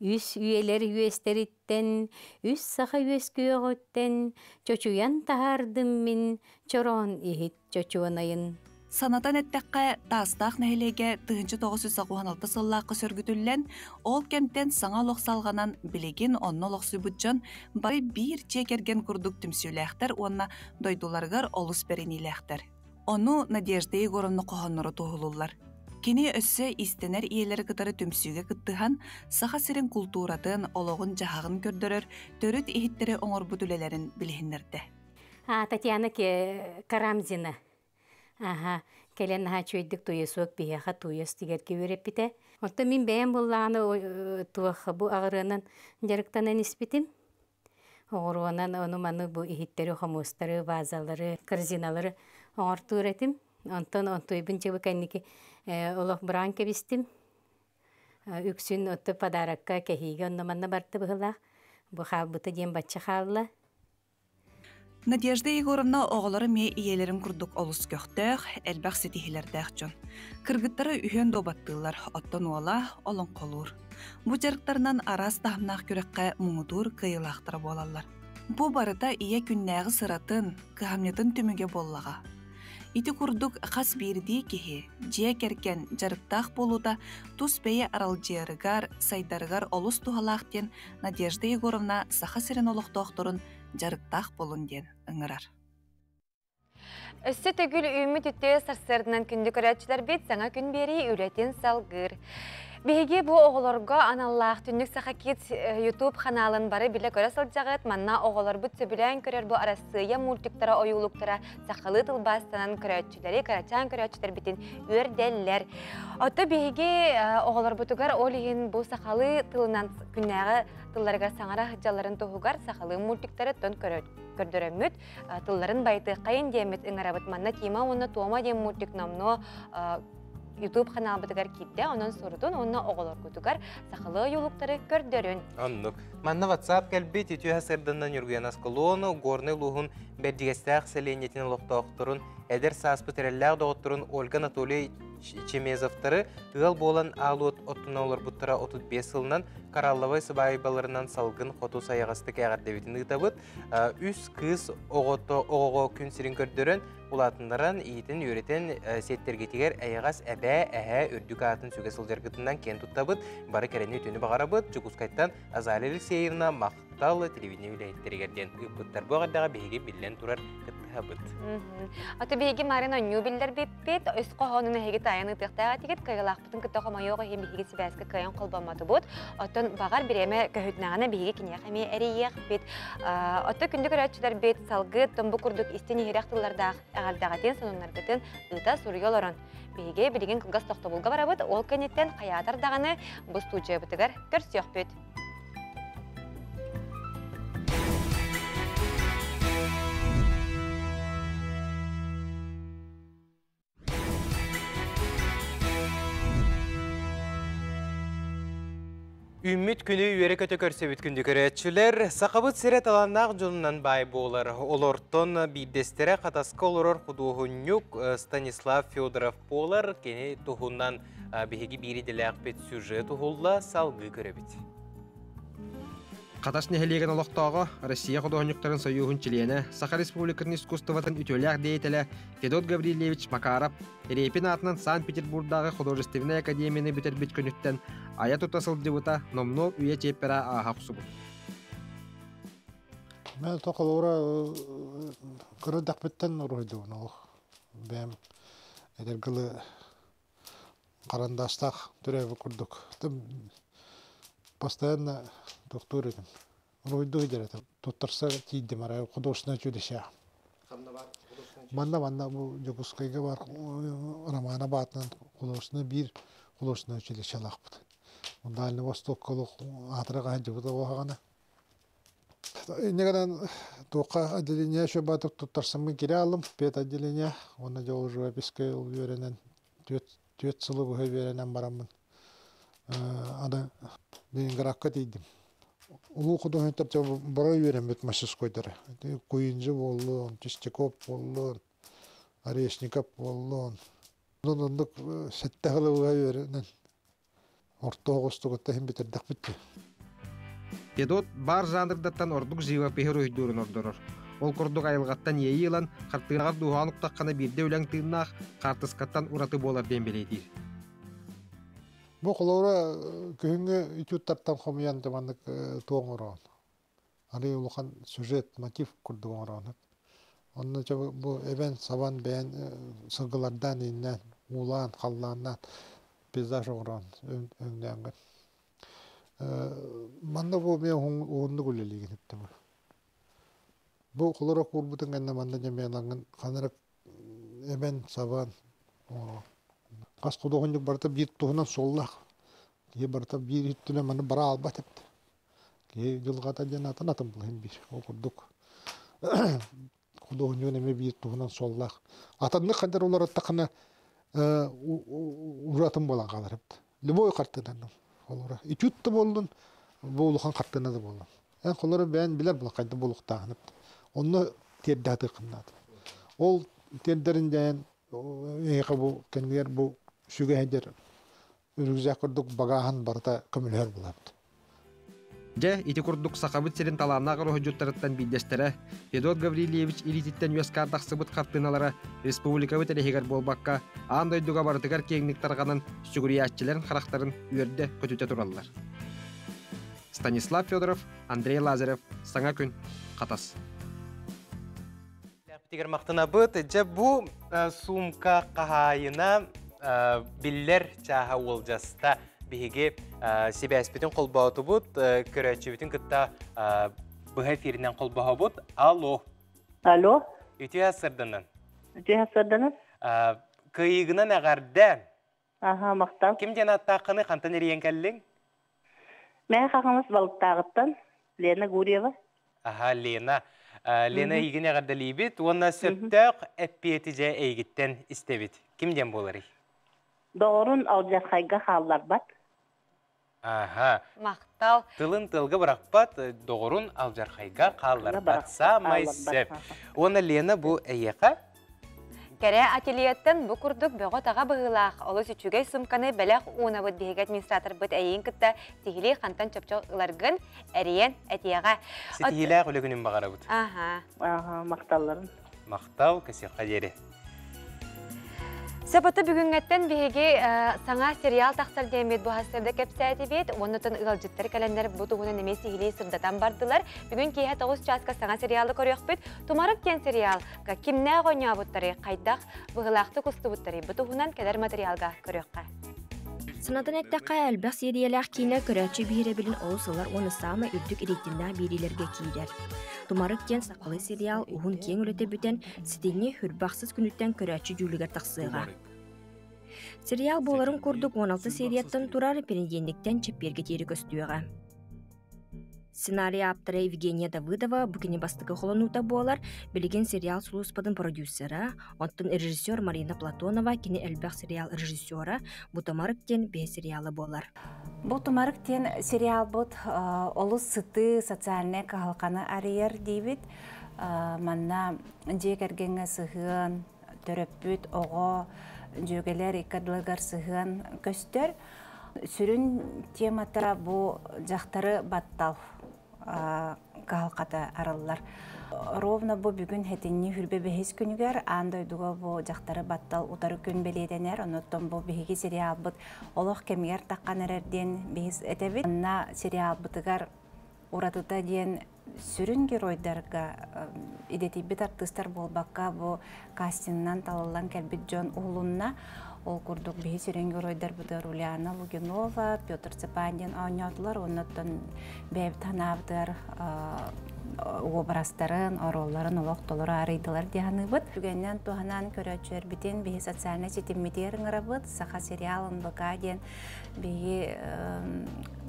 үс үйэлэр үөстэриттэн, үс саха үөскүөҕүттэн чочуйан таһаардым мин чороон иһит чочуонайын. Санатан эттэххэ, Таастаах нэһилиэгэ 1996 сыллаахха сөргүтүллэн, ол кэмтэн саҥа олох салҕанан, билигин онно олохсуйбут дьон бары биир дьиэ кэргэн курдук түмсүүлээхтэр уонна дойдуларыгар олус бэриниилээхтэр. Ону Надежда Егоровна хоһоонноро туоһулууллар. Кини өссө иистэнэр ийэлэри кытары түмсүүгэ кыттыһан, Саха сирин култууратын, олоҕун-дьаһаҕын көрдөрөр төрүт иһиттэри оҥорбут үлэлэрин билиһиннэрдэ. А, Татьяна Карамзина. Аха, кэлэн наһаа үчүгэйдик туйасуок биһиэхэ туйас тигэргэ үөрэппитэ. Оттон мин бэйэм буллаҕына туох бу аҕырыанан дьарыктанан испитим. Оҕуруонан ону-маны бу иһиттэри, хомуостары, вазалары, корзиналары оҥортуур этим. Онтон онтуйбун чыбы кэнники олох быраан кэбистим. Үксүн отто подарокка кэһиигэ онно-манна барты быһылаах. Бу хаалбыта диэн бачча хаалла. Надежда Егоровна оҕолоро эмиэ ийэлэрин курдук олус көхтөөх, элбэх ситиһиилэрдээх дьон. Кыргыттара үһүөн дуобаттыыллар, оттон уола олоҥхолуур. Бу дьарыктарынан араас таһымнаах күрэххэ муҥутуур кыайыылаахтара буолаллар. Бу барыта ийэ күннээҕи сыратын, кыһамньытын түмүгэ буоллаҕа. Ити курдук хас биирдии киһи, дьиэ кэргэн дьарыктаах буолуута тус бэйэ аралдьыйарыгар, сайдарыгар олус туһалаах диэн Надежда Егоровна Саха сирин олохтоохторун дьарыктаах буолун диэн ыҥырар. Өссө төгүл үүммүт үтүө сарсыарданан күндү көрөөччүлэрбит саҥа күн биэрии үлэтин салгыыр. Биһиги бу оҕолорго аналлаах Түннүк Саха Kids YouTube ханаалын бары билэ-көрө сылдьаҕыт. Манна оҕолорбут сөбүлээн көрөр бу Арассыыйа мультиктара, ойуулуктара сахалыы тылбаастанан көрөөччүлэри, кырачаан көрөөччүлэрбитин үөрдэллэр. Отто биһиги оҕолорбутугар ол иһин бу сахалыы тылынан күннээҕи тылларыгар саҥара сылдьалларын туһугар сахалыы мультиктары тон көрдөрөммүт тылларын байытыаххайын диэммит ыҥырабыт. Манна Тима уонна Тома диэн мультик номнуо YouTube ханаалбытыгар киирдэ, онон сурутун уонна оҕолоргутугар сахалыы ойуулуктары көрдөрүн. Оннук. Манна WhatsApp кэлбит үтүө сырдынна Ньургуяна Сколону, Горнай улууһун Бэрдьигэстээх сэлиэнньэтин олохтоохторун, эдэр сааспыт эрэллээх доҕотторун Ольга Анатолий Чемезовтары ыал буолан аал уот оттуна олорбуттара 35 сылынан Коралловай сыбаайбаларынан салгын хоту сайаҕастык эҕэрдэбитин ыытабыт. Үс кыыс оҕото оҕоҕо күн сирин көрдөрөн, улаатыннаран, иитин, үөрэтэн сиэттэргитигэр эйэҕэс эбээ, эһээ үрдүк аатын сүгэ сылдьаргытынан киэн туттабыт, бары кэрэни үтүөнү баҕарабыт. Дьокуускайтан Азалия Алексеевна махтал телевидение үлэһиттэригэр диэн ыыппыттар. Бу эҕэрдэҕэ биһиги биллэн турар кыттыһабыт. Аты биһиги Марин онньуу биллэрбиппит, өс хоһоонун эһиги таайан ыытыахтаах этигит, кыайылаахпытын кытта хомойуох иһин биһиги сибээскэ кыайан холбоммотубут. Оттон баҕар бириэмэ көһүтнэҕинэ биһиги киниэхэ эмиэ эрийиэхпит. Оттон күндү көрөөччүлэрбит салгыы оттон бу курдук истин иһирэх тыллардаах эҕэрдэҕитин, сонуннаргытын ыыта суруйа олорон биһиги билигин кылгас тохтобулга барабыт. Ол кэнниттэн хайаатар даҕаны бу студиябытыгар көрсүөхпүт. Үүммүт күнү үөрэ-көтө көрсөбүт күндү көрөөччүлэр, Сахабыт сирэ талааннаах дьонунан баай буолар. Олортон биирдэстэрэ Хатаска олорор худуоһунньук Станислав Федоров буолар. Кини туһунан биһиги биир идэлээхпит сюжет уһулла, салгыы көрөбүт. Хатас нэһилиэгин олохтооҕо, Россия худуоһунньуктарын сойууһун чилиэнэ, Саха Республикатын искусствотын үтүөлээх деятелэ Федот Гаврильевич Макаров Репин аатынан Санкт-Петербурдааҕы художественнай академияны бүтэрбит күнүттэн айа-тута сылдьыбыта номнуо үйэ чиэппэрэ ааһа охсубут. Мен тоқолора кыра дақпыттан уруһуйдубун ол. Бэм эдэргылы Харандастаах төрөөбүт курдук. Постоянно тохтуур этим. Уруһуйдуу сылдьар этим. Туттарса тиийдим арай художественное училище. Манна манна бу Дьокуускайга бар Романа баатынан художественный биир художественное училищелаахпыт. Дальний Востокка олох аатыра хаһан оһаҕана. Инньэ гынан туохха отделение еще туттарсаммын кире алым, пет отделение, уонна дьэ ол живописка үөрэнэн түөрт сылы быһа үөрэнэн бараммын аны Ленинградка тиийдим. Улуу художниктар бары үөрэммит мастерскойдара. Куинджи буоллун, Чистяков буоллун, Орешников буоллун. Онон оннук сэттэ сылы быһа үөрэнэн орто оҕустугутта иһин бүтэрдэхпит дии. Федот баар жанрдаттан ордук живопиһы уруһуйдуурун ордорор. Ол курдук айылҕаттан иэйии ылан, хартыынаҕар дууһаҕын уктаххына биирдэ үлэҥ тыыннаах, хаартыскаттан ураты буолар диэн бэлиэтиир. Бу холобура күһүҥҥү этюдтартан хомуйан да маннык туох оҥороон. Арый улахан сюжет, мотив курдук оҥороон. Онно бу эбэн сабан бэйэн сылгылардаан ииннээн, уулаан, халлааннаан пейзаж оҥороон өҥнөөҥҥүн. Манна бу эмиэ уһуннук үлэлиигин эттим. Бу холоро куурбутун кэннэ манна дьэмиэлаҥҥын ханна эбэн сабан хас худуоһунньук барыта биир туһунан суоллаах. Киһи барыта биир өттүнэн маны бара албат эбит. Киһи дьылҕата диэн атын атын булан биир. Ол курдук худуоһунньугун эмиэ биир туһунан суоллаах. Атыннык хандар уларыттахына уратын буолан хаалар эбит. Любой хартыынанан холура. Этюд да буоллун, бу улахан хартыына да буоллун. Эн холоро бэйэн билэр була хайда буолуохтааҕын эбит. Онно тиэрдэ сатыаххын Ол тиэрдэрин дьайан эйиэхэ бу кэннигэр бу сүгэһэдэр рюкзак курдук багааһын барыта көмөлөһөр буолабыт. Дьэ, ити курдук Сахабыт сирин талааннаах уруһуйдьуттарыттан биирдэстэрэ Федот Гаврильевич илиититтэн үөскээн тахсыбыт хартыыналара республикабыт эрэһигэр буолбакка, аан дойдуга барытыгар киэҥник тарҕанан сүгүрүйээччилэрин харахтарын үөрдэ-көтүтэ тураллар. Станислав Федоров, Андрей Лазарев, Саҥа күн, Хатас. Тигэр махтанабыт. Дьэ бу суумка хаһаайына биллэр чааһа уолдьаста. Биһиги сибээспитин холбоотубут, көрөөччүбүтүн кытта быһа эфиринэн холбоһобут. Алло. Алло. Үтүө сырданан. Үтүө сырданан. Кыайыгынан эҕэрдэ. Аха, махтал. Ким диэн аттааххыны хантан эрийэн кэллиҥ? Мэ хаҥалас балыктааҕыттан Лена Гурьева. Аха, Лена. Лена эйигин эҕэрдэлиибит уонна сөптөөх эппиэти дьэ эйигиттэн истэбит. Ким диэн буоларый? Доҕорун алдьархайга хаалларбат. Аха. Махтал. Тылын тылга бырахпат, доҕорун алдьархайга хаалларбат. Саамай сөп. Уонна Лена бу эйиэхэ Кэрэ ательеттан бу курдук бөҕө-таҕа быһыылаах олус үчүгэй суумканы бэлэх уунабыт биһиги администраторбыт эйиин кытта сиһилии хантан чопчу ыларгын эрийэн этиэҕэ. Ситиһиилээх үлэ күнүн баҕарабыт. Аха. Аха, махталларын. Махтал, кэсиэххэ диэри. Сапаты бүгүҥҥэттэн биһиги саҥа сериал тахсар диэммит бу сырда кэпсээтибит. Оннутун ыалдьыттар кэлэннэр бу туһунан эмиэ сиһилии сырдатан бардылар. Бүгүн киэһэ 9 чааска саҥа сериалы көрүөхпүт. Тумарык диэн сериалга кимнээх оонньообуттарый, хайдах быһыылаахтык устубуттарый бу туһунан кэлэр материалга көрүөххэ. Санатан эттэххэ, элбэх сиэрийэлээх киинэ көрөөччү биһирэбилин олус ылар уонна саамай үрдүк рейтиннээх биэриилэргэ киирэр. Тумарык диэн сахалыы сериал уһун-киэҥ үлэтэ бүтэн, ситинни хүрбахсыс күнүттэн көрөөччү дьүүлүгэр тахсыаҕа. Сериал буоларын курдук 16 серияттан турар пенедиэнниктэн чэппиэргэ диэри көстүөҕэ. Сценарий ааптара Евгения Давыдова бу кини бастакы холонуута буолар, билигин сериал сулууспатын продюсера, оттон режиссер Марина Платонова кини элбэх сериал режиссера Бу Тумарык диэн биһи сериала буолар. Бу Тумарык диэн сериалбыт олус сытыы социальнай кыһалҕаны арыйар диибит. Манна дьиэ кэргэҥҥэ сыһыан, төрөппүт, оҕо, дьүөгэлэр икки ардыларыгар сыһыан көстөр. Сүрүн темата бу дьахтары баттал кыһалҕата арыллар. Ровно бу бүгүн хэтинни хүрбэ бэһис күнүгэр аан дойдуга бу дьахтары баттал утары күн бэлиэтэнэр. Онуттан бу биһиги сериалбыт олох кэмигэр таххан эрэр диэн биһис этэбит. Манна сериалбытыгар уратыта диэн сүрүн геройдарга идэтийбит артыыстар буолбакка, бу кастингынан талыллан кэлбит дьон уһулунна. Ол курдук биһи сүрүн геройдарбытыгар Ульяна Лугинова, Петр Цыпандин оонньоотулар. Оннуттан бэйэбит санаабытыгар уобарастарын, оруолларын олох толору арыйдылар дии саныыбыт. Түгэнинэн туһанан көрөөччүлэрбитин биһи социальнай ситиммитигэр ыҥырабыт. Саха сериал НВК диэн биһи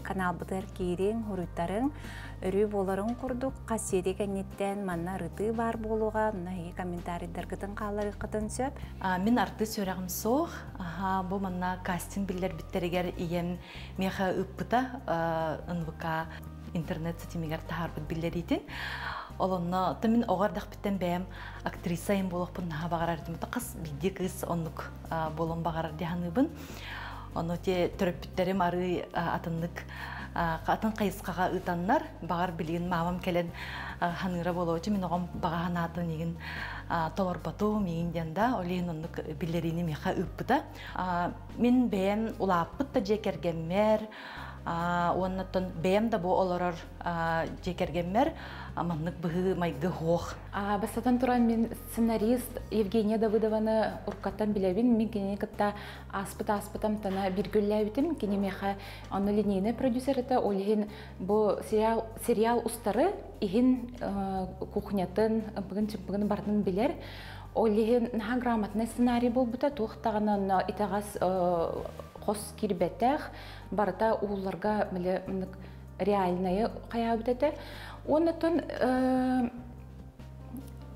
каналбытыгар киириҥ, хуруйтарыҥ. Өрүү буоларын курдук, хас сиэри кэнниттэн манна ырытыы баар буолуоҕа, онно эһиги комментарийдаргытын хаалларыаххытын сөп. Мин артыыс үөрэҕим суох. Аха, бу манна кастинг биллэрбиттэригэр ийэм миэхэ ыыппыта НВК интернет ситимигэр таһаарбыт биллэриитин. Ол онно мин оҕо эрдэхпиттэн бэйэм актриса им буолуохпун наһаа баҕарар этим. Хас биирдии кыыс оннук буолуон баҕарар дии саныыбын. Ону те төрөппүттэрим арыы атыннык атын хайысхаҕа ыытаннар, баҕар билигин маамам кэлэн ханыыра буолуочу, мин оҕом баҕа санаатын игин толорботум игин диэн да, ол иһин оннук биллэриини миэхэ ыыппыта. Мин бэйэм улааппыт да дьиэ кэргэммэр, уонна бэйэм да бу олорор дьиэ кэргэммэр маннык быһыы майгы суох. Бастатан туран мин сценарист Евгения Давыдованы уруккаттан билэбин. Мин кинини кытта ааспыт ааспытам тана биргүллээбитим. Кини миэхэ онно линейный продюсер это ол иһин бу сериал, сериал устары иһин кухнятын, ымпыгын-чымпыгын барытын билэр. Ол иһин наһаа грамотный сценарий буолбута, туох даҕаны онно итэҕэс хос киирбэтэх, барыта уулларга реальнайы хайаабыт этэ. Уоннатон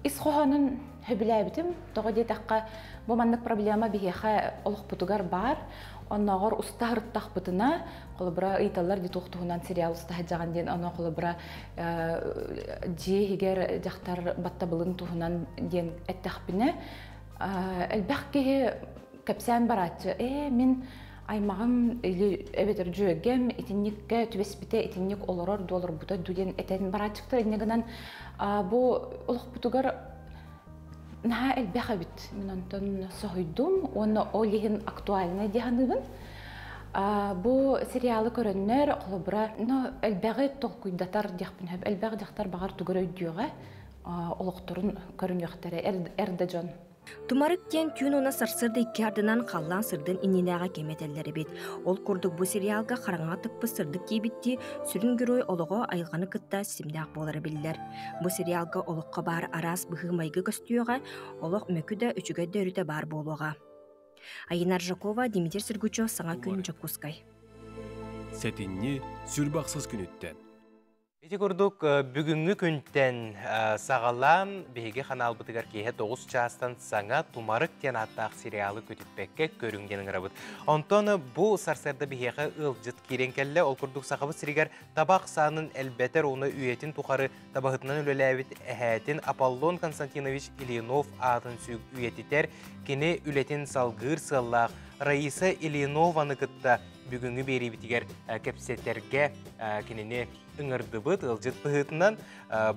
ис хоһоонун сөбүлээбитим. Тоҕо диэтэххэ, бу маннык проблема биһиэхэ олохпутугар баар. Оннооҕор уста ырыттахпытына, холобура ыйыталлар дии туох туһунан сериал уста сылдьаҕын диэн, ону холобура дьиэ иһигэр дьахтар баттабылын туһунан диэн эттэхпинэ, элбэх киһи кэпсээн барааччы. Ээ, мин аймаҕым или эбэтэр дьүөгэм итинниккэ түбэспитэ, итинник олорор дуоларбыта ду диэн этэн барааччыктар. Инньэ гынан бу олохпутугар наһаа элбэх эбит. Мин онтон соһуйдум уонна ол иһин актуальнай дии саныыбын. Бу сериалы көрөннөр, холобура, но элбэҕи толкуйдатар диэхпин сөп. Элбэх дьахтар баҕар тугу эрэ өйдүөҕэ, олохторун көрүнүөхтэрэ эр да дьон. Тумарык диэн түүн уонна сарсыарда икки ардынан халлаан сырдын иннинээҕи кэм этэллэр эбит. Ол курдук бу сериалга хараҥаҕа тыкпыт сырдык диэбиттии сүрүн герой олоҕо айылҕаны кытта ситимнээх буолара биллэр. Бу сериалга олоххо баар араас быһыы-майгы көстүөҕэ, олох мөкү да үчүгэй да өрүтэ баар буолуоҕа. Айина Аржакова, Дмитрий Сергучев, Саҥа күн, Дьокуускай. Сэтинньи сүрбэ ахсыс күнүттэн Ити курдук бүгүҥҥү күнтэн саҕалаан биһиги ханаалбытыгар киэһэ 9 чаастан саҥа Тумарык диэн ааттаах сериалы көтүппэккэ көрүҥ диэн ыҥырабыт. Онтон бу сарсыарда биһиэхэ ыалдьыт киирэн кэллэ. Ол курдук Сахабыт сиригэр таба ахсаанын элбэтэр уонна үйэтин тухары табаһытынан үлэлээбит эһээтин Аполлон Константинович Ильинов аатын үйэтитэр, кини үлэтин салгыыр сыаллаах Раиса Ильинованы кытта бүгүҥҥү биэриибитигэр кэпсэтэргэ кинини ыҥырдыбыт ыалдьыт быһыытынан.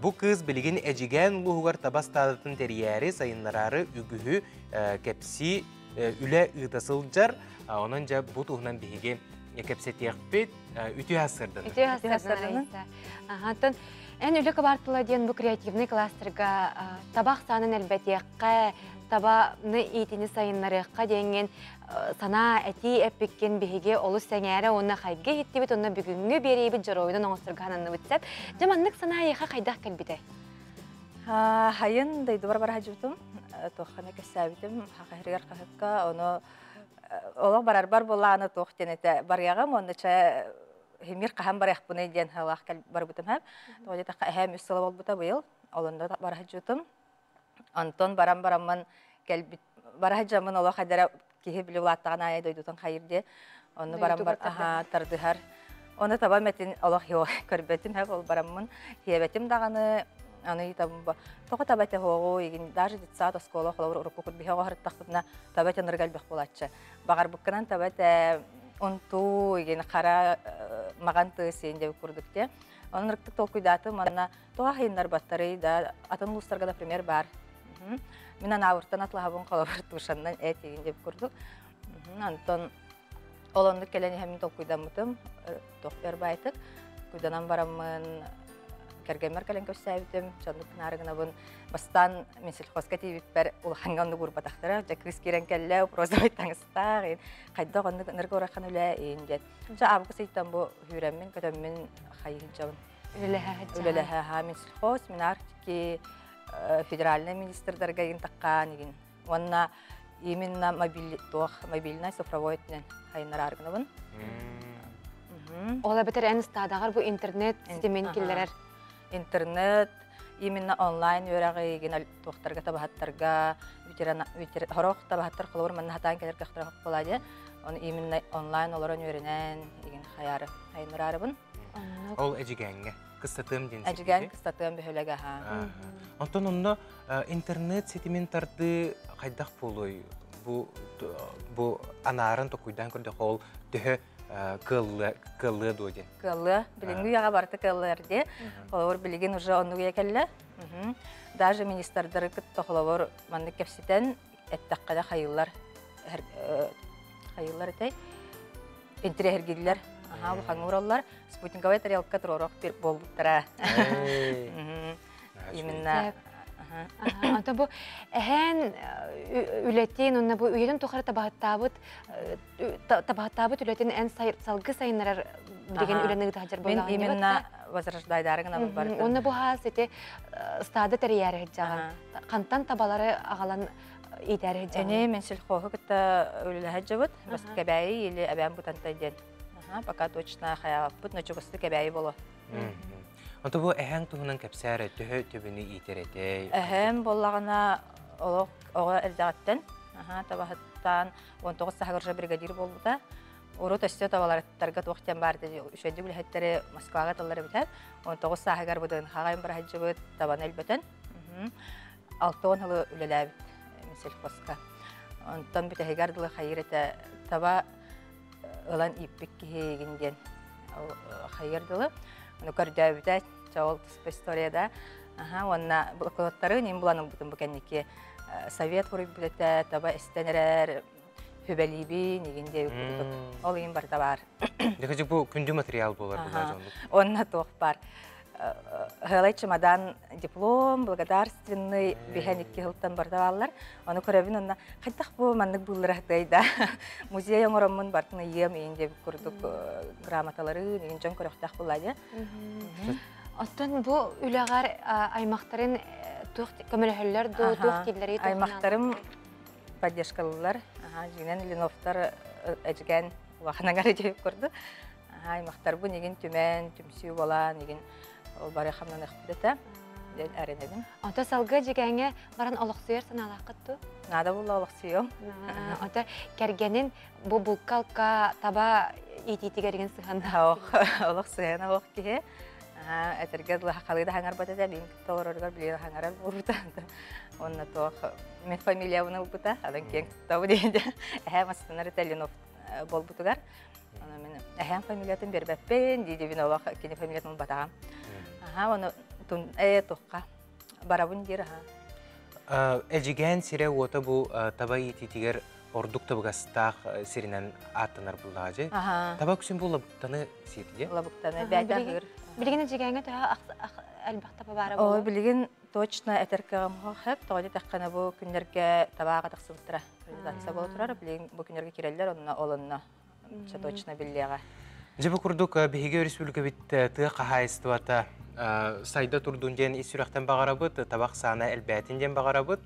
Бу кыыс билигин Эдьигээн улууһугар таба ыстаадатын тэрийээри, сайыннараары үгүһү кэпсии үлэ ыыта сылдьар. Онон дьэ бу туһунан биһиги кэпсэтиэхпит. Үтүө сырдын. Үтүө сырдын. Антон, эн үлэ кыбаартала диэн бу креативный кластерга табах саанын элбэтиэххэ, табаны иитини сайыннарыахха диэҥҥин санаа этии эппиккин биһиги олус сэҥээрэ уонна хайгы иһиттибит уонна бүгүҥҥү биэриибит дьоруойунан оҥосторго ананныбыт сөп. Дьэ маннык санаа эйиэхэ хайдах кэлбитэй? Хайын дойдубар бараһадьыбытым, туоххана кэссээбитим, хахаһырыгар хаһыкка, ону олох барарбар буолааны туох диэн этэ барыаҕым уонна чэ химир хаһан барыахпыный диэн халаах барбытым хэп. Тоҕо диэтэххэ эһээм үс сыла буолбута быйыл, олонно бараһадьыбытым. Онтон баран бараммын кэлбит бараһадьаммын олох эдэрэ киһи били улааттаҕын аайы дойдутун хайыр диэ. Онну баран бар аха тардыһар. Оны таба метин олох көрбөтүм хэп ол бараммын хиэбэтим даҕаны аны табым тоҕо таба этэ хоҕу игин даже детсад оскуола холобур урукку курбиһэ оҕоһырыттахпытына таба этэ нырга элбэх буолааччы баҕарбыккынан таба этэ унтуу игин хара маҕан тыы сиэн деп курдук те онон ырыктык толкуйдаатым манна тоҕо хайыннарбаттарый да атын улуустарга например бар мин анаабыртан атлаһабын холобур тушаннан эт игин деп курдук онтон ол оннук кэлэн иһэммин толкуйдаммытым туох байтык куйданан бараммын кэргэммэр кэлэн көрсөөбүтүм чоннук гынаарыгынабын бастаан мин сельхозка тиийбиппэр улахаҥҥа оннук уурбатахтара дьэ кыыс киирэн кэллэ розовый таҥастаах хайдах оннук ынырга урахан үлэ иин диэн дьэ аабыкы сыйтан бу хүүрэммин көтөммүн хайыһыдьабын үлэлэһэ мин сельхоз мин Арктики федеральный министрдарга игин таккаан игин уонна именно мобиль туох мобильнай цифровой өттүнэн хайыннарааргынабын. Ол эбэтэр эн ыстаадаҕар бу интернет ситимин киллэрэр. Интернет именно онлайн үөрэҕи игин туохтарга табаһаттарга ветеран хорох табаһаттар холобур манна хатаан кэлэр кыахтара буолаа дии. Оны именно онлайн олорон үөрэнэн игин хаяры хайыннараарыбын. Ол Эдьигээҥҥэ кыстатыам диэн Эдьигээн кыстатыам бөһүөлэгэ аха. Онтон онно интернет ситимин тардыы хайдах буолуой? Бу бу анаарын токуйдаан көрдөхө ол төһө кыаллыа дуо диэн. Кыаллыа. Билиҥҥи үйэҕэ барыта кыаллыар дии. Холобур билигин уже оннук үйэ кэллэ. Даже министрдары кытта холобур маннык кэпсэтэн эттэххэ хайыллар хайыллар этэй интириэһиргииллэр аха улахан уураллар спутниковай тарелка туруорох буолбуттара именно. Ата бу эһээн үлэтин онно бу үйэтин тухары табаһыттаабыт табаһыттаабыт үлэтин эн салгы сайыннарар деген үлэни ыытаһдьар Мин именно возрождайдары гына барытын. Онно бу хаас ити стада тэрийээри сылдьаҕын. Хантан табалары аҕалан иитээри сылдьаҕын? Эни мен сельхозу кытта үлэлэһэ дьабыт. Бас кэбээйи или эбээн бутантай диэн. Пока точно хаябаппыт, но чугасты кэбээйи боло. Онто бу эһэҥ туһунан кэпсээр төһө төбөнү иитэр этэй? Эһэм боллаҕына олох оҕо эрдэҕиттэн табаһыттаан 19 саһагыржа бригадир буолбута. Урут өссө табаларыттарга туох диэн баар үчүгэйдик үлэһиттэри Москваҕа тыллар эбитэ. 19 сааһыгар ВДНХ-ҕа бараһыдьыбыт, табаны элбэтэн. 60 сылы үлэлээбит сельхозка. Онтон бүтэһигэр дылы хайыр этэ таба ылан ииппит киһи диэн хайыр дылы. Ону көрдөөбүтэ, чоол туспа историяда. Аха, уонна блокноттары ним булан ылбытым бу кэнники совет хуруйбут этэ, таба эстэн эрэр, хүбэлиибин, игин диэбит курдук. Ол игин барыта бар. Дехажы бу күндү материал болар була Онна туох бар. Хылай чемодан диплом, благодарственный биһэн икки хылтан барда баллар. Оны көрөбүн онна хайдах бу маннык буллара да. Музей оҥороммун бартын ыйыам иин диэбит курдук грамоталары, игин дьон көрөхтөх булла Оттон бу үлэҕэр аймахтарын туох көмөлөһөллөр дуу, туох дииллэри? Аймахтарым поддержкалылар. Дьиҥинэн Леновтар эдьигэн улаханагар диэбит курдук. Аймахтарбын игин түмэн, түмсүү болаан игин ол бары хамнаныахпыт этэ диэн эрэнэбин. Ото салгы дьигэҥҥэ баран олохсуйар санаалааххыт дуу? Наада булла олохсуйуом. Ото кэргэнин бу булкалка таба иитиитигэр игин сыһаннаах. Олох сыһана ох киһи. Этэргэ дылы хахалыы да хаҥарбат этэ, мин кытта олороргор билиэн хаҥарар буолбута. Онно туох мен фамилиябын ылбыта, адан киэҥ туттабы диэн эһээ мастанар этэ Ленов болбутугар. Аны мен эһэм фамилиятын бербеппин диидибин олох кини фамилиятын ылбатаҕым. Аха, оны тун э тухха барабын диир аха. Эдьигээн сирэ уота бу таба иитиитигэр ордук табыгастаах сиринэн ааттанар буллаҕа дьэ. Таба үксүн бу лабыктаны сиир дьэ. Лабыктаны бэйдэ аһыыр. Билигин Эдьигээҥҥэ төһө элбэх таба баара буолуо? Билигин точно этэр кыаҕым хөп. Тоҕо диэтэххинэ бу күннэргэ табааҕа тахсыбыттара. Реализация буола турар. Билигин бу күннэргэ кирэллэр онно ол онно точно биллиэҕэ. Дьэ бу курдук биһиги өрөспүүбүлүкэбит тыа хаһаайыстыбата сайда турдун диэн ис сүрэхтэн баҕарабыт, табах саана элбээтин диэн баҕарабыт.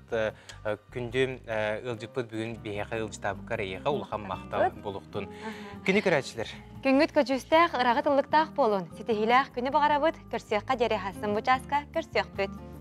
Күндү ыалдьыппыт бүгүн биһиэхэ ыалдьытаабыккар эйиэхэ улахан махтал буолуохтун. Күнү көрөөччүлэр. Күҥҥүт көдьүүстээх, ыраҕыт ыллыктаах буолун. Ситиһиилээх күнү баҕарабыт. Көрсүөххэ диэри хасын бу чааска көрсүөхпүт.